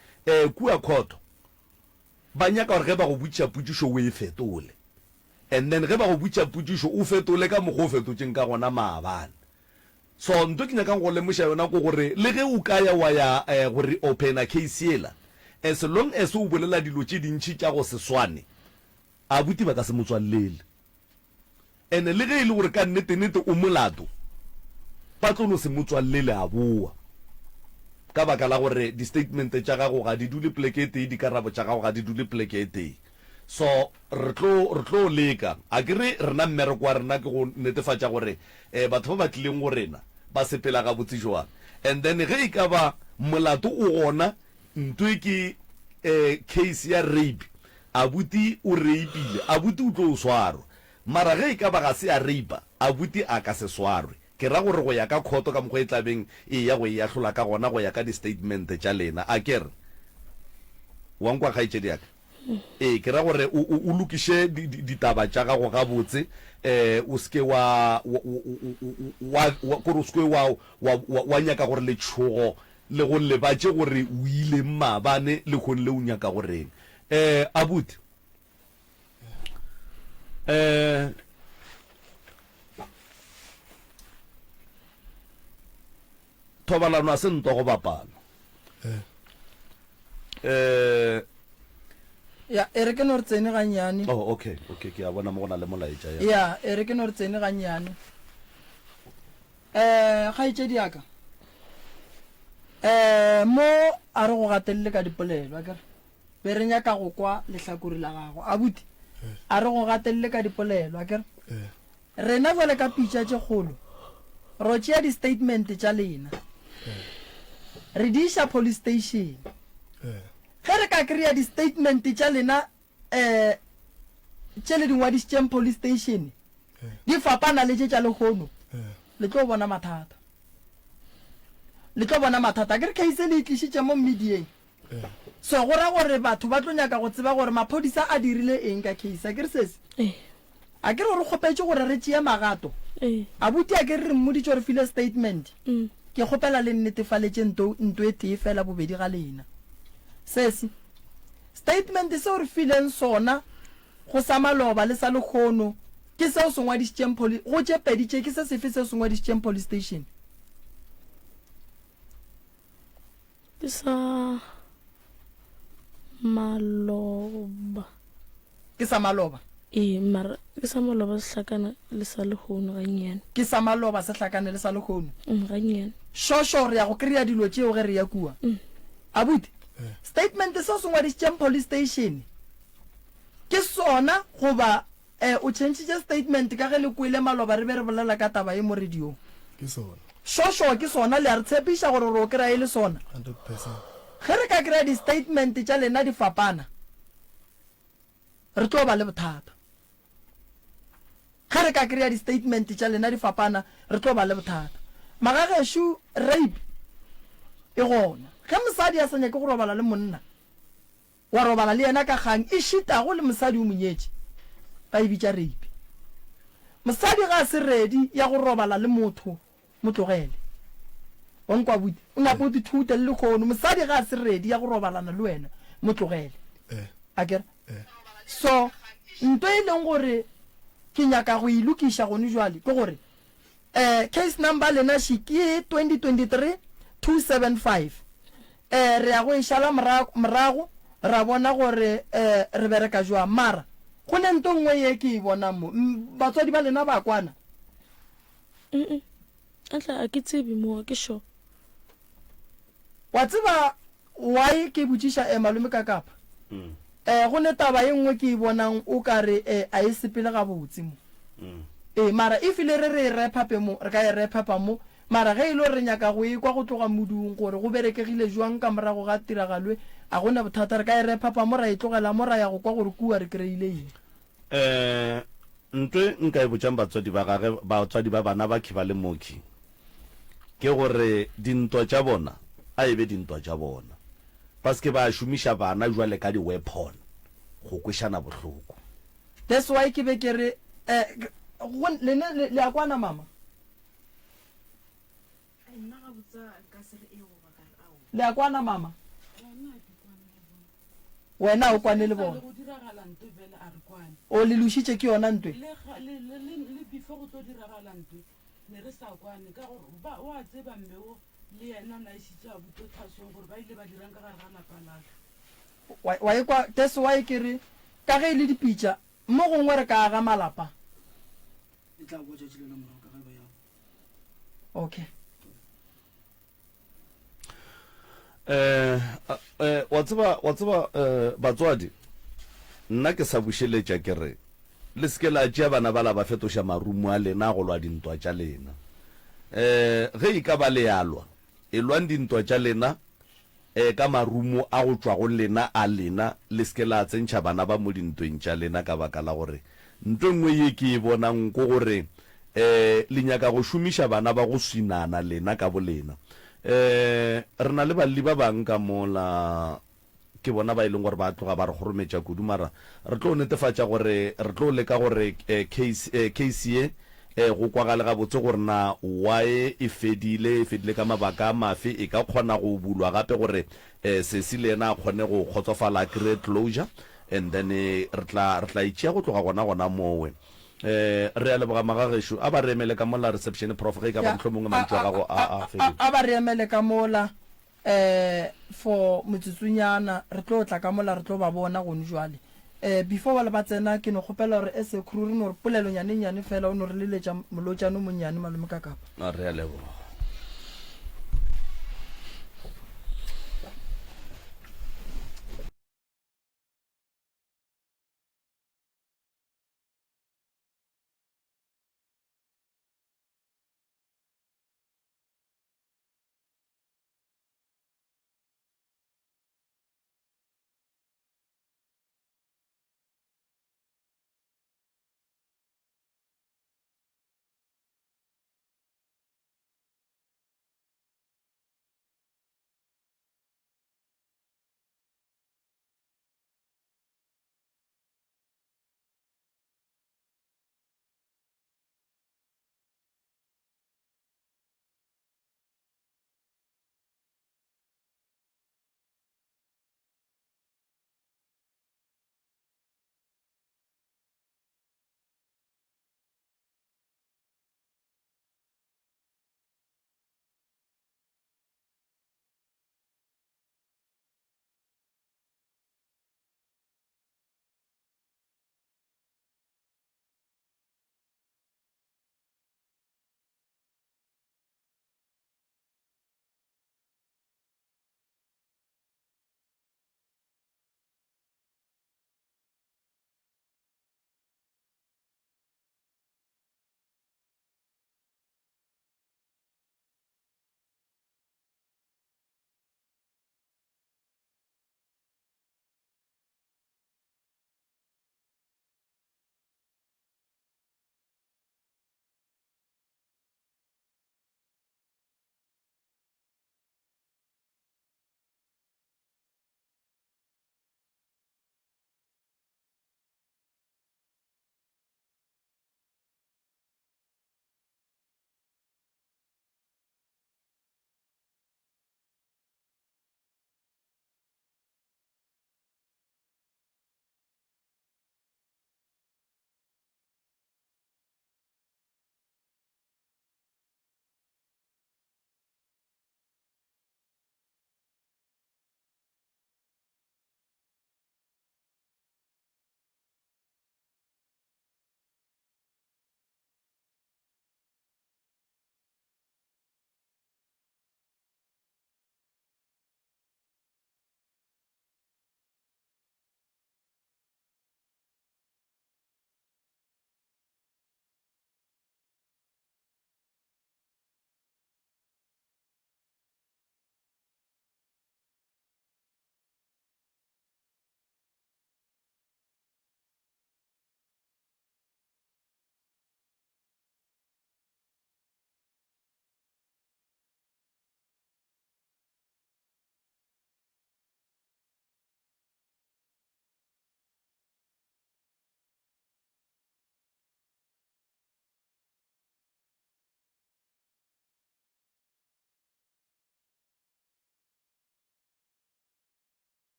kua khoto ba nyaka gore ge ba go botšiša potšišo o e fetole. And then ge ba go botša potšišo o fetole ka mokgwa o fetotšeng ka gona maabane. So nto ke nyakang go lemoša yona ke gore le ge o ka ya wa ya go reopener case yela, as long as o bolela dilo tše dintši tša go se swane, abuti ba ka se mo tswallele. And le ge e le gore ka nnete-nnete o molato, ba tlo no se mo tswallele a boa. Ka baka la gore di-statement tša gago ga di dule poleke e tee, dikarabo tša gago ga di dule poleke e tee. So re tlo, re tlo leka. Akere rena mmereko wa rena ke go netefatša gore batho ba ba tlileng go rena ba sepela gabotse jwang. And then ge e ka ba molato o gona, ntwe ke case ya rape, abuti o rape-ile, abuti o tlo swarwa. Mara ge e ka ba ga se a rape-a, abuti a ka se swarwe. Ke ra gore go ya ka khoto ka mokgwa e tla beng e eya go e ahlola ka gona go ya ka di-statement tša lena. Akere wa nkwa kgaetšedi ya ka? Ee, ke ra gore o, o, o lokiše di, di, ditaba tša gago gabotse, eh, o se ke wa, wa, wa, wa, kore o se ke wa, wa, wa, wa nyaka gore letšhogo le go lebatše gore o ileng maabane, lehono le o nyaka go reng. Eh, abuti, eh, thobalano a se ntwa go bapala. Eh. Ya, e re ke no re tsene gannyane. Oh, okay, okay, ke a bona mo go na le molaetša ya. Ya, e re ke no re tsene gannyane. Eh, kgaetšedi ya ka. Eh, mo a re go gatelele ka dipolelo, a kere. Be re nyaka go kwa lehlakore la gago. Abuti, a re go gatelele ka dipolelo, a kere. Rena bjale ka pitša tše kgolo, ro tšea di statement tša lena, re di iša police station. Ge re ka kry-a di statement tša lena um tše le di ngwadišitšeng police station di fapana le tše tša lehono, le tlo bona mathata. Le tlo bona mathata. Akere case le e tlišitše mo medieng. So go ra gore batho ba tlo nyaka go tseba gore maphodisa a dirile eng ka case. Akere sesi? A ke re o re kgopetše gore re tšee magato? Abuti a ke re re mmoditše o re file statement? Ke kgopela le nnetefaletše nto, nto e tee fela bobedi ga lena. Sesi, statement se o re fileng sona go sa maloba le sa lekgono ke se o se ngwadišitšeng poli, go tše pedi tše ke se sefe se o se ngwadišitšeng police station? Ke sa maloba. Ke sa maloba. Ee, mara ke sa maloba se hlakana le sa lehono gannyane. Ke sa maloba se hlakane le sa lehono? Mm, gannyane. Šošo, re ya go kry-a dilo tšeo ge re ya kua. Mm. Abuti, statement se o se ngwadišitšeng police station ke sona goba eh, o tšhentšhitše statement ka ge le kwele maloba re be re bolela ka taba ye mo radiong? Ke sona. Šošo, ke sona, le a re tshepiša gore re o kry-a e le sona? 100%. Ge re ka kry-a di-statement tša lena di fapana, re tlo ba le bothata. Ge re ka kry-a di-statement tša lena di fapana, re tlo ba le bothata. Magagešo, rape e gona. Ge mosadi a sa nyake go robala le monna, wa robala le yena ka kgang e šitago le mosadi o mo nyetše, ba e bitša rape. Mosadi ga a se ready ya go robala le motho Mo tlogele. Wa nkwa abuti? O nyaka o dithute le lehono. Mosadi ga a se ready ya go robalana le wena, mo tlogele. Akere? So, nto e leng gore ke nyaka go e lokiša gone jwale ke gore eh case number lena she ke 2023 275. Eh re ya go e šala morago ra bona gore eh re bereka jwang. Mara go ne nto nngwe ye ke e bonang mo. Batswadi ba lena ba kwana. Mm-mm. Atla a ke tsebe mo, ke sure. Wa tseba why ke botšiša eh malome ka kapa? Eh go ne taba e nngwe ke e bonang o ka re eh a e sepele gabotse mo. Ee mara if le re re e rephape mo, re ka e rephapa mo, mara ge e le gore re nyaka go e kwa go tloga modung gore go berekegile jwang ka morago ga tiragalo e, a go na bothata, re ka e rephapa mo ra e tlogela mo ra ya go kwa gore kua re kry-ile eng. Eh, ntwe nka e botšang batswadi ba gage, batswadi ba bana ba Khiba le Moki, ke gore dintwa tša bona a e be dintwa tša bona. Ba se ke ba šomiša bana jwale ka di-weapon go kwešana bohloko. That's why ke be ke re, eh, go, lena le, le a kwana mama? Le a kwana mama? Wena o kwane le bona. O le lošitše ke yona ntwe. Wa e kwa that's why ke re ka ge e le dipitša mo gongwe re ka aga malapa. Okay. Eh, eh, wa tseba, wa tseba, eh, batswadi, nna ke sa bušeletša ke re, le se ke la tšea bana ba la ba fetoša marumo a lena go lwa dintwa tša lena. Eh, ge e ka ba le a lwa, elwang dintwa tša lena, eh, ka marumo a go tšwa go lena a lena, le se ke la tsentšha bana ba mo dintweng tša lena, ka baka la gore nto e nngwe ye ke e bonang ko gore, eh, le nyaka go šomiša bana ba go swinana lena ka bolena. Eh, re na le balli ba bang ka mola, ke bona ba e leng gore ba tloga ba re kgorometša kudu, mara re tlo netefatša gore re tlo leka gore case, case ye go kwagale gabotse gore na why e fedile, e fedile ka mabaka a mafe, e ka kgona go bulwa gape gore sesi le yena a kgone go kgotsofala a kry-e closure and then re tla, re tla e tšea go tloga gona gona mowe. Re a leboga magagešo. A ba re emele ka mola reception prof ge e ka ba mohlomongwe mantšu a gago a a fedile. A ba re emele ka mola. Eh, for metsotsonyana, re tlo tla ka mola re tlo ba bona gone jwale. Eh, before bale ba tsena, ke no kgopela gore as a crew re no re polelonyana e nnyane fela, o no re leletša molotšana o monnyane malome ka kapa. A re a leboga.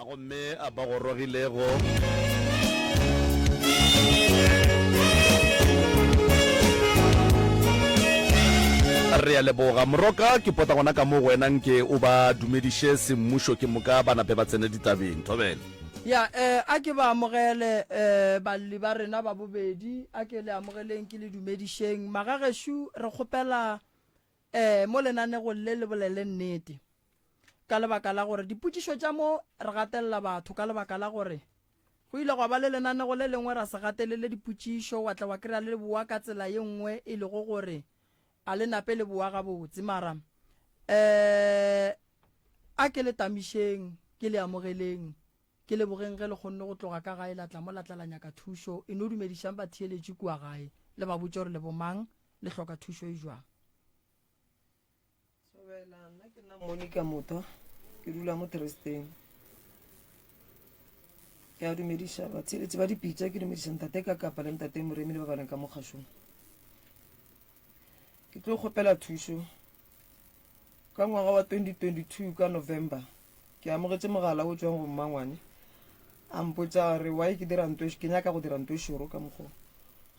Gomme a ba gorogilego. Re a leboga. Moroka, ke pota gona ka mo go wena nke o ba dumediše semmušo ke moka ba nape ba tsene ditabeng. Thobela. Ya, eh, a ke ba amogele, eh, balli ba rena ba bobedi, a ke le amogeleng ke le dumedišeng. Magagešo, re kgopela, eh, mo lenanegong le le bolele nnete. Ka lebaka la gore dipotšišo tša mo re gatelela batho ka lebaka la gore go ile gwa ba le lenanego le lengwe ra se gatelele dipotšišo wa tla wa kry-a le boa ka tsela ye nngwe e lego gore a le nape le boa gabotse mara um a ke le tamišeng ke le amogeleng ke lebogeng ge le kgonne go tloga ka gae la tla mo la tla la nyaka thušo e no dumedišang batheeletši kua gae le ba botše gore le bomang le hloka thušo e jwang. Thobela, nna ke nna Monica Motho, ke dula mo Tresteng. Ke a dumediša batheeletši ba dipitša, ke dumediša ntate ka kapa le ntate Moremi le ba ba leng ka mo kgašong. Ke tlo kgopela thušo. Ka ngwaga wa 2022 ka November, ke amogetše mogala o tšwang go mmangwane a mpotša gore why ke dira nto ke nyaka go dira nto e šoro ka mokgwa.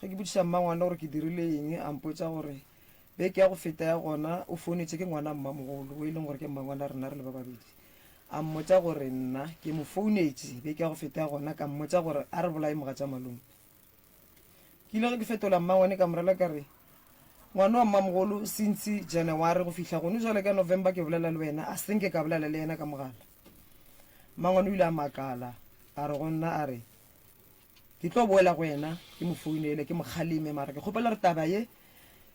Ge ke botšiša mmangwane gore ke dirile eng, a mpotša gore Beke ya go feta ya gona o founetše ke ngwana mmamogolo o e leng gore ke mmangwana rena re le ba babedi. A mmotša gore nna ke mo founetše beke ya go feta ya gona ka mmotša gore a re bolaye mogatša malome. Ke ile ge ke fetola mmangwane ka morela ka re ngwana wa mmamogolo since January go fihla gone jwale ka November ke bolela le wena a se nke ka bolela le yena ka mogala. Mmangwane o ile a makala a re go nna a re ke tlo boela go yena ke mo founele ke mo kgaleme mara ke kgopela gore taba ye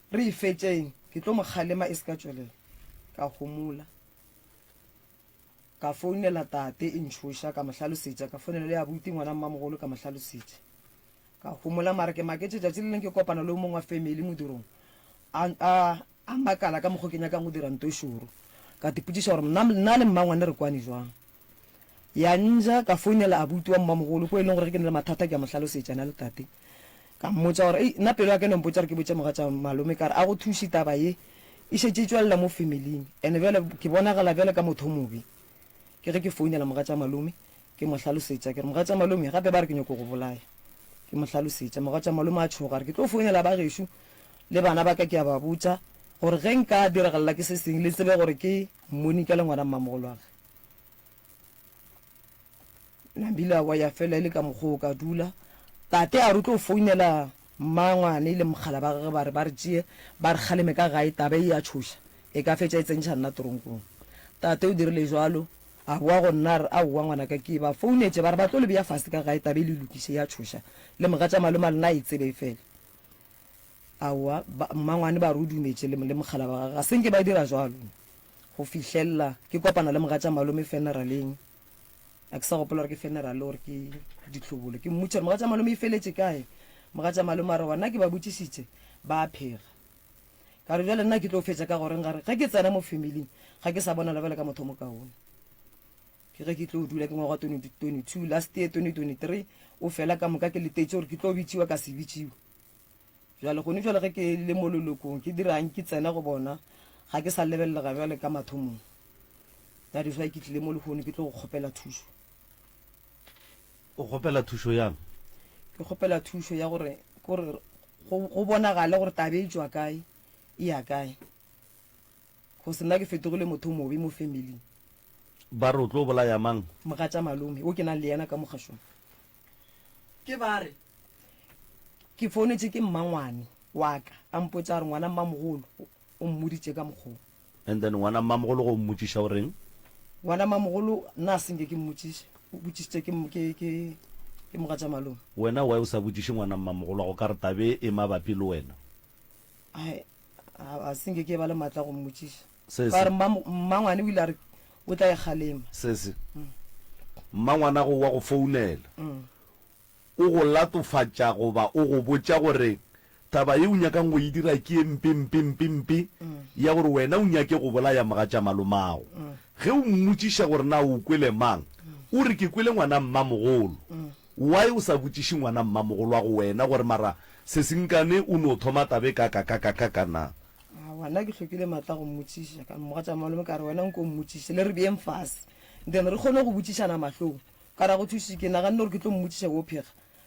Re e fetšeng, ke tlo mo kgalema e se ka tšwelela. Ka homola. Ka founela tate e ntšhoša, ka mo hlalosetša. Ka founela le abuti ngwana mmamogolo ka mo hlalosetša. Ka homola mara ke maketše tšatši le leng ke kopana le o mongwe wa family modirong. A, a, a makala ka mokgo ke nyakang go dira nto e šoro. Ka tipotšiša gore nna, nna le mmangwane re kwane jwang. Ya nja, ka founela abuti wa mmamogolo ko e leng gore ge ke na le mathata ke a mo hlalosetša na le tate. Ka mmotša gore, Ei, nna pelo ya ka e no mpotša gore ke botše mogatša malome ka re a go thuše taba ye e šetše e tšwelela mo familing ene bjale ke bonagala bjale ka motho o mobe. Ke ge ke founela mogatša malome ke mo hlalosetša ke re, Mogatša malome, gape ba re ke nyoko go bolaya. Ke mo hlalosetša, mogatša malome a tšhoga a re ke tlo founela ba gešo le bana ba ka ke a ba botša gore ge nka diragalela ke se seng le tsebe gore ke Monica le ngwana mmamogolwage. Nambile wa ya fela e le ka mokgwa o ka dula. Tate a re o tlo founela mmangwane le mogala ba gagwe ba re ba re tšee ba re kgaleme ka gae taba e ya tšhoša e ka fetša e tsentšha nna toronkong. Tate o dirile jwalo a boa go nna a re aowa ngwanaka ke ba founetše ba re ba tlo le bea fase ka gae taba e le lokiše ya tšhoša le mogatša malome a lena a e tsebe e fele. Aowa mmangwane ba re o dumetše le mogala ba gagwe ga se nke ba dira jwalo. Go fihlelela ke kopana le mogatša malome feneraleng. A ke sa gopola gore ke feneral or ke dihlobolo. Ke mmotša gore mogatša malome e feletše kae. Mogatša malome a re gona ke ba botšišitše ba a phega. Ka re bjale nna ke tlo fetša ka goreng gare ge ke tsena mo familing ga ke sa bonala bjale ka motho o mokaone. Ke ge ke tlo dula ke ngwaga 2022 last year 2023 o fela ka moka ke letetše gore ke tlo bitšiwa ka se bitšiwe. Bjale gone bjale ge ke le mo lelokong ke dirang ke tsena go bona ga ke sa lebelelega bjale ka mathomong. That is why ke tlile mo lehono ke tlo go kgopela thušo. O kgopela thušo yang? Ke kgopela thušo ya gore gore go go bonagale gore taba e tšwa kae e ya kae. Cause nna ke fetogile motho o mobe mo familing. Ba re o tlo bolaya mang? Mogatša malome o ke nang le yena ka mo kgašong. Ke ba re. Ke founetše ke mmangwane wa ka, a mpotša a re ngwana mmamogolo o mmoditše ka mokgwa wo. And then ngwana mmamogolo ge o mmotšiša o reng? Ngwana mmamogolo nna a se nke ke mmotšiše, o botšišitše ke, ke, ke, ke mogatša malome. Wena why o sa botšiše ngwana mmamogolo wa go ka re tabe e mabapi le wena? Ai, a, a se nke ke ba le maatla a go mmotšiša. Sesi. Ka gore mmangwane o ile a re o tla e kgalema. Sesi, mmangwanago wa go founela, o go latofatša goba o go botša gore taba ye o nyakang go e dira ke ye mpe, mpe, mpe, mpe, ya gore wena o nyake go bolaya mogatšamalomago. Ge o mmotšiša gore na o kwele mang, o re ke kwele ngwana mmamogolo. Why o sa botšiše ngwana mmamogolwago wena gore mara sesinkane o no thoma taba e ka ka ka ka ka ka na? Aowa, nna ke hlokile maatla a go mmotšiša. Ka mogatša malome ka re, Wena nko mmotšiše, le re beeng fase. Then re kgone go botšišana mahlong. Ka ra go thuši ke naganne gore ke tlo mmotšiša wo phega.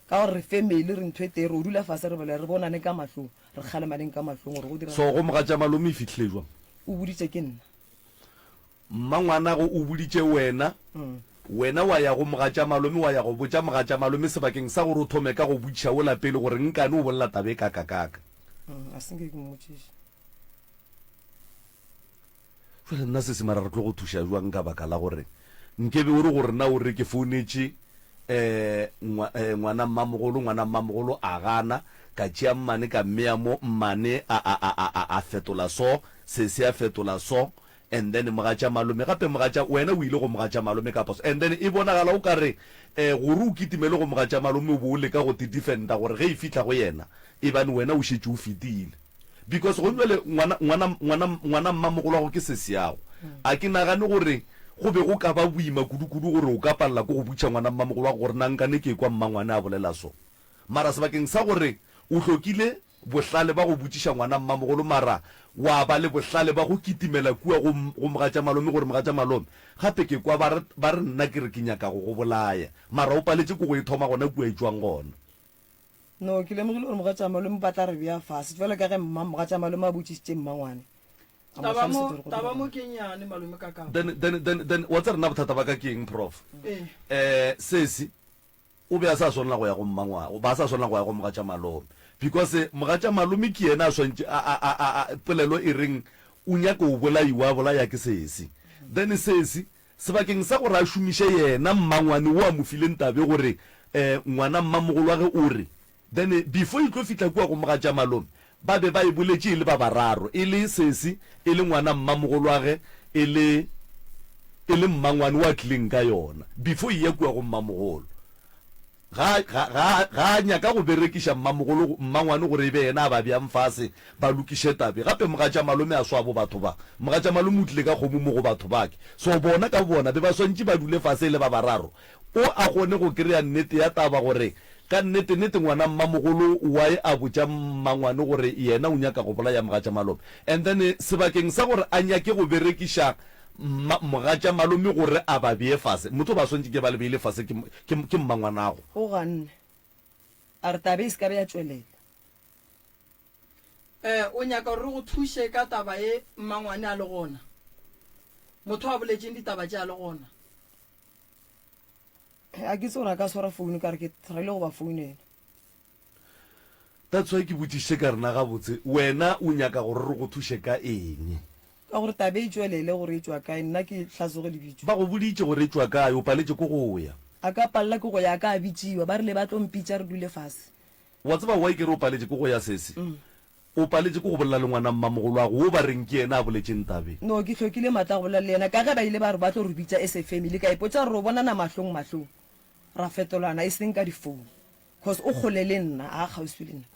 Ka gore re family re ntho e tee ro dula fase re bolele re bonane ka mahlong re kgalemaneng ka mahlong gore go diragala. So go mogatša malome e fihlile jwang? O boditše ke nna. Mmangwanago o boditše wena, wena wa ya go mogatša-malome wa ya go botša mogatša-malome sebakeng sa gore o thome ka go botšiša wola pele gore nkane o bolela taba e kakakaka. A se nke ke mmotšiše. Jwale nna sesi mara re tlo go thuša jwang ka baka la gore nkebe o re gore na o re ke founetše um ngwana mmamogolo, ngwana mmamogolo a gana, ka tšea mmane ka mmea mo, mmane a, a, a, a, a, a fetola so, sesi a fetola so, And then mogatša malome gape mogatša wena o ile go mogatša malome ka phoso and then e bonagala o ka re eh gore o kitimele go mogatša malome o bo o leka go te defenda gore ge e fihla go yena e bane wena o šetše o fetile because gong jwale ngwana ngwana ngwana ngwana mmamogolwago ke sesiago a ke nagane gore go be go ka ba boima kudu kudu gore o ka palela ke go butša ngwana mmamogolwago gore na nkane ke kwa mmangwane a bolela so mara sebakeng sa gore o hlokile Bohlale ba go botšiša ngwana mmamogolo mara wa ba le bohlale ba go kitimela kua go, go mogatšamalome gore mogatšamalome gape ke kwa ba re, ba re nna ke re ke nyaka go go bolaya mara o paletše ke go e thoma gona kua e tšwang gona. No, ke lemogile gore mogatšamalome ba tla re bea fase bjalo ka ge mma mogatšamalome a botšišitše mmangwane a mo Taba mo, hlalosetša gore go taba mo diragala. ke nnyane malome ka kapa. Then, then, then, then wa tseba rena bothata ba ka ke eng prof? Ee. Eh, sesi O be a sa swanela go ya go mmangwagwe, ba sa swanela go ya go mogatšamalome because mogatšamalome ke yena a swantše a, a, a, a, a, polelo e reng o nyaka o bolaiwa, a bolaya ke sesi. Then sesi, sebakeng sa gore a šomiše yena mmangwane wo a mo fileng tabe gore eh, ngwana mmamogolwage o re, Then before e tlo fihla kua go mogatšamalome, ba be ba e boletše e le ba bararo, e le sesi, e le ngwana mmamogolwage, e le, e le mmangwane o a tlileng ka yona, before e ya kua go mmamogolo. Ga, ga, ga, ga a nyaka go berekiša mmamogolo, mmangwane gore e be yena a ba beang fase, ba lokiše tabe. Gape mogatšamalome a swabo batho ba. Mogatšamalome o tlile ka kgomo mo go batho bake. So bona ka bobona be ba swantše ba dule fase e le ba bararo, O a kgone go krea nnete ya taba gore ka nnete nnete ngwana mmamogolo why a botša mmangwane gore yena o nyaka go bolaya mogatša malome and then sebakeng sa gore a nyake go berekiša mma mogatša malome gore a ba bee fase motho ba swantše ke ba le beile fase ke ke ke mmangwanago. O ganne a re taba e se ka be ya tšwelela. Eh, o nyaka gore re go thuše ka taba ye mmangwane a le gona? Motho a boletšeng ditaba tše a le gona? A ke tse gore a ka swara founu ka re ke tryile go ba founela. That's why ke botšišitše ka re na gabotse wena o nyaka gore re go thuše ka eng? Ka gore taba e tšwelele gore e tšwa kae nna ke hlatsoge lebitso. Ba go boditše gore e tšwa kae o paletše ke go ya. A ka palela ke go ya a ka bitšiwa ba rile ba tlo mpitša re dule fase. Wa tseba why ke re o paletše ke go ya sesi? O paletše ke go bolela le ngwana mmamogolwago wo ba reng ke yena a boletšeng tabeng. No, ke hlokile matla a go bolela le yena ka ge ba ile ba re ba tlo re bitša as a family. Ka ipotša gore ro bonana mahlong mahlong, ra fetolana e seng ka difounu cause o kgole le nna, a kgauswi le nna.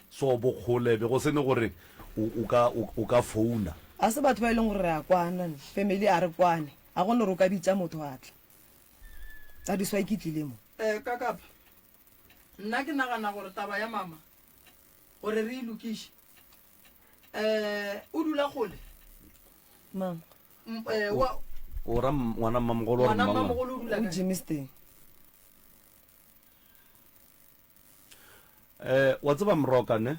So bokgole be go se ne gore o, o ka, o, o ka founa. Ga se batho ba e leng gore re a kwana, family a re kwane, ga go ne gore o ka bitša motho a tla. That is why ke tlile mo. Eh, Kakapa, Nna ke nagana gore taba ya mama gore re e lokiše um o dula kgole Mang? M- eh, wa- O ra m- ngwana mmamogolo or ngwana mmangwane? mmamogolo o dula O kae Germiston. Eh, wa tseba Mroka ne?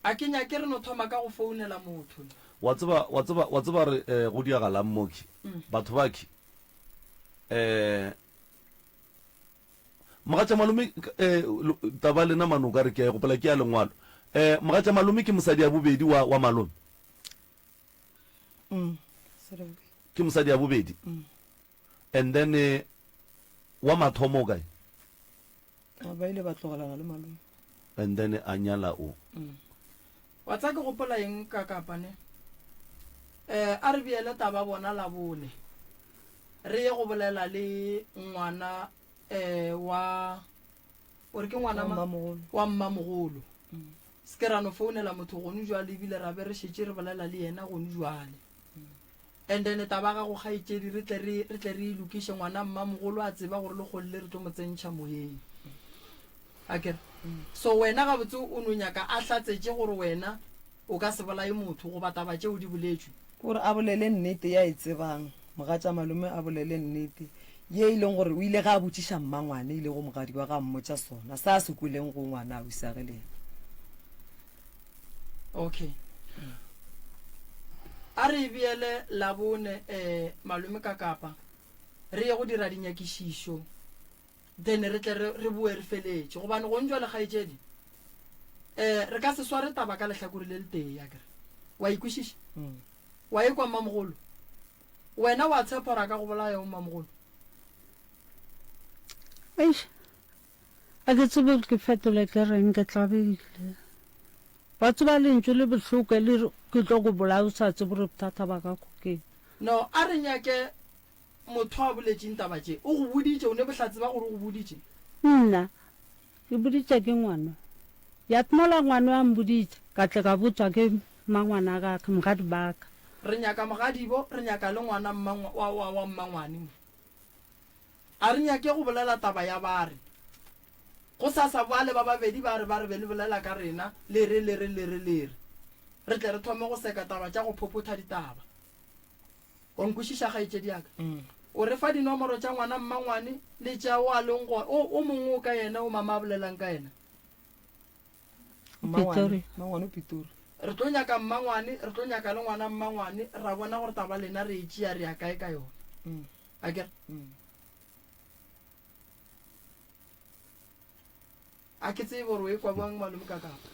A ke nyake re no thoma ka go founela motho. Wa tseba, wa tseba, wa tseba re eh, go diagalang moki. Mm. Batho ba ki. Eh, Mogatša malome eh, taba lena mano ka re ke a e gopola ke ya lengwalo. Eh, mogatša malome ke mosadi ya bobedi wa, wa malome. Mm. Ke mosadi ya bobedi. Mm. And then eh, wa mathomo o kae? A ba ile ba tlogelana le malome. And then a nyala o. Mm. Wa tsa ke gopola eng ka kapa ne? Eh, a re beele taba bona Labone. Re ye go bolela le ngwana eh wa o re ke ngwana Wa mmamogolo. Wa mmamogolo. Se ke ra no founela motho gone jwale ebile ra be re šetše re bolela le yena gone jwale. And then taba ya gago kgaetšedi re tle re re tle re e lokiše ngwana mmamogolo a tseba gore lekgole le re tlo mo tsentšha moyeng. Akere? So wena gabotse o no nyaka a hlatsetše gore wena o ka se bolaye motho goba taba tšeo di boletšwe. Gore a bolele nnete ya e tsebang, mogatša malome a bolele nnete ye e leng gore o ile ge a botšiša mmangwane e lego mogadi wa ge a mmotša sona se a se kweleng go ngwana ausiage le yena. Okay. A re e beele Labone eh malome ka kapa re ye go dira dinyakišišo then re tle re re boe re feletše gobane gong jwale kgaetšedi eh re ka se sware taba ka lehlakore le letee akere wa e kwešiša wa e kwa mmamogolo wena wa tshepa gore a ka go bolaya o mmamogolo Eish, a ke tsebe gore ke fetole ke reng ke tlabile. Wa tseba lentšu le bohloko le re ke tlo go bolaya o sa tsebe gore bothata ba gago ke. No a re nyake Motho a boletšeng taba tše? O go boditše? O ne bohlatse ba gore o go boditše? Nna, ke boditše ke ngwano. Ya mola ngwano a mboditše, ka tle ka botšwa ke mmangwana gage, mogadi ba ka. Re nyaka mogadibo, re nyaka le ngwana mma, wa, wa, wa mmangwane mo. A re nyake go bolela taba ya ba re. Gosasa bale ba babedi ba re ba re be le bolela ka rena, le re, le re, le re, le re. Re tle re thome go seka taba tša go phophotha ditaba. Wa nkwešiša, kgaetšedi ya ka? O re fa dinomoro tša ngwana mmangwane le tša o a leng go, o, o mongwe o ka yena o mama a bolelang ka yena. Mmangwane, mmangwane o Pitori. Re tlo nyaka mmangwane, re tlo nyaka le ngwana mmangwane, ra bona gore taba lena re e tšea re ya kae ka yona. Akere? A ke tsebe gore o e kwa bjang malome ka kapa.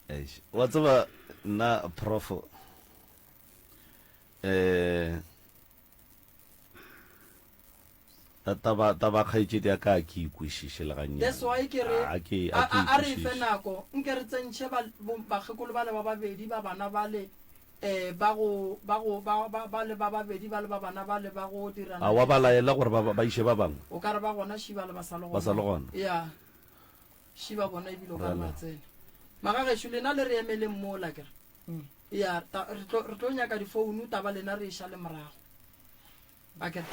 Eish, wa tseba nna prof eh taba taba kgaetšedi ya ka ke ikwešiše le gannyane. That's why ke re a ke a a re fe nako nke re tsentšhe ba bakgekolo bale ba babedi ba bana bale eh ba go ba go ba ba ba le ba babedi ba le ba bana bale ba go dirana A wa ba laela gore ba ba iše ba bangwe. O ka re ba gona šiba le ba sa le gona. Ba sa le gona. Yeah. Šiba bona ebile o ka re ba tsena. Magagešo lena le re emeleng mola ke re. Ya, ta, re tlo, re tlo nyaka difounu, taba lena re e šale morago. Akere?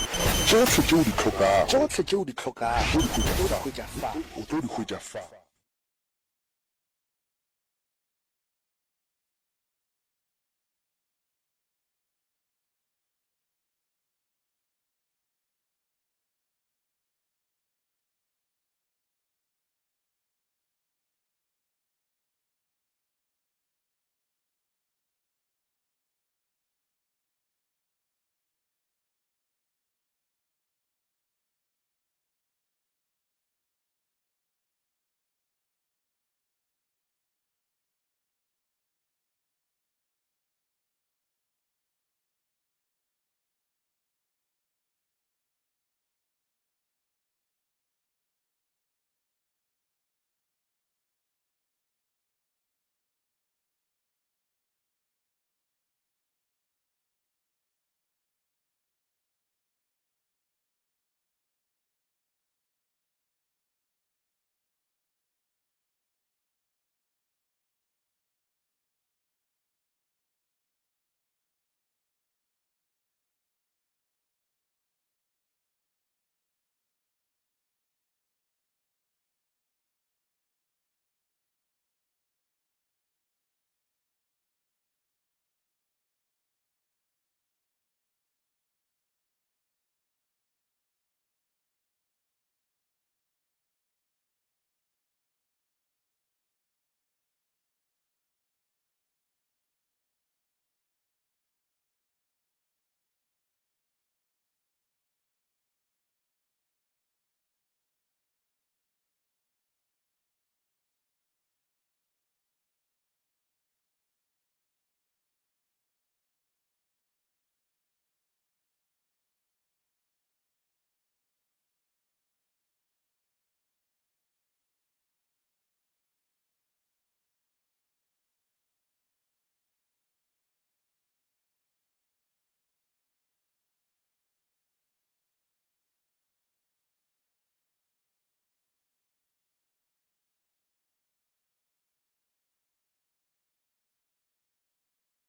Tšohle tše o di hlokago. Tšohle tše o di hlokago. O tlo di hwetša fa. O tlo di hwetša fa.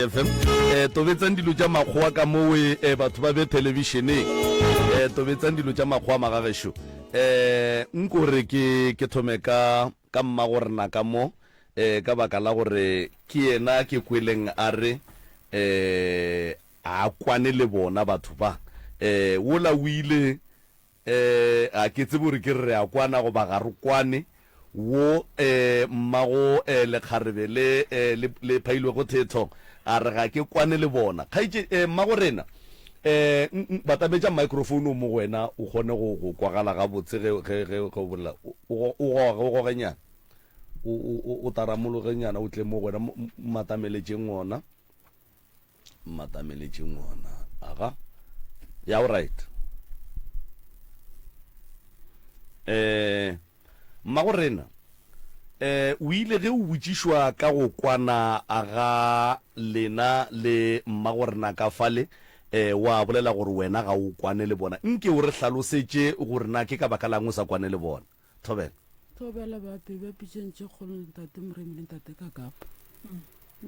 FM eh tobetsang dilo tša makgowa ka mowe eh, batho ba be thelebišeneng eh tobetsang dilo tša makgowa magagešo eh nko re ke ke thome ka ka mmago rena ka mo eh ka baka la gore ke yena ke kweleng a re. Eh a kwane le bona batho ba. Eh wola o ile eh ga ke tsebe gore ke re re a kwana goba ga re kwane. Wo eh mmago eh lekgarebe le eh le le phailwego thetho a re ga ke kwane le bona. Kgaetše eh mmago rena eh batametša microphone o mo go wena o kgone go go kwagala gabotse ge ge ge ge o bolela. O o goge o gogenyana. O o o taramologenyana o tle mo go wena mmatameletšeng ona. Mmatameletšeng ona. Aga. Ya o right. Eh mmago rena eh o ile ge o botšišwa ka go kwana ga lena le mmago rena ka fale eh wa bolela gore wena ga o kwane le bona. Nke o re hlalosetše gore na ke ka baka lang o sa kwane le bona. Thobela. Thobela baapei ba pitšeng tše kgolo le ntate Moremi le ntate Kakapa.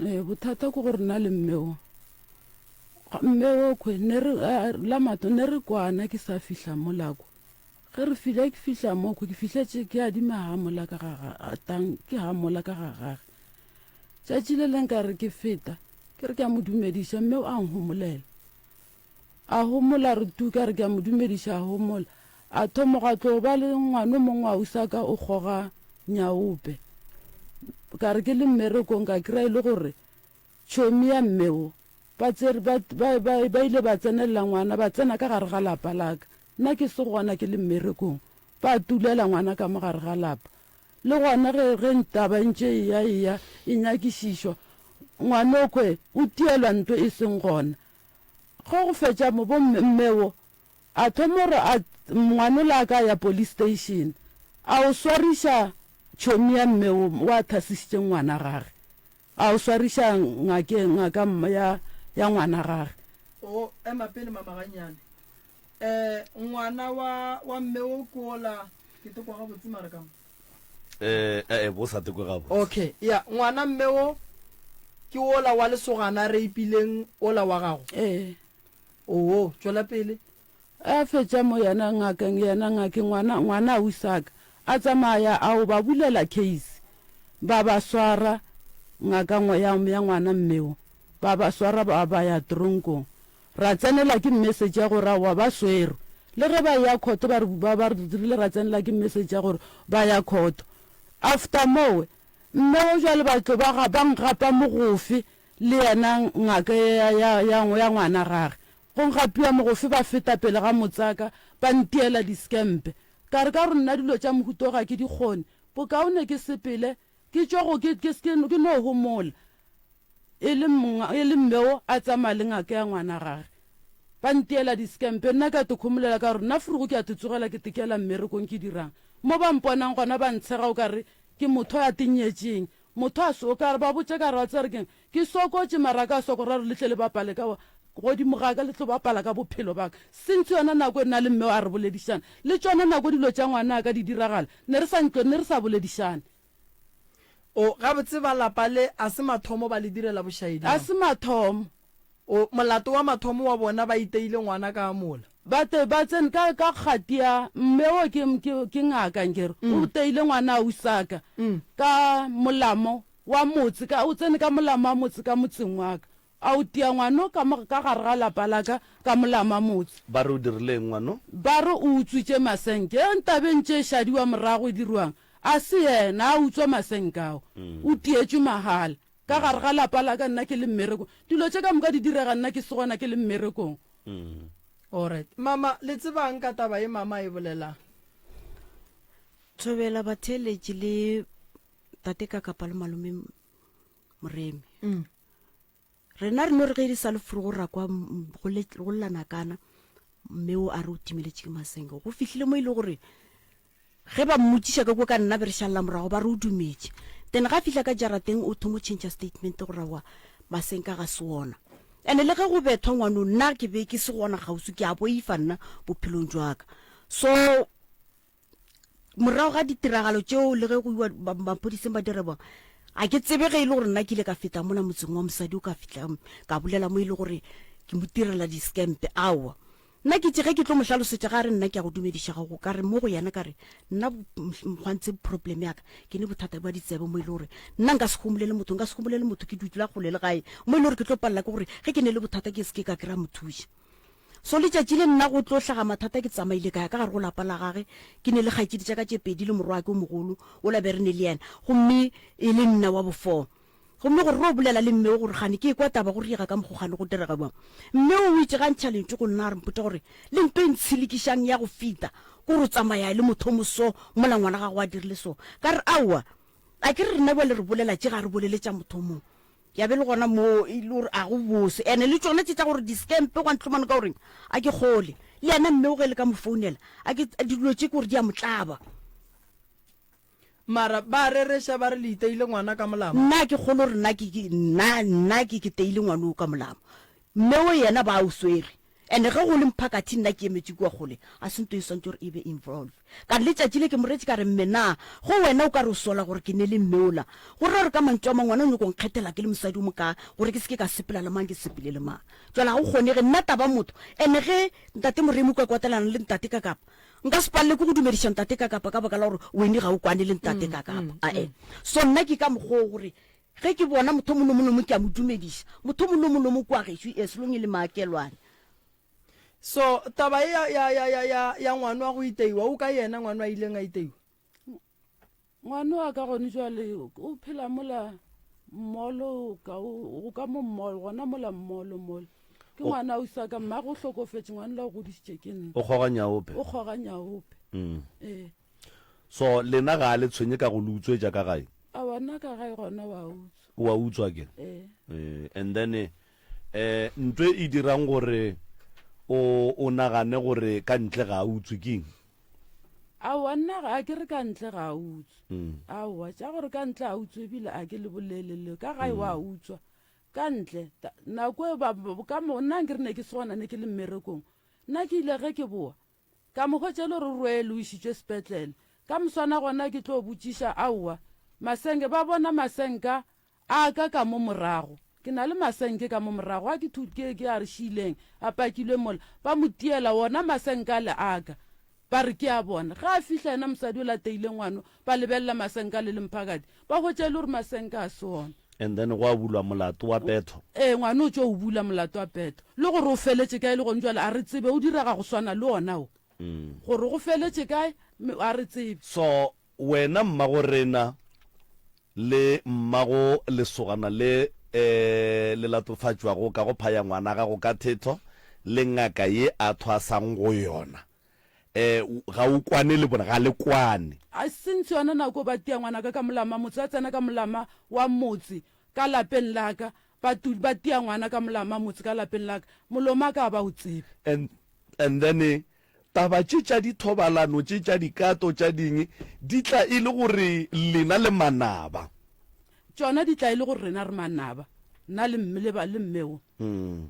Ee, bothata ke gore nna le mme o mme o khwe ne re la mato ne re kwana ke sa fihla mo lako ge re fihla ke fihla mo khwe ke fihletše ke adima ha mola ka ga tang ke ha mola ka ga gage tšatši le leng ka re ke feta ke re ke a mo dumediša mme o a nhomolela A homola, a re tu, ka re ke a mo dumediša, a homola. A thoma gwa tlo ba le ngwano mongwe wa usaka o kgoga nyaope. Ka re ke le mmerekong ka kry-a e le gore tšhomi ya mme wo ba tsere ba, ba, ba, ba ile ba tsenelela ngwana ba tsena ka gare ga lapa la ka. Nna ke se gona ke le mmerekong. Ba tulela ngwana ka mo gare ga lapa. Le gona ge, ge taba e ntše e ya e ya e nyakišišwa, ngwanokhwe o tielwa nto e seng gona. Ge go fetša mo, bo mme, mme wo a thoma gore a, ngwanola a ka ya police station, a o swariša tšhomi ya mme wo, wa a thasišitšeng ngwana gage, a o swariša ngake, ngaka ya, ya ngwana gage. O, ema pele mama gannyane. Eh, ngwana wa, wa mme wo ke wola, ke tekwa gabotse mara ka mo. Eh, eh, bo sa tekwe gabotse. Okay, ya, ngwana mme wo ke wola wa lesogana a reipileng wola wa gago? Ee. Oo, tšwela pele. A fetša mo yena ngakeng, yena ngakeng, ngwana, ngwana ausaka, a tsamaya a o ba bulela case, ba ba swara, ngaka ya, ya ngwana mme wo, ba ba swara ba, ba ya tronkong. Ra tsenela ke message ya gore aowa ba swerwe. Le ge ba eya court ba re ba ba re rile ra tsenela ke message ya gore ba ya court. After mowe mme wo jwale ba tlo ba ga ba ngapa mogofe le yena ngaka ya ya ya ya ngwana gage. Go ngapiwa mogofe ba feta pele ga motsaka ba ntiela diskempe. Ka re ka gore nna dilo tša mohuta o ga ke di kgone. Bokaone ke sepele ke tšwe go ke ke ke no homola. E le e le mme o a tsamaya le ngaka ya ngwana gage. Ba ntiela diskempe, nna ka tikhomolela ka gore nna frugo ke a titsogela ke tekela mmerekong ke dirang. Mo ba mponang gona ba ntshega o ka re ke motho a tinyetšeng. Motho a so ka re ba botše ka re wa tseba re keng, ke sokotše mara ka soko ra re le tle le bapale ka godimo ga ka le tlo bapala ka bophelo ba ka. Since yona nako e nna le mme o a re boledišana. Le tšona nako dilo tša ngwanaka di diragala ne re sa ntlo ne re sa boledišane. O, gabotse ba lapa le a se mathomo ba le direla bošaedi A se mathomo. O, molato wa mathomo wa bona ba iteile ngwana ka mola. Ba te, ba tsene ka, ka kgati ya, mme wo ke, ke, ke ngaka nkere, o teile ngwana ausaka ka molamo wa motse, ka, o tsene ka molamo wa motse ka motseng wa ka. A o tia ngwano ka mo, ka gare ga lapa la ka, ka molama motse. Ba re o dirile eng ngwano? Ba re o utswitše masenke. Ge ntabeng tše šadiwa morago e dirwang, a se yena a utswa masenke ao. O tietšwe mahala. Ka gare ga lapa la ka nna ke le mmerekong. Dilo tše ka moka di direga nna ke se gona ke le mmerekong. Alright. Mama, le tsebang ka taba ye mama a e bolelang? Thobela batheeletši le tate Kakapa le malome Moremi. Rena re no re ge di sa le furu go rakwa go le go lla nakana mme o a re o timeletše ke masenke go fihlile mo e le gore ge ba mmotšiša ka kwa ka nna be re šalela morago ba re o dumetše then ga fihla ka jarateng o thomo change statement go rawa masenka ga se ona ene le ge go bethwa ngwano nna ke be ke se gona kgauswi ke a boifa nna bophelong jwa ka so morago ga ditiragalo tšeo le ge go iwa maphodiseng ba dira bang a ke tsebe ge e le gore nna ke ile ka feta mola motseng wa mosadi o ka fihla ka bolela mo e le gore ke mo direla di-scampe aowa. Nna ke itše ge ke tlo mo hlalosetša ga a re nna ke a go dumediša ga go ka re mo go yena ka re nna mokgwantse problem ya ka ke ne bothata bja ditsebe mo e le gore nna nka se homolele motho nka se homolele motho ke dula kgole le gae mo e le gore ke tlo palela ke gore ge ke ne le bothata ke se ke ka kry-a mothuši. So letšatši le nna go tlo hlaga mathata ke tsamaile ka ya ka gare go lapa la gage ke ne le kgaetšedi tša ka tše pedi le morwake o mogolo ola be re ne le yena gomme e le nna wa bofo. Gomme gore re o bolela le mme o gore gane ke ekwa taba go riega ka mokgo gane go direga bjang. Mme o o itše ga ntšha lentšu go nna a re mpotša gore le nto e ntshilikišang ya go fita ke gore o tsamaya le motho o moso mola ngwana gago a dirile so. Ka re aowa a ke re rena bjale re bolela tše ga re bolele tša motho o mongwe. Ya be le gona moo e le gore a go bose. Ene le tšona tše tša gore di-scampe gwa ntlhomane ka goreng a ke kgole. Le yena mme o ge le ka mo founela a ke dilo tše ke gore di a mo tlaba. Mara ba rereša ba re le iteile ngwana ka molamo. Nna ke kgolo gore nna ke ke nna nna ke ke teile ngwana o ka molamo. Mme o yena ba o swere. And ge go le mphakathi nna ke emetše kua kgole a se nto e swantše gore e be involve. Ka re letšatši le ke mo retše ka re mme na go wena o ka re o sola gore ke ne le mme ola. Go ra gore ka mantšu a mang ngwana o nyoko nkgethela ke le mosadi o mokaa gore ke se ke ka sepela le mang ke sepele le mang. Jwale ga go kgonege nna taba motho. And ge ntate Moremi o ka kwatelana le ntate ka kapa Nka se palelwe ke go dumediša ntate ka kapa ka baka la gore wene ga o kwane le ntate ka kapa. Ae. So nna ke ka mokgwa o gore ge ke bona motho o mongwe le o mongwe ke a mo dumediša. Motho o mongwe le o mongwe le o mongwe kwa gešo as long e le maakelwane. So taba ye ya, ya, ya, ya, ya, ya ngwano wa go iteiwa, o ka yena ngwano a ileng a iteiwa? Ngwano wa ka gone jwale o phela mola mmolo ka o ka mo mmolo gona mola mmolo mola ke ngwana o sa ka mma go hlokofetše ngwana la o godišitše ke nna o kgoga nyaope o kgoga nyaope mm. ee so lena ga le tshwenye ka go le utswetša ka gae a wena ka gae gona wa utswa wa utswa ke ee eh and then eh ntwe e dirang gore o o nagane gore ka ntle ga a utswe keng Aowa nna ga ke re ka ntle ga a utswe. Aowa tša gore ka ntle a utswe ebile a ke le bolele le ka gae wa utswa. Ka ntle nako e ba ka mo nna nke re ne ke se gona ne ke le mmerekong. Nna ke ile ge ke boa ka mo hwetša e le gore o rwele o išitšwe sepetlele. Ka moswana gona ke tlo botšiša aowa masenge ba bona masenka A ka ka mo morago. Ke na le masenke ka mo morago a ke thu, ke, ke a re šiileng, a pakilwe mola. Ba mo tiela wona masenke ale a ka. Ba re ke a bona. Ge a fihla yena mosadi o lateile ngwano, ba lebelela masenke ale le mphakati. Ba hwetša e le gore masenke a se ona. And then gwa bulwa molato wa petho. Ee, ngwano o tšo o bula molato wa petho. Le gore o feletše kae le gone jwale a re tsebe, o direga go swana le ona wo. Gore go feletše kae, a re tsebe. So Wena mmagorena le mmago lesogana le le latofatšwago ka go phaya ngwana gago ka thetho le ngaka ye a thwasang go yona, ga o kwane le bona, ga le kwane. A Since yona nako ba tia ngwanaka ka molama motse, ba tsena ka molama wa motse ka lapeng la ka, ba tu, ba tia ngwana ka molama motse ka lapeng la ka, molomo a ka a ba o tsebe. And, and then Taba tše tša dithobalano, tše tša dikato, tša ding, di tla e le gore lena le manaba. Tšona di tla e le gore rena re manaba, nna le mme, le ba, le mme wo,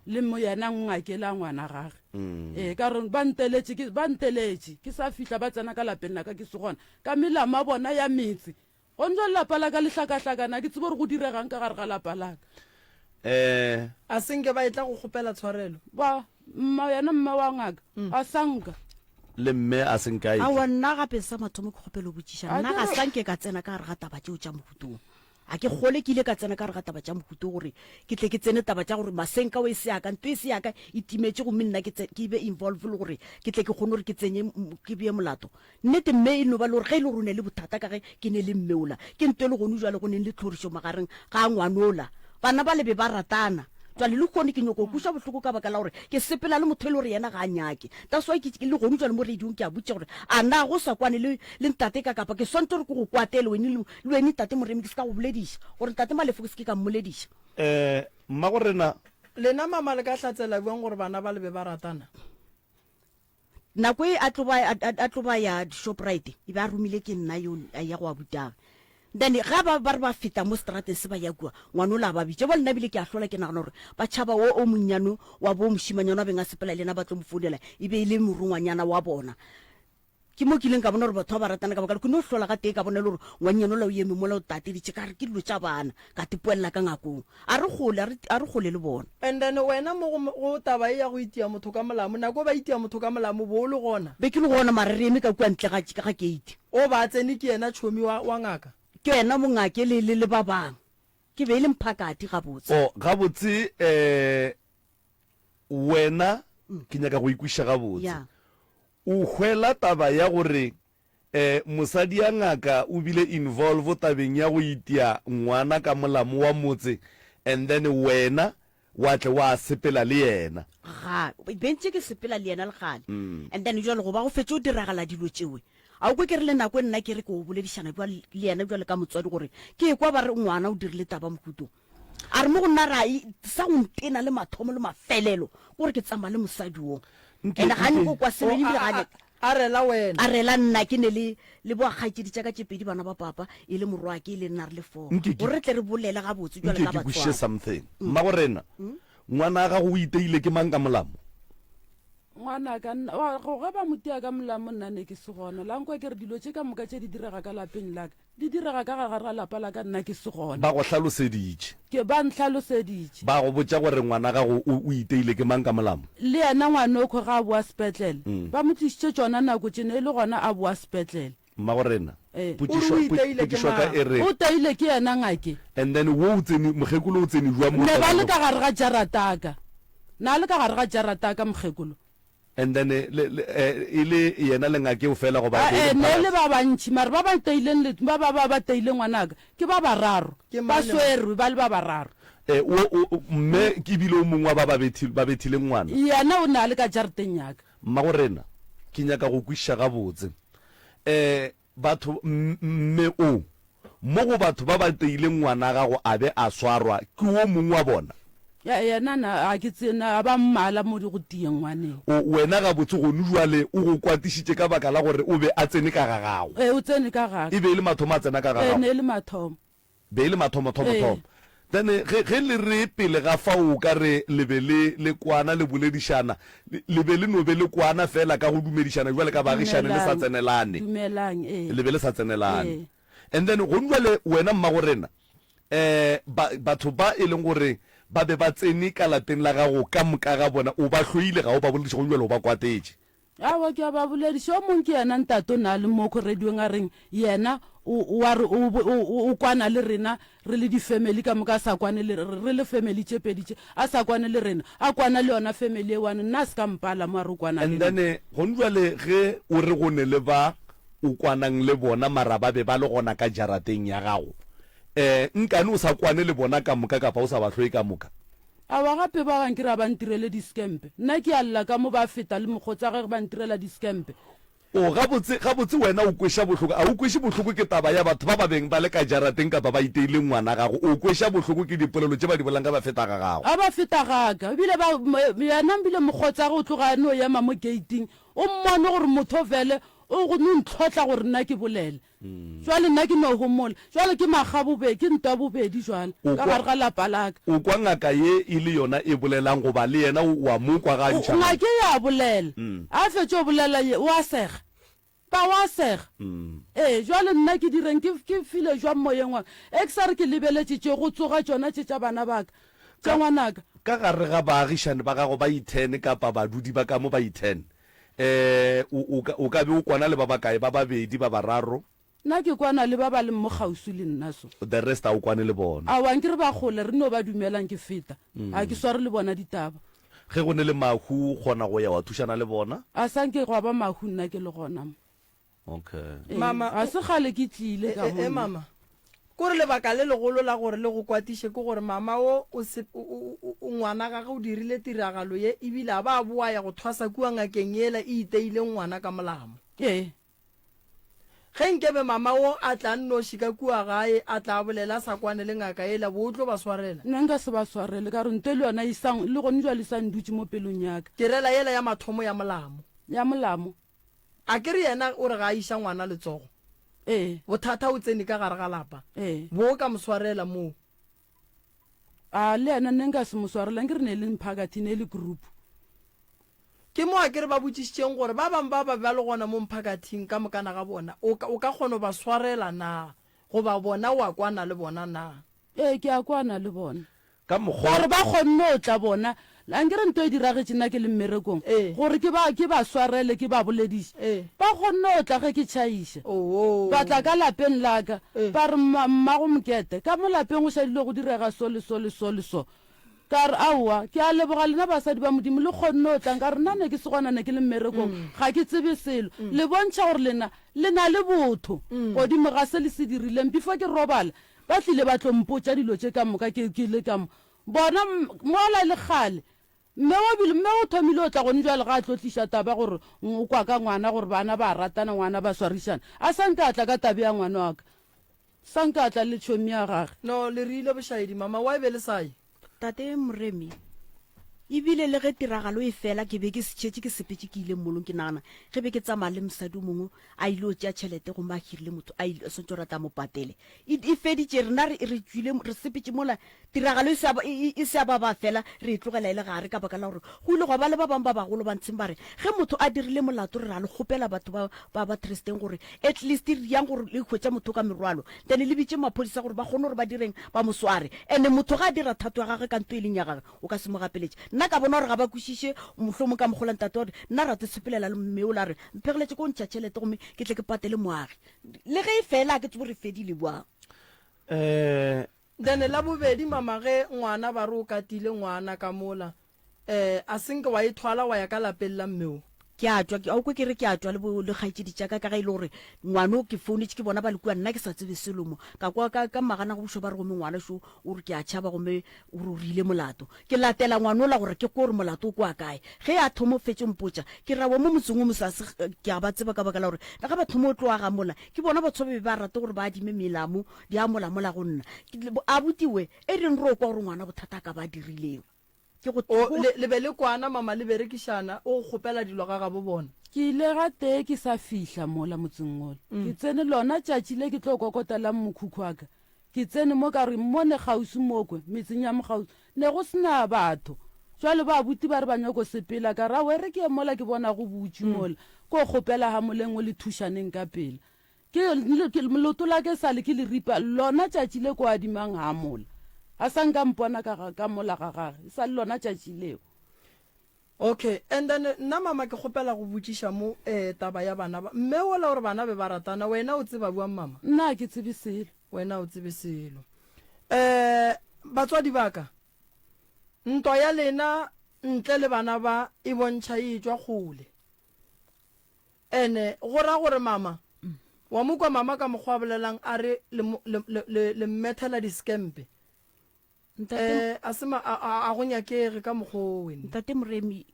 le mo yena ngakela ngwana gage. Ee, ka gore ba nteletše, ke, ba nteletše, ke sa fihla ba tsena ka lapeng la ka ke se gona, ka melamo ya bona ya metse, Gone jwale lapa la ka le hlakahlakana, ga ke tsebe gore go diregang ka gare ga lapa la ka. Eh. A se nke ba etla go kgopela tshwarelo? Ba, mma, yena mma wa ngaka, a sa nka. Le mme a se nke a etla. Aowa, nna gape sa mathomo ke kgopela go botšiša, A nna ke ga re. sa nke ka tsena ka gare ga taba tšeo tša mohuta wo. A ke kgole ke ile ka tsena ka gare ga taba tša mohuta wo gore ke tle ke tsene taba tša gore masenka o e se ya ka, nto e se ya ka e timetše gomme nna ke tse, ke be involve le gore ke tle ke kgone gore ke tsenye, ke bee molato. Nnete mme e no ba le gore ge e le gore o ne le bothata ka ge ke ne le mme ola, ke nto e le gone jwale go neng le tlhorišo magareng ga ngwanola. Bana bale be ba ratana. Jwale lehono ke nyoko kweša bohloko ka baka la gore ke sepela le motho e le gore yena ga a nyake. That's why ke le gone jwale mo radiong ke a botša gore a na go sa kwane le le ntate ka kapa ke swantse gore ke go kwatele wene le le wene ntate Moremi ke se ka go bolediša gore ntate Malefo ke se ke ka mmolediša. Eh, mmagorena. Lena mama le ka hlatsela bjang gore bana ba le be ba ratana? Nako e a tlo ba, a, a tlo ba ya Shoprite, e be a romile ke nna yo a ya go abutagwe. Then ga ba ba re ba feta mo strateng se ba ya kua, ngwana ola a ba bitša. Bjale nna ebile ke a hlola ke nagana gore ba tšhaba wo o monnyane wa bo mošimanyana wa beng a sepela le yena ba tlo mo founela, e be e le morongwanyana wa bona. Ke mo ke ileng ka bona gore batho ba ba ratana ka baka la ke no hlola ga tee ka bona e le gore ngwannyana ola o eme mola o tateditše ka re ke dilo tša bana ka tepoelela ka ngakong. A re kgole, a re, a re kgole le bona. And then wena mo go, go taba ye ya go itia motho ka molamo, nako ba itia motho ka molamo bo o le gona? Be ke le gona mara re eme ka kua ntle ga, ga keiti. O ba tsene ke yena tšhomi wa, wa ngaka? Ke yena mongake le, le, le ba bang. Ke be e le mphakati gabotse. O, gabotse, eh, wena, ke nyaka go ikwešiša gabotse. Ya. O hwela taba ya gore mosadi ya ngaka o bile involve tabeng ya go itia ngwana ka molamo wa motse and then wena wa tle wa sepela le yena. Ga, be ntše ke sepela le yena le kgale. And then jwale goba go fetše go diragala dilo tšewe, a o kwe ke re le nako e nna ke re ke o boledišana bjale le yena bjale ka motswadi gore ke ekwa ba re ngwana o dirile taba mohuto. A re mo go nna ra sa go ntena le mathomo le mafelelo ke gore ke tsamaya le mosadi wo. Ene ga ne go kwa selo ebile ga ne A rela wena. A rela nna ke ne le le bo kgaetšedi tša ka tše pedi bana ba papa e le morwake e le nna re le four. Gore re tle re bolele gabotse jwale ka batswadi. Nke ke kwešiše something. Mmagorena, ngwana gago o iteile ke mang ka molamo? Ngwanaka, nna, wa, go ge ba mo tia ka molamo nna ne ke se gona. La nkwa ke re dilo tše ka moka tše di direga ka lapeng la ka. Di direga ka gare ga lapa la ka nna ke se gona. Ba go hlaloseditše. Ke ba nhlaloseditše. Ba go botša gore ngwana gago o, o iteile ke mang ka molamo? Le yena ngwanokho ge a boa sepetlele, ba mo tlišitše tšona nako tše ne e le gona a boa sepetlele. Mmagorena, Ee. potšišo, O re o iteile ke potšišo ya ka mang? e re. O teile ke yena ngake. And then wo o tsene, mokgekolo o tsene bjang mo Ne ba le tabeng? ka gare ga jarata ka. Na le ka gare ga jarata ka mokgekolo. And then le, le, eh, e le yena le ngakeo fela goba e be e le Ae, ne e le mphakathi? ba bantši, mare ba ba teileng le, ba, ba, ba, ba teileng ngwanaka, ke ba bararo. Ke Ba mang le mang? swerwe ba le ba bararo. Eh, o, o, o, mme ke bile o mongwe wa ba ba bethi, ba bethileng ngwana. Yena o ne a le ka jarateng ya ka. Mmagorena, ke nyaka go kwešiša gabotse. Eh, Batho, m, mme o, mo go batho ba ba teileng ngwana gago a be a swarwa, ke wo mongwe wa bona? Ya, yena na, ga ke tsebe, na a ba mmala mo di go tiyeng ngwaneng. O, wena gabotse gonu jwale o go kwatišitše ka baka la gore o be a tsene ka ga gago. Ee, o tsene ka ga ka. E be e le mathomo a tsena ka ga Ee, gago? ne e le mathomo. Be e le mathomo, thomo, thomo. Then ge, ge le re pele ga fao o ka re le be le, le kwana, le boledišana, le, le be le no be le kwana feela ka go dumedišana bjale ka baagišane le sa Dumelang, tsenelane. dumelang, ee. Le be le sa tsenelane. Ee. And then gone bjale wena mmagorena, eh, ba, batho ba e leng gore ba be ba tsene ka lapeng la gago ka moka ga bona, o ba hloile, ga o ba bolediše, gone bjale o ba kwatetše. Aowa, ke a ba bolediša. Yo mongwe ke yena ntate o na le mo radiong a reng yena o, o a re o, o, o kwana le rena re le di-family ka moka a sa kwane le, re le family tše pedi tše, a sa kwane le rena, a kwana le yona family e one, nna a se ka mpala mo a re o kwana le And nna. then gone bjale ge o re go ne le ba o kwanang le bona mara ba be ba le gona ka jarateng ya gago, um nkane o sa kwane le bona ka moka kapa o sa ba hloye ka moka? Aowa gape ba bang ke re a ba ntirele diskempe. Nna ke a lla ka mo ba feta le mokgotsa ge ba ntirela diskempe. O, gabotse, gabotse wena o kweša bohloko. A o kweše bohloko ke taba ya batho ba ba beng ba le ka jarateng kapa ba iteile ngwana gago? O kweša bohloko ke dipolelo tše ba di bolelang ge ba feta ga gago? A ba feta ga ka. Ebile ba, yena ebile mokgotsage o tloga a no ema mo gate-ing. O mmone gore motho vele o go no ntlhotla gore nna ke bolele. Jwale nna ke no homola. Jwale ke makga bobedi, ke ntwa bobedi jwale O ka kwa, gare ga lapa la ka. o kwa ngaka ye e le yona e bolelang goba le yena o a mo kwa ga a ntšha Ngaka mantšu? e a bolela. A fetše go bolela ye, o a sega. Ba o a sega. Ee, jwale nna ke direng? Ke, ke file jwang moyeng wa ka? E ke sa re ke lebeletše tše, go tsoga tšona tše tša bana ba ka, tša Ka, ngwanaka. ka gare ga baagišane ba gago ba ithene kapa badudi ba ka mo ba ithene, Eh, o, o ka, o ka be o kwana le ba bakae? Ba babedi, ba bararo? Nna ke kwana le ba ba leng mo kgauswi le nna so. The rest a o kwane le bona? Aowa, nke re ba kgole, re no ba dumelang ke feta. Ga ke sware le bona ditaba. Ge go ne le mahu o kgona go ya wa thušana le bona? A sa nke gwa ba mahu nna ke le gona mo. Okay. Ee, Mama, ga se kgale ke tlile ka E, e, mo nna. mama, kore lebaka le legolo la gore le go kwatiše ke gore mama wo o se, o, o, o, o, ngwana gage o dirile tiragalo ye ebile a ba a boa ya go thwasa kua ngakeng yela e iteileng ngwana ka molamo. Ee. Ge nkebe mama wo a tla nnoši ka kua gae a tla a bolela a sa kwane le ngaka yela, bo o tlo ba swarela? Nna nka se ba swarele ka gore nto le yona e sa, le gone jwale e sa ndutše mo pelong ya ka. Ke rela yela ya mathomo ya molamo. Ya molamo. A ke re yena o re ga a iša ngwana letsogo? Ee. Bothata o tsene ka gare ga lapa. Ee. Bo o ka mo swarela moo? A le yena nne nka se mo swarela, nke re ne e le mphakathi, ne e le group. Ke mo akere ba botšišitšeng gore ba bang ba ba be ba le gona mo mphakathing ka mokana ga bona, o ka, o ka kgona go ba swarela na, goba bona o a kwana le bona na? Ee, ke a kwana le bona. Ka mokgwa. Gore ba kgonne go tla bona. Ankere nto e diragetše nna ke le mmerekong, gore ke ba, ke ba swarele, ke ba bolediše. Ba kgonne go tla ge ke tšhaiša. Ba tla ka lapeng la ka, ba re, Mma, mmago Mokete, ka mo lapeng go šadile go direga so le so le so le so. Ka re, Aowa, ke a leboga lena basadi ba Modimo, le kgonne go tla. Nka re, Nna ne ke se gona, ne ke le mmerekong, ga ke tsebe selo. Le bontšha gore lena le na le botho godimo ga se le se dirileng. Before ke robala, ba tlile ba tlo mpotša dilo tše ka moka ke, ke le ka mo. Bona, mola e le kgale, mme o bile, mme o thomile go tla gone bjale ga a tlo tliša taba gore o kwa ka ngwana, gore bana ba ratana, ngwana ba swarišana. A sa nke a tla ka tabe ya ngwana wa ka. Sa nka a tla le tšhomi ya gage. No, le rile bošaedi, mama, why be le sa ye? Tate Moremi, Ebile le ge tiragalo e fela ke be ke šetše ke sepetše ke ile mmolong ke nagana ge be ke tsamaya le mosadi o mongwe a ile go tšea tšhelete gomme a hirile motho a ile swantše gore a tla mo patele. E, e feditše rena re, re tšwile re sepetše mola tiragalo e se ya ba, e, e se ya ba ba fela re e tlogela e le gare ka baka la gore go ile gwa ba le ba bangwe ba bagolo ba ntsheng ba re ge motho a dirile molato re ra le kgopela batho ba ba ba Tristeng gore at least re yang gore le hwetša motho ka merwalo then le bitše maphodisa gore ba kgone gore ba direng ba mo sware and motho ga a dira thato ya gagwe ka nto e leng ya gagwe o ka se mo gapeletše nna ka bona gore ga ba kwešiše mohlomong ka mogola ntate wa gore nna rate sepelela le mme o la re mphegeletše ko ntšha tšhelete gomme ke tle ke patele moagi le ge e fela a ke tsebo re fedile bjang um Then la bobedi mama ge ngwana ba re o katile ngwana ka mola eh a senke wa e thwala wa ya ka lapeng la mme o. Ke a tšwa, a o kwe ke re ke a tšwa le bo le kgaetšedi tša ka ka ge e le gore ngwano ke founetše ke bona ba le kua nna ke sa tsebe selo mo. Ka kwa ka ka magana go bušwa ba re gomme ngwana šo o re ke a tšhaba gomme o re o rile molato. Ke latela ngwanola gore ke kwe gore molato o kwa kae. Ge a thoma o fetše mpotša ke ra wa mo motseng o moso a se ke a ba tseba ka baka la gore ge ba thoma o tlo aga mola ke bona batho ba be ba rata gore ba adime melamo Di a mola mola go nna. Abuti we, e reng re o kwa gore ngwana bothata a ka ba dirileng. Ke go. O, le, le be le kwana, mama, le berekišana, o go kgopela dilo ga gabo bona. Ke ile gatee ke sa fihla mola motseng wola. Ke tsene lona tšatši le ke tlo kokotelang mokhukhu wa ka. Ke tsene mo ka re mone kgauswi mokwe, metseng ya mokgauswi, ne go se na batho. Jwale ba abuti ba re ba nyako sepela, ka re aowa e re ke ye mola ke bona go butšwe mola, ko kgopela ha moleng o le thušaneng ka pela. Ke, ke, leoto la ka e sa le ke le ripa, lona tšatši le ko adimang hamola. A sa nka mpona ka, ga, ka mola ga gage, e sa le lona tšatši leo. Okay, and then nna mama ke kgopela go botšiša mo eh taba ya bana ba. Mme wola o re bana be ba ratana, wena o tseba bjang mama? Nna ga ke tsebe selo. Wena o tsebe selo. Eh, batswadi ba ka, ntwa ya lena ntle le bana ba e bontšha e etšwa kgole. Ene go ra gore mama, wa mo kwa mama ka mokgwa a bolelang a re le, le, le, le, le mmethela diskempe. Ntate, Eh, a se ma, a, a, a go nyakege ka mokgwa o wene. Ntate Moremi,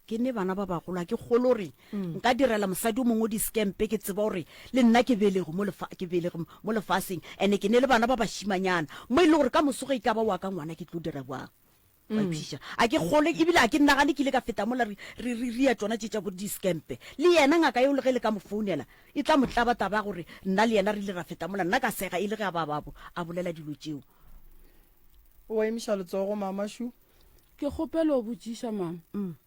ke ne bana ba bagolo, a ke kgolo gore nka direla mosadi o mongwe diskempe ke tseba gore le nna ke belege mo lefa, ke belege mo lefaseng, ene ke ne le bana ba bašimanyana mo e le gore ka moso ge e ka ba wa ka ngwana ke tlo dira bjang? Wa iphiša. A ke kgole, ebile a ke nagane ke ile ka feta mola re, re, re ria tšona tše tša bo diskempe. Le yena ngaka yeo le ge le ka mo founela, e tla mo tlaba taba ya gore nna le yena re ile ra feta mola. Nna ka sega e le ge a ba ba a bolela dilo tšeo. O emiša letsogo, Mama Shu. Ke kgopela o botšiša, Mama.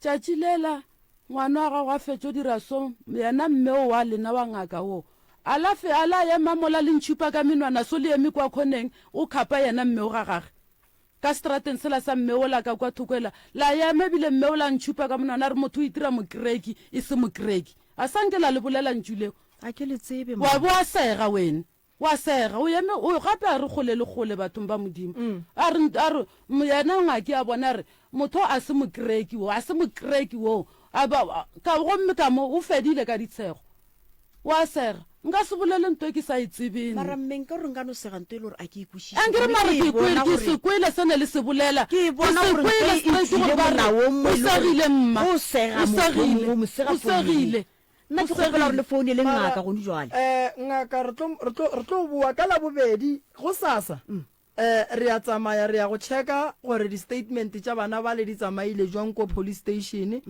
Tšatši lela ngwana wa gago a fetšo dira so, yena mme o wa lena wa ngaka wo, a la fe, a la ema mola le ntšhupa ka menwana so le eme kwa khoneng, o khapa yena mme o ga gage? Ka seterateng sela sa mme wola ka kwa thoko ela, la ema ebile mme wola a ntšhupa ka monwana a re motho o itira mokreki e se mokreki. A sa nke la le bolela ntšu leo. A ke le tsebe, Wa bo wa sega wene. Wa sega. O eme, o, gape a re kgole le kgole bathong ba Modimo. A re, a re, yena ngaki a bona a re, motho a se mokreki wo, a se mokreki wo. A ba, ka, gomme ka mo, o fedile ka ditshego. Wa sega. Nka se bolele nto e ke sa e tsebeng. Mara mme nka gore nka no sega nto e le gore a ke e kwešiše. Ankere Gomme mara ke ke e kwele, bona ke gore se kwele se ne le se bolela. Ke e Ke bona se gore nto kwele e e straight tšwile gore ba re, molaong mo O e le gore segile mma. go sega O motho o segile. mongwe o mo sega O founung. segile. Nna O ke kgopela gore segile. le founele Mara, ngaka gone jwale. eh, ngaka re tlo, re tlo, re tlo boa ka Labobedi, gosasa. Eh, re a tsamaya re ya go checka gore di-statement tša bana bale di tsamaile jwang ko police station.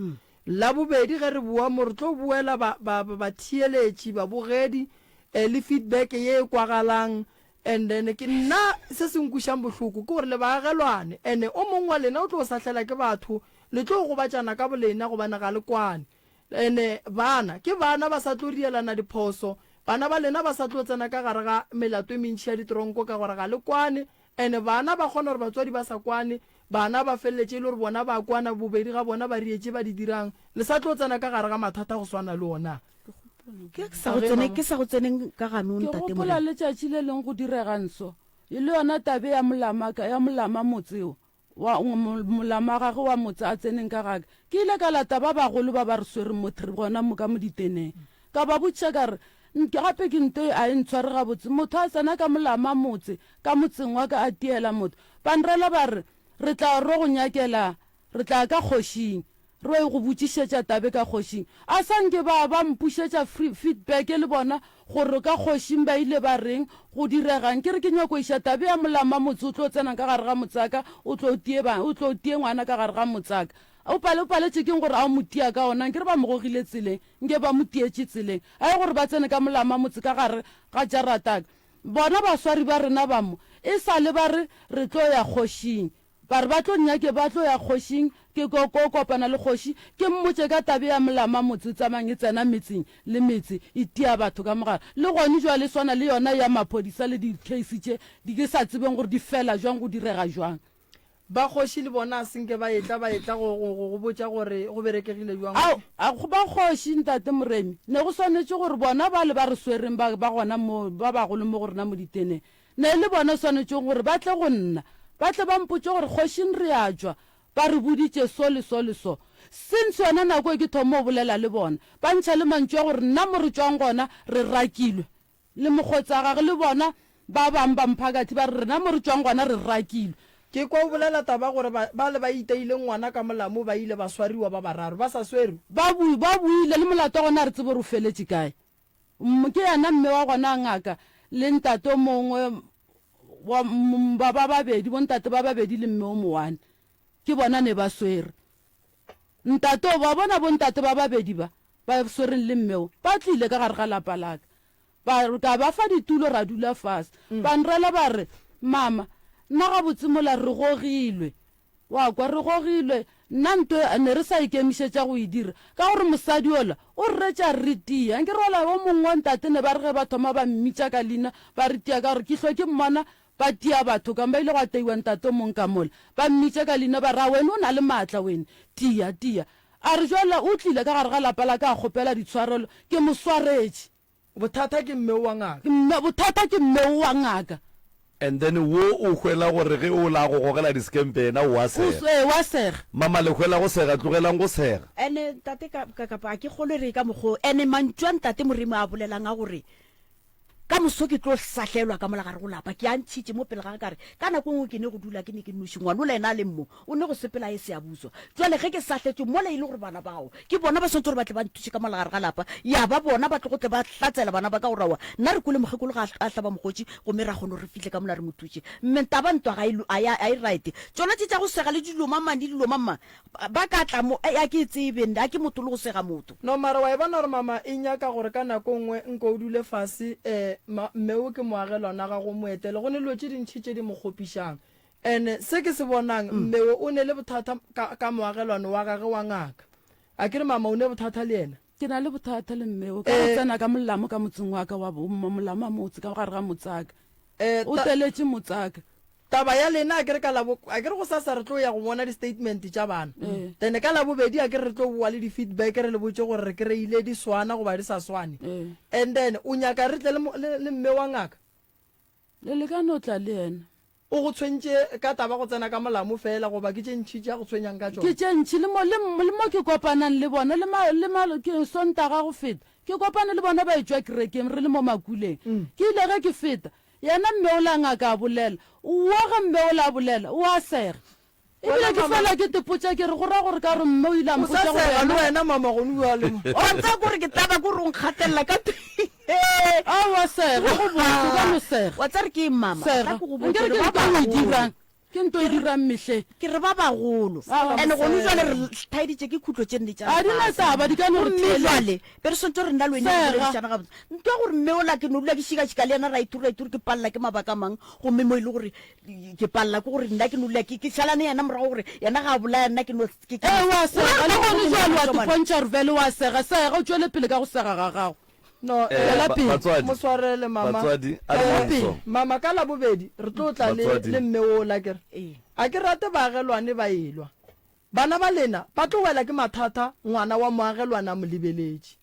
Labobedi ge re boa mo re tlo boela ba, ba, ba, batheeletši, babogedi eh, le feedback ye e kwagalang. And then ke nna se se nkwišang bohloko ke gore le baagelwane and o mongwe wa lena o tlo sahlela ke batho. Le tlo gobatšana ka bolena gobane ga le kwane. Ene bana ke bana ba sa tlo rielana diphoso, bana ba lena ba sa tlo tsena ka gare ga melato e mentši ya ditronko ka gore ga le kwane. Ene bana ba kgona gore batswadi ba sa kwane, bana ba feleletše e le gore bona ba kwana, bobedi ga bona ba rietše ba di dirang. Le sa tlo tsena ka gare ga mathata go swana le ona. Ke sa go tsene, ke sa go tseneng ka ganong, Ke Ntate gopola Morena. letšatši le leng go direga nso, e le yona tabe ya molama, ya molama motse wo. Wa, molama wa gagwe wa motse a tseneng ka gaka. Ke ile ka lata ba bagolo ba ba re swereng mo three gona mo ka mo diteneng. Ka ba botšiša ka re, Nke gape ke nto e a e ntshware gabotse, motho a tsena ka molama motse ka motseng wa ka a tiela motho. Ba nrela ba re, Re tla ro go nyakela, re tla ka kgošing. Re go botšišetša tabe ka kgošing. A sa nke ba ba mpušetša feedback le bona gore ka kgošing ba ile ba reng, go diregang. Ke re ke nyako iša tabe ya molama motse o tlo tsena ka gare ga motsaka, o tlo tie ba, o tlo tie ngwana ka gare ga motsaka. O pale, o paletše keng gore a o mo tia ka ona? Nke re ba mo gogile tseleng, nke ba mo tietše tseleng. A ye gore ba tsene ka molama motse ka gare ga jarataka. Bona baswari ba rena ba mo, e sa le ba re re tlo ya kgošing. Ba re ba tlo nnyake, ba tlo ya kgošing, ke ko, ko kopana le kgoši, ke mmotše ka tabe ya molama motse o tsamayang e tsena metseng le metse, e tia batho ka mogare. Le gone jwale e swana le yona ya maphodisa le di case tše di ke sa tsebeng gore di fela jwang, go direga jwang. Ba kgoši le bona a se nke ba etla, ba etla go, go, go go botša gore go berekegile jwang. Ao, a, ba kgoši, Ntate Moremi, ne go swanetše gore bona bale ba re swereng ba, ba gona mo, ba bagolo mo go rena mo diteneng, Ne e le bona swanetšego gore ba tle go nna, ba tle ba mpotše gore, Kgošing re a tšwa, ba re boditše so le so le so. Since yona nako e ke thoma go bolela le bona, ba ntšha le mantšu a gore nna mo re tšwang gona re rakilwe. Le mokgotsa gage le bona ba bang ba mphakathi ba re rena mo re tšwang gona re rakilwe. Ke kwa o bolela taba gore ba, bale ba iteileng ngwana ka molamo ba ile ba swariwa ba bararo. Ba sa swerwe? Ba bu, ba buile, le molato wa gona ga re tsebe gore o feletše kae. Ke yena mme wa gona ngaka le ntate o mongwe wa ba ba babedi, bontate ba babedi le mme o mowane. Ke bona ne ba swere. Ntate o ba bona bontate ba babedi ba ba swereng le mme o, ba tlile ka gare ga lapa la ka. Ba ka ba fa ditulo ra dula fase. Ba nrela ba re, Mama, nna gabotse mola re gogilwe. Wa kwa, re gogilwe. Nna nto e ne re sa ikemišetša go e dira, ka gore mosadi yola o re retša re tia. Nke re ola o mongwe wa ntate ne ba re ge ba thoma ba mmitša ka leina ba re tia ka gore ke hlwe ke mmona ba tia batho ka mo. Ba ile gwa teiwa ntate o mongwe ka mola, ba mmitša ka leina ba re, A wene o na le maatla wene, tia, tia. A re jwale o tlile ka gare ga lapa la ka a kgopela ditshwarelo, ke mo swaretše. Bothata ke mme wa ngaka. Mme, bothata ke mme wa ngaka. And then wo o hwela gore ge o la go gogela diskempe yena o a sega. Ee, o a sega. Mama le hwela go sega, tlogelang go sega. Ene ntate ka, ka, kapa a ke kgolwe re ka mokgo, ene mantšu a ntate Moremi a bolelang a gore ka moso ke tlo sahlelwa ka mola gare go lapa, ke a ntšhitše mo pele ga ka re ka nako e nngwe ke ne go dula ke ne ke noši, ngwanola yena a leng mo o ne go sepela a ye Siyabuswa. Jwale ge ke sahletšwe mola e le gore bana bao ke bona ba swanetše gore ba tle ba nthuše ka mola gare ga lapa, ya ba bona ba tlogo tle ba hlatsela bana ba ka gore aowa nna re kwele mokgekolo ga a hlaba mokgotši gomme ra kgona gore re fihle ka mola re mo thuše. Mme taba ntwa ga e, ga e, ga e right. Tšona tše tša go sega le dilomamang le dilomamang ba ka tla mo, a ke e tsebe nna, a ke motho le go sega motho. No mara wa e bona gore mama e nyaka gore ka nako nngwe nko o dule fase, eh, ma, mme o ke moagelwana wa gago o mo etele, go ne dilo tše dintši tše di mo kgopišang. And se ke se bonang, mme o o ne le bothata ka, ka moagelwane wa gage wa ngaka. A ke re mama o ne bothata le yena? Ke na le bothata le mme o, ka go tsena ka molamo ka motseng wa ka wa bo, molamo wa motse, ka gare ga motsaka. O teletše motsaka. Taba ya lena a ke re ka labo, a ke re gosasa re tlo ya go bona di-statement tša bana. Then ka Labobedi a ke re re tlo bowa le di-feedback re le botše gore re kry-ile di swana goba di sa swane. And then o nyaka re tle le, le, le mme wa ngaka? Le le ka no tla le yena. O go tshwentše ka taba go tsena ka molamo feela goba ke tše ntši tše a go tshwenyang ka tšona? Ke tše ntši. Le mo, le, le mo ke kopanang le bona, le ma, le ma, ke Sontaga go feta, ke kopane le bona ba etšwa kerekeng, re le mo makuleng. Ke ile ge ke feta, yena mme ola ngaka a bolela. Wo ge mme ola a bolela, o a sega. Ebile ke fela ke tepotša ke re go ra gore ka gore mme o ile a mpotša gore yena. Le wena mama gone bua le mo. Wa tseba gore ke taba ke gore o nkgatelela ka Aowa sega go botse ka no sega. Wa tseba re ke eng mama? Sega. Tla ke go botse Nkere gore ke ba nka o e bagolo. dirang. Ke nto e dirang mehleng. Ke re ba bagolo. And gone jwale re thaeditše ke khutlo tše nne tša A di na taba, di ka no re Gomme theeletša. jwale be re swantše gore nna le wena re Sega. boledišana gabotse. Nto ya gore mme ola ke no dula ke šikašika le yena ra ithuri ra ithuri ke palela ke mabaka a mang gomme mo e le gore ke palela ke gore nna ke no dula ke ke šalane yena morago gore yena ga a bolaya nna ke no ke ke Ee, wa sega. Le gone jwale wa Mane. tipontšha gore bjale wa sega. Sega, o tšwele pele ka go sega ga gago. No, Eh, Tšwela ba- pele. batswadi. Mo swarele, mama. Batswadi, a re Eh, beng so. mama, ka Labobedi re tlo tla le, Batswadi. le mme wola, ke re. Ee. A ke rate baagelwane ba elwa. Bana ba lena ba tlo wela ke mathata ngwana wa moagelwane a mo lebeletše.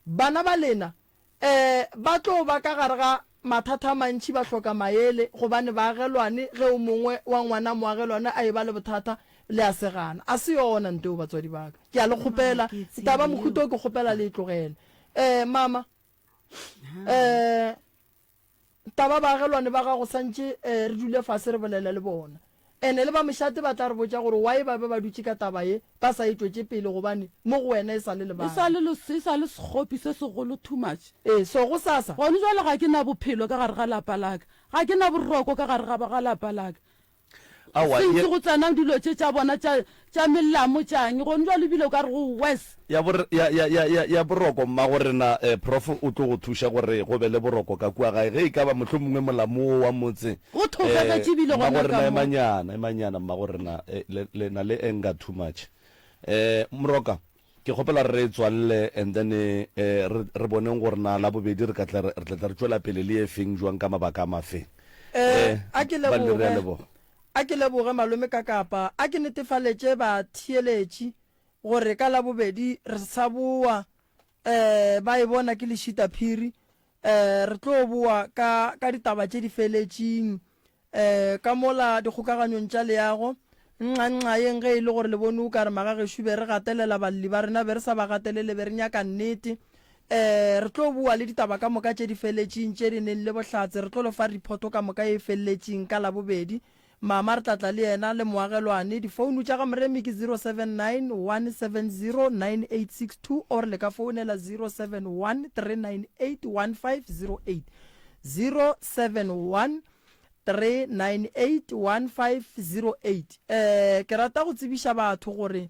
Bana ba lena eh ba tlo ba ka gare ga mathata a mantši ba hloka maele gobane baagelwane ge o mongwe wa ngwana moagelwane a eba le bothata le a segana. A se yona nto eo batswadi ba ka. Ke a le kgopela taba mohuta o ke kgopela le e tlogele. Eh mama eh taba baagelwane ba gago santše eh re dule fase re bolele le bona. Ene le ba mošate ba tla re botša gore why ba be ba dutše ka taba ye ba sa e tšwetše pele gobane mo go wena e sa le E lebala. sa le, e sa le sekgopi se segolo too much. Ee, so gosasa. Gone jwale ga ke na bophelo ka gare ga lapa la ka. Ga ke na boroko ka gare ga, ga lapa la ka. Aowa, Since ye, go tsena dilo tše tša bona tša, tša melamo tšang, gone jwale ebile o ka re go worse. Ya bor, ya, ya, ya, ya, ya boroko, mmagorena, eh, Prof o tlo go thuša gore go be le boroko ka kua gae. Ge e ka ba mohlomongwe molamo wo wa motse, O eh, thogegetše ebile gona mmagorena, ka mo. emanyana, emanyana, mmagorena, eh, le, le na le anger too much. Eh, Moroka, ke kgopela re e tswalele and then, eh, re, re boneng gore na Labobedi re ka tla, re tla tla re tšwela pele le e feng jwang ka mabaka a mafeng. Eh, Eh, a ke Balli, re a leboge, leboga. a ke leboge malome Kakapa. A ke netefaletše batheeletši gore ka Labobedi re sa boa, eh, ba e bona ke lešita phiri, eh, re tlo boa ka, ka ditaba tše di feletšing, eh, ka mola dikgokaganyong tša leago. Nxa-nxayeng ge e le gore le bone o ka re magagešo be re gatelela balli ba rena, be re sa ba gatelele, be re nyaka nnete. Eh, re tlo boa le ditaba ka moka tše di feletšing, tše di neng le bohlatse, re tlo le fa report ka moka ye e felletšing ka Labobedi. Mama re tla tla le yena le moagelwane. Difounu tša ga Moremi ke 079 170 9862 or le ka founela 071 398 1508. 071 398 1508. Eh, ke rata go tsebiša batho gore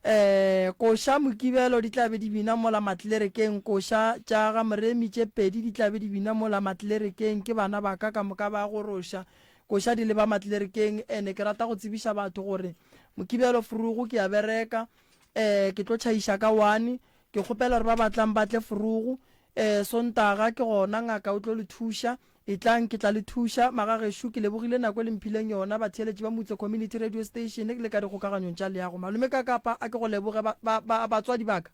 eh koša Mokibelo di tla be di bina mola Matlerekeng, koša tša ga Moremi tše pedi di tla be di bina mola Matlerekeng, ke bana ba ka ka moka ba goroša. Koša di leba Matlerekeng. Ene ke rata go tsebiša batho gore Mokibelo Frugu ke a bereka, eh ke tlo tšhaiša ka one. Ke kgopela gore ba batlang ba tle Frugu. Eh Sontaga ke gona ngaka o tlo le thuša. Etlang ke tla le thuša. Magagešo ke lebogile nako e le mphileng yona batheeletši ba Mutse Community Radio Station le ka dikgokaganyong tša leago. Malome Kakapa a ke go leboge ba, ba, ba, batswadi ba ka.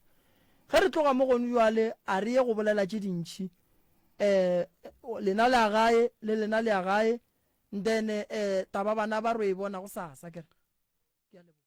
Ge re tloga mo gone bjale a re ye go bolela tše dintši. Eh, lena le ya gae, le lena le ya gae, then eh, taba bana ba ro e bona gosasa, ke re. Ke a leboga.